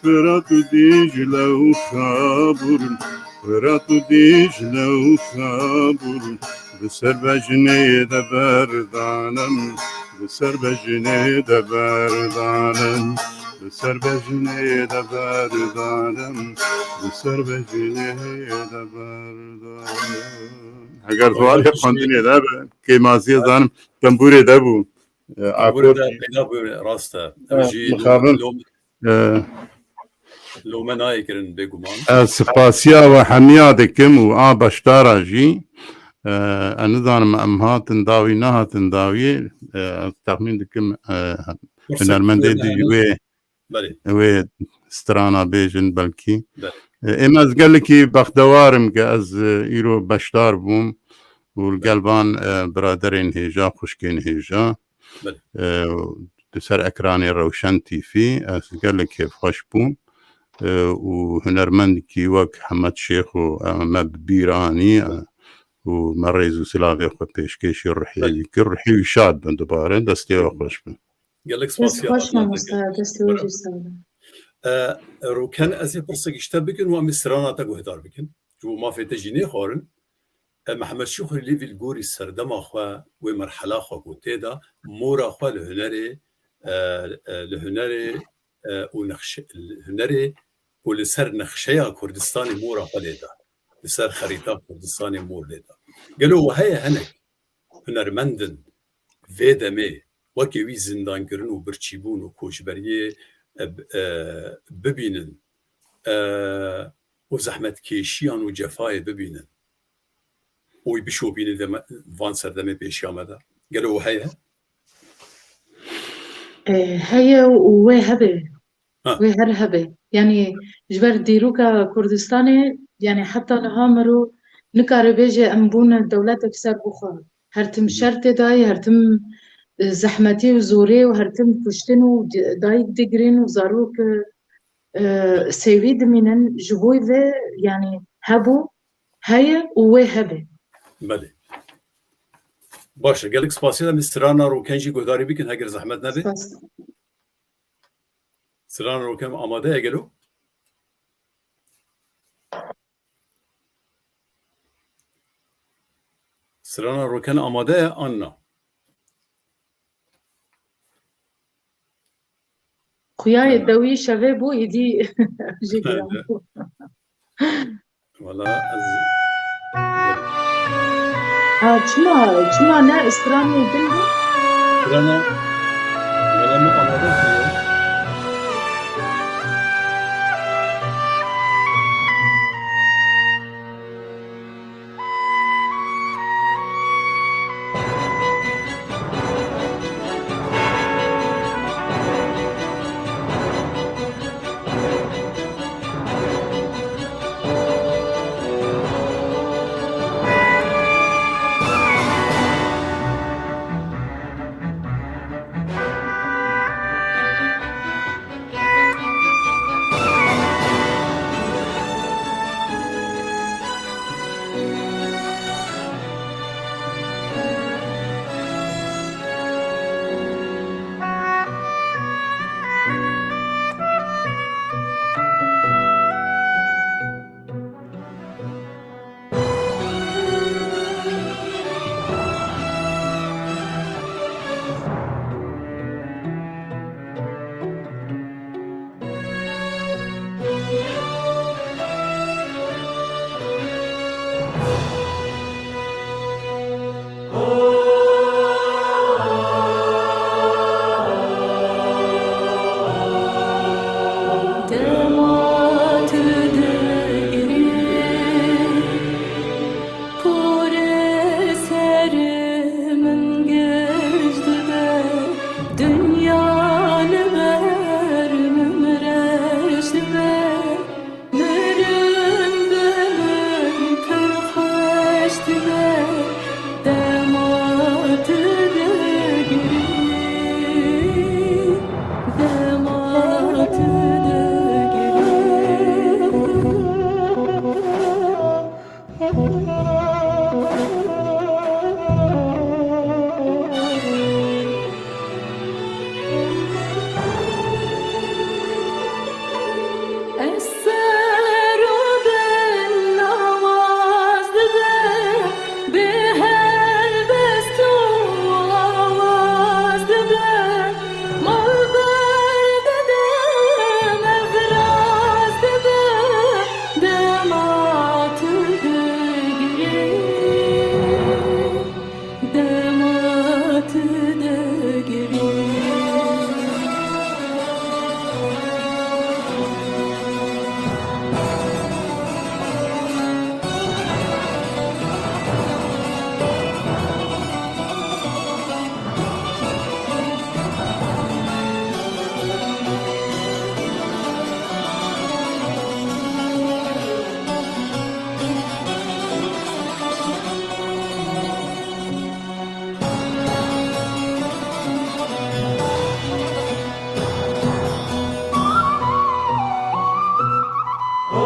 Firat û Dîcle û Xabûr, Firat û Dîcle û Xabûr, bi ser bejnê de berdanim, bi ser bejnê de berdanim, bi ser bejnê de berdanim, bi ser bejnê de berdanim. Heger tu alî xwendinê de be, kêmaziyê zanim, tembûrê de bû. E, Tembûrê akor de jî peyda bû, rast e. Ew e, jî mixabin. Lom-, lom-, E, Lome nayê kirin bêguman. Ez spasiya we hemiya dikim û a beşdara jî. E, ez nizanim em hatin dawî, nehatin dawî. E, ez texmîn dikim, e, Pirsek hunermendê di ji wê, belê, wê strana bêjin belkî. Belê. E, êm ez gelekî bextewar im ke ez, e, îro beşdar bûm û li gel van, e, biraderên hêja, xwişkên hêja. Belê. E, di ser ekranê Rewşen T V, ez gelek kêfxweş bûm. E, û hunermendekî wek Hemed Şêxo, e, me bi bîr anî, e, û me rêz û silavê xwe pêşkêşî ruhiyê Belê. wî kir. Ruhê wî şad bin dubare, destê we xweş bin. Gelek Dest spasiya xweş hatina mamoste, destê we jî sağ be. E, Rûken, ez ê pirsek ji te bikin û em ê strana te guhdar bikin. Ji bo mafê te jî nêxwarin. E, Mehmet Şukrî Lîvî li gorî serdema xwe, wê merhela xwe ku tê de, mora xwe li hunerê, e, e, li hunerê, e, û nexşe-, li hunerê û li ser nexşeya Kurdistanê mora xwe lê da. Li ser xerîta Kurdistanê mor lê da. Gelo we heye hinek hunermendin vê demê wekî wî zindankirin û birçîbûn û koçberiyê, e, b-, e, bibînin, e, û zehmetkêşiyan û cefayê bibînin û wî bişopînin vê me-, van serdemê pêşiya me de? Gelo we heye? E, heye û wê hebe. Ha. Wê her hebe. Yanî ji ber dîroka Kurdistanê, yanî heta niha miro nikare bêje em bûne dewletek ser bixwe. Her tim Hı hı. şer tê dayê, her tim, e, zehmetî û zorê û her tim kuştin û di-, dayik digrin û zarok, e, e, sêwî dimînin. Ji bo vê, yanî hebû, heye û wê hebe. Belê. Baş e. Gelek spasiya, em strana Rûken jî guhdarî bikin, heger zehmet nebe. Spas. Strana Rûken amade ye gelo? Strana Rûken amade ye an na? Xuyayê He. dewî şevê bû, îdî jî giran bû. Wala ez Ha, çima, çima ne stranê din bû? Strana, wala me amade kiriye. Ez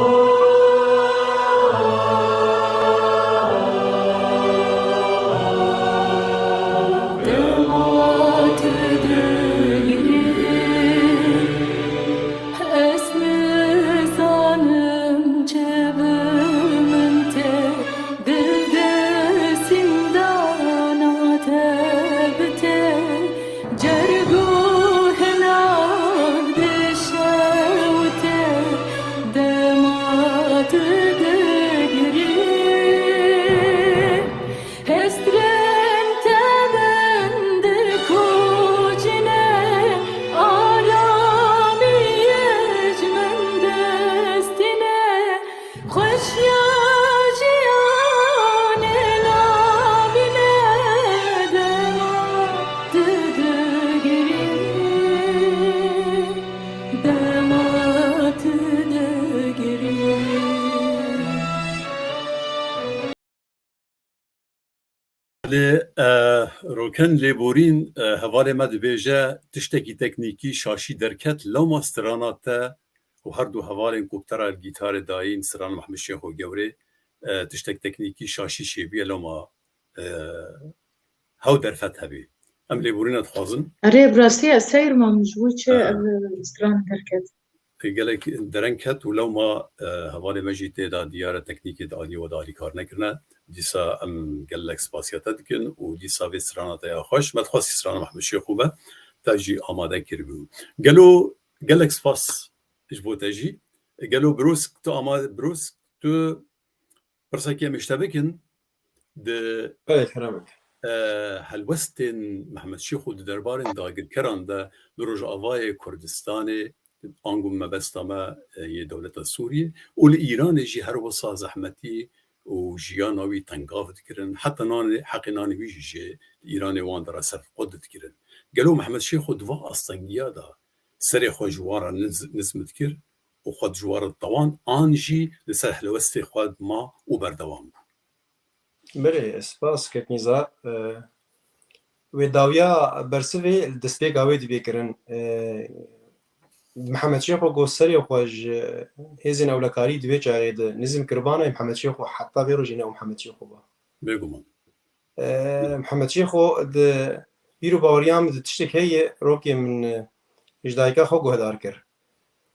nizanim çi bi min te, dil de sîndana te bi te, cergo hinav dişewite, dema tu digirî. Hesrên te min dikocîne, aramiyê ji min distîne, xweşiya jiyanê nabîne, dema tu digirî, dema tu digirî. Lê, e, Roken Lêborîn, e, hevalê me dibêje, tiştekî teknîkî şaşî derket, lewma strana te û her du hevalên ku bi te re li gîtarê dayîn, strana Mehmet Şêxo Gewrê, e, tiştek teknîkî şaşî çêbûye, lewma, e, hew derfet hebî. Em lêborîna dixwazin. Erê, bi rastî ez seyr mam ji bo çi, e, ev stran derket. Gelek dereng ket û lewma, e, hevalê me jî tê de diyar e, teknîkê di aliyê we de alîkar nekirine. Dîsa em gelek spasiya te dikin û dîsa vê strana te ya xweş. Me dixwest strana Mehmet Şêxo be, te jî amade kiribû. Gelo gelek spas ji bo te jî. Gelo Brûsk, tu ama-, Brûsk, tu pirsekê em ji te bikin. Di, Belê, kerem bike. E, helwestên Mehmet Şêxo di derbarên dagirkeran de li Rojavayê Kurdistanê, ango mebesta me, e, yê dewleta Sûriyê û li Îranê jî her wisa zehmetî û jiyana wî tengav dikirin. Heta nanê, heqê nanê wî jî jê li Îranê wan de re serhilqut dikirin. Gelo Mehmet Şêxo di va astengiya de serê xwe ji wan re niz-, nizm dikir û xwe ji wan re ditawan, an jî li ser helwestê xwe dima û berdewam bû? Belê, spas Keknîza. E, wê dawiya bersivê li destpêka wê dibê kirin. E, Mihemed Şêxo got serê xwe ji hêzên ewlekarî di vê çaxê de nizm kiribana, Mihemed Şêxo heta vê rojê ne û Mihemed Şêxo ba. Bêguman. E, Mihemed Şêxo di bîr û baweriya min de tiştek heye, rokê min, e, ji dayika xwe guhdar kir.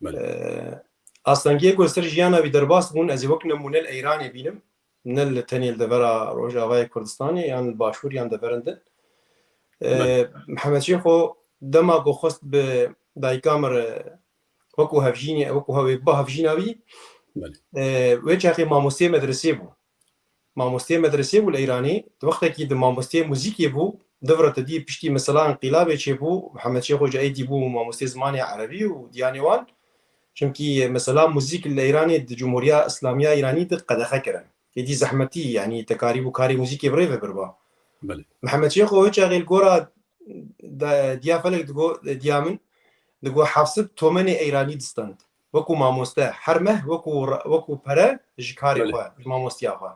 Belê. E, astengiyê ku li ser jiyana wî derbas bûn, ez ê wek nemûne li Eyranê bînim. Ne li tenê li devera Rojavayê Kurdistanê, yan li Başûr, yan deverên din. E, Belê. Mihemed Şêxo dema ku xwest bi dayika min re wekû hevjînê, wekû hevê biba hevjîna wî, Belê. E, wê çaxê mamosteyê medresê bû. Mamosteyê medresê bû li Îranê. Di wextekî di mamosteyê muzîkê bû, di vir te dî piştî mesela înqîlabê çêbû, Mihemed Şêxo Ceîdî bû mamosteyê zimanê erebî û diyanê wan. Çimkî mesela muzîk li Îranê di Cumhuriya Îslamiya Îranî de qedexe kirin. Êdî zehmetî, yanî te karîbû karê muzîkê bi rê ve biriba. Belê. Mihemed Şêxo wê çaxê li gora de, diya felek digo, diya min, digo heft sed tomenê Îranî distend. Wekû mamoste, her meh wekû re-, wekû pere ji karê Belê. Xwe, ji mamostiya xwe.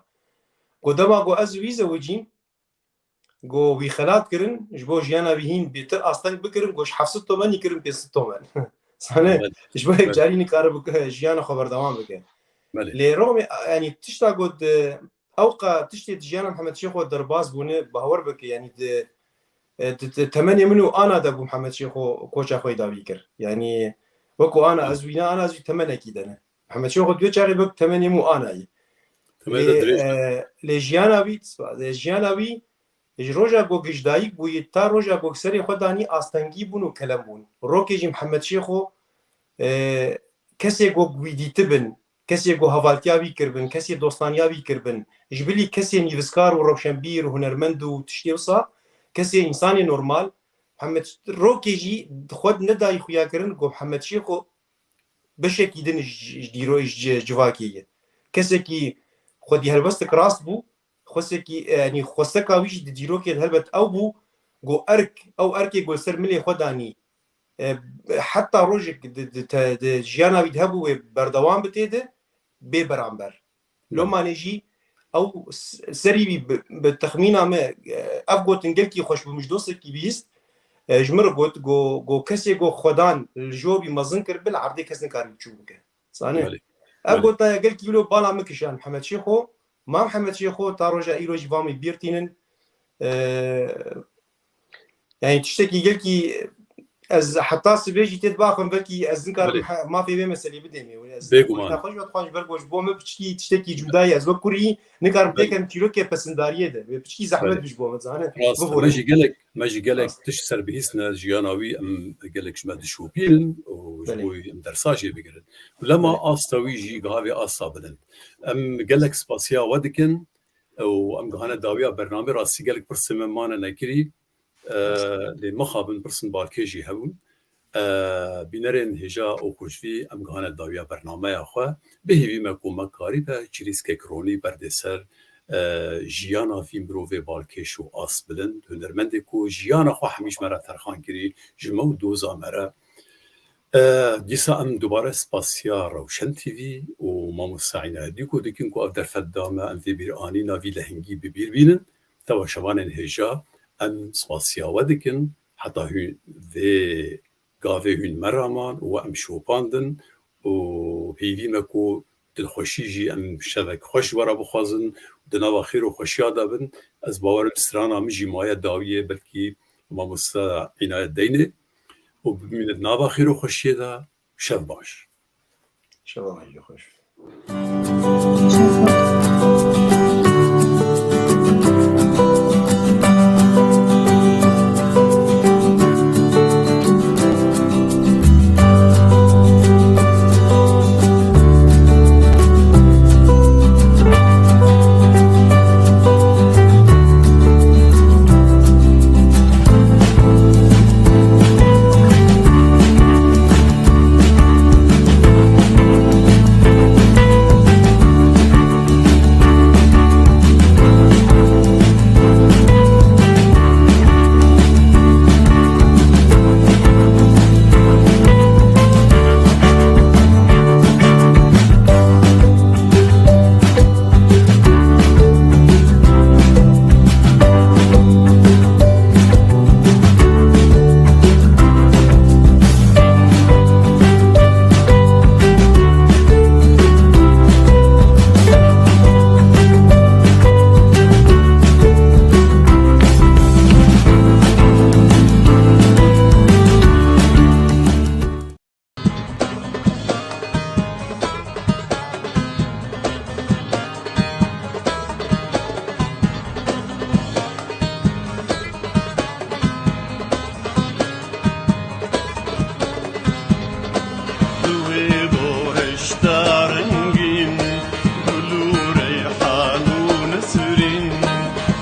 Go dema go ez wî zewicîm, go wî xelat kirin, ji bo jiyana wî hîn bêtir asteng bikirin, go ji heft sed tomenî kirin pênc sed tomen. Sane, Belê. Ji bo Belê. Yekcarî nikare bike, jiyana xwe berdewam bike. Belê. Lê Romê, yanî tişta got, e, ew qa tiştê di jiyana Mihemed Şêxo derbas bûne, bawer bike, yanî di, e, di, di temenê min û ana de bû Mihemed Şêxo koça xwe dawî kir. Yanî wekû ana Belê. Ez wîna, ana ez wî temenekî de ne. Mihemed Şêxo di wê çaxê wek temenê min û ana ye. Temenê Lê, dirêj e, lê jiyana wî, lê jiyana wî, ji roja ku gijdayîk bûyî ta roja ku serê xwe danî astengî bûn û kelem bûn. Rokê jî Mihemed Şêxo, e, kesê ku wî dîtibin, kesê ku hevaltiya wî kiribin, kesê dostaniya wî kiribin, ji bilî kesê nivîskar û rewşenbîr û hunermend û tiştê wisa, kesê însanê normal, Mihemed rokê jî xwe nedayî xuya kirin ku Mihemed Şêxo beşekî din ji, ji dîro-, ji civakê ye. Kesekî xwedî helwestek rast bû, xwesekî, e, yanî xweseka wî jî di dîrokê de helbet ew bû, got erk, ew erkê ku li ser milê xwe danî, e, heta rojek di, di, te, di jiyana wî de hebû wê berdewam bi tê de, bê beramber. Loma Belê. Lê jî ew s-, serî wî bi, bi texmîna me, e, ev gotin gelkî xweş bû, min ji dostekî bihîst, e, ji min re got, go, go kesê go Xwedan li jor wî mezin kir, bila erdê kes nikarî biçûk bike. Sane? Belê. Ev Belê. Gotaya gelkî wilo bala min kişand Mihemed Şêxo. Ma Mihemed Şêxo ta roja îro jî van wî bîr tînin. Ee, yani tiştekî gelkî ez heta sibê jî tê dibaxim belkî ez nikarim Belê. he-, mafê vê meselê bidêmê. Wê ez Bêguman. Xwe ji ber ku ji bo min piçkî tiştekî cuda ye. Ez wek kurî nikarim Belê. têkem çîrokê pesindariyê de. Wê piçkî zehmet Belê. bi ji bo min, zanin. Rast, Bibûre. me jî gelek, me jî gelek Rast. tişt ser bihîstine, jiyana wî em gelek ji me dişopînin û ji Belê. bo wî em dersa jê bigirin. Lema Belê. asta wî jî gavê asta bilind. Em gelek spasiya we dikin û em gihane dawiya bernamê, rastî gelek pirsên me mane nekirî. E, lê mixabin pirsin balkê jî hebûn. E, bînerên hêja û xweşvî em gihane dawiya bernameya xwe. Bi hêvî me ku me karîbe çirîskek ronî berdê ser, e, jiyana vî mirovê balkêş û asbilind, hunermendê ku jiyana xwe hemî ji me re terxan kirî, ji me û doza me re. E, dîsa em dubare spasiya Rewşen T V û Mamoste Înayet Dîko dikin ku ev derfet da me em vê bîranîna vî lehengî bi bîr bînin. Teva şevanên hêja em spasiya we dikin. Heta hûn vê gavê hûn me raman û we em şopandin û hêvî me ku dilxweşî jî em şevek xweş ji we re bixwazin û di nava xêr û xweşiya de bin. Ez bawerim strana min jî maye dawiyê, belkî mamoste Înayet deynê û bimîne di nava xêr û xweşiyê de. Şev baş. Şeva we jî xweş. Di wê bohişta rengîn, gul û reyhan û nesrîn.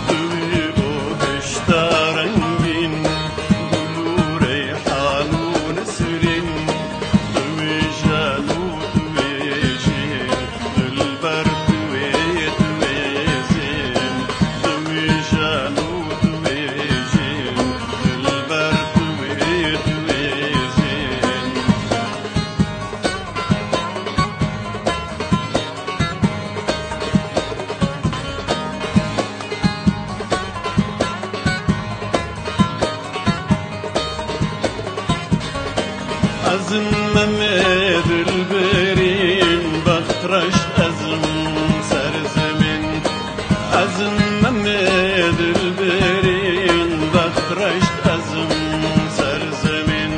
Di wê bohişta rengîn, gul û reyhan û nesrîn. Di wê jal û di wê jê, dilber di wê, di wê zê. Di wê jal û di wê jê, dilber di wê, di wê zê. Ez im Memê dilberîn, bext reşt ez im ser zemîn. Ez im Memê dilberîn, bext reşt ez im ser zemîn.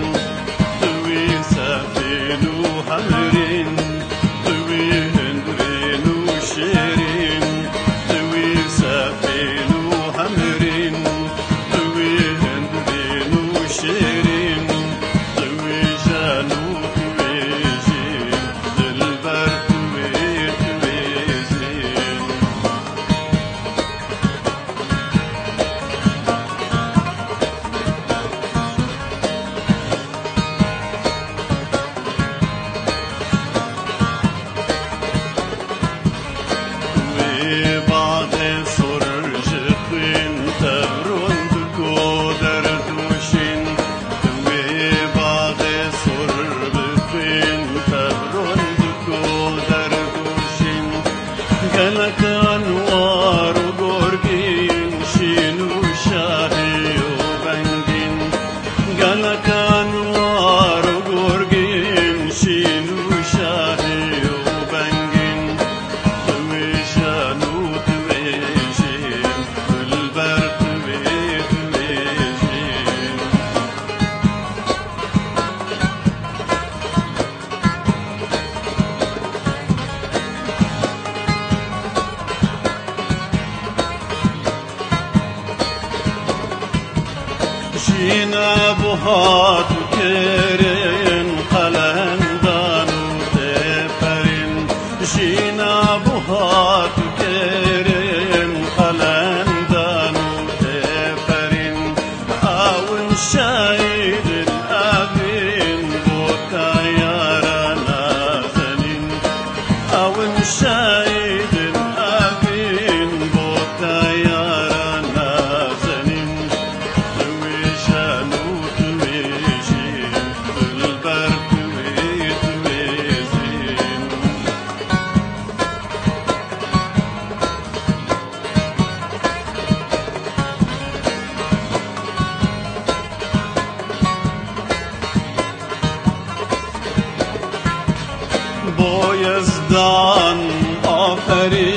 Tu wî sefîn û hemrîn, tu wî hundirîn û şêrîn, tu wî sefîn û hemrîn, tu wî hundirîn û şêrîn, tu wî jen û tu wî jîn, dilber tu wî, tu wî jîn. Wê baxê sor ji xwîn tevron diko derdûşîn. Wê baxê sor bi xwîn tevron diko derdûşîn. Gelek anwar û gorgîn, şîn û şahî û bengîn. Gelek anwar û gorgîn, şîn û şahî û bengîn. Jîna buhat û kêrên qelendan û têperîn. Jîna buhat û kêrên qelendan û têperîn. Ewin şehîdin evîn bo teyara nazenîn. Ewin şehîdin evîn bo teyara nazenîn. Diwêjen û diwêjîn, dilber diwê-, diwêzîn. Bo Yezdan aferîn.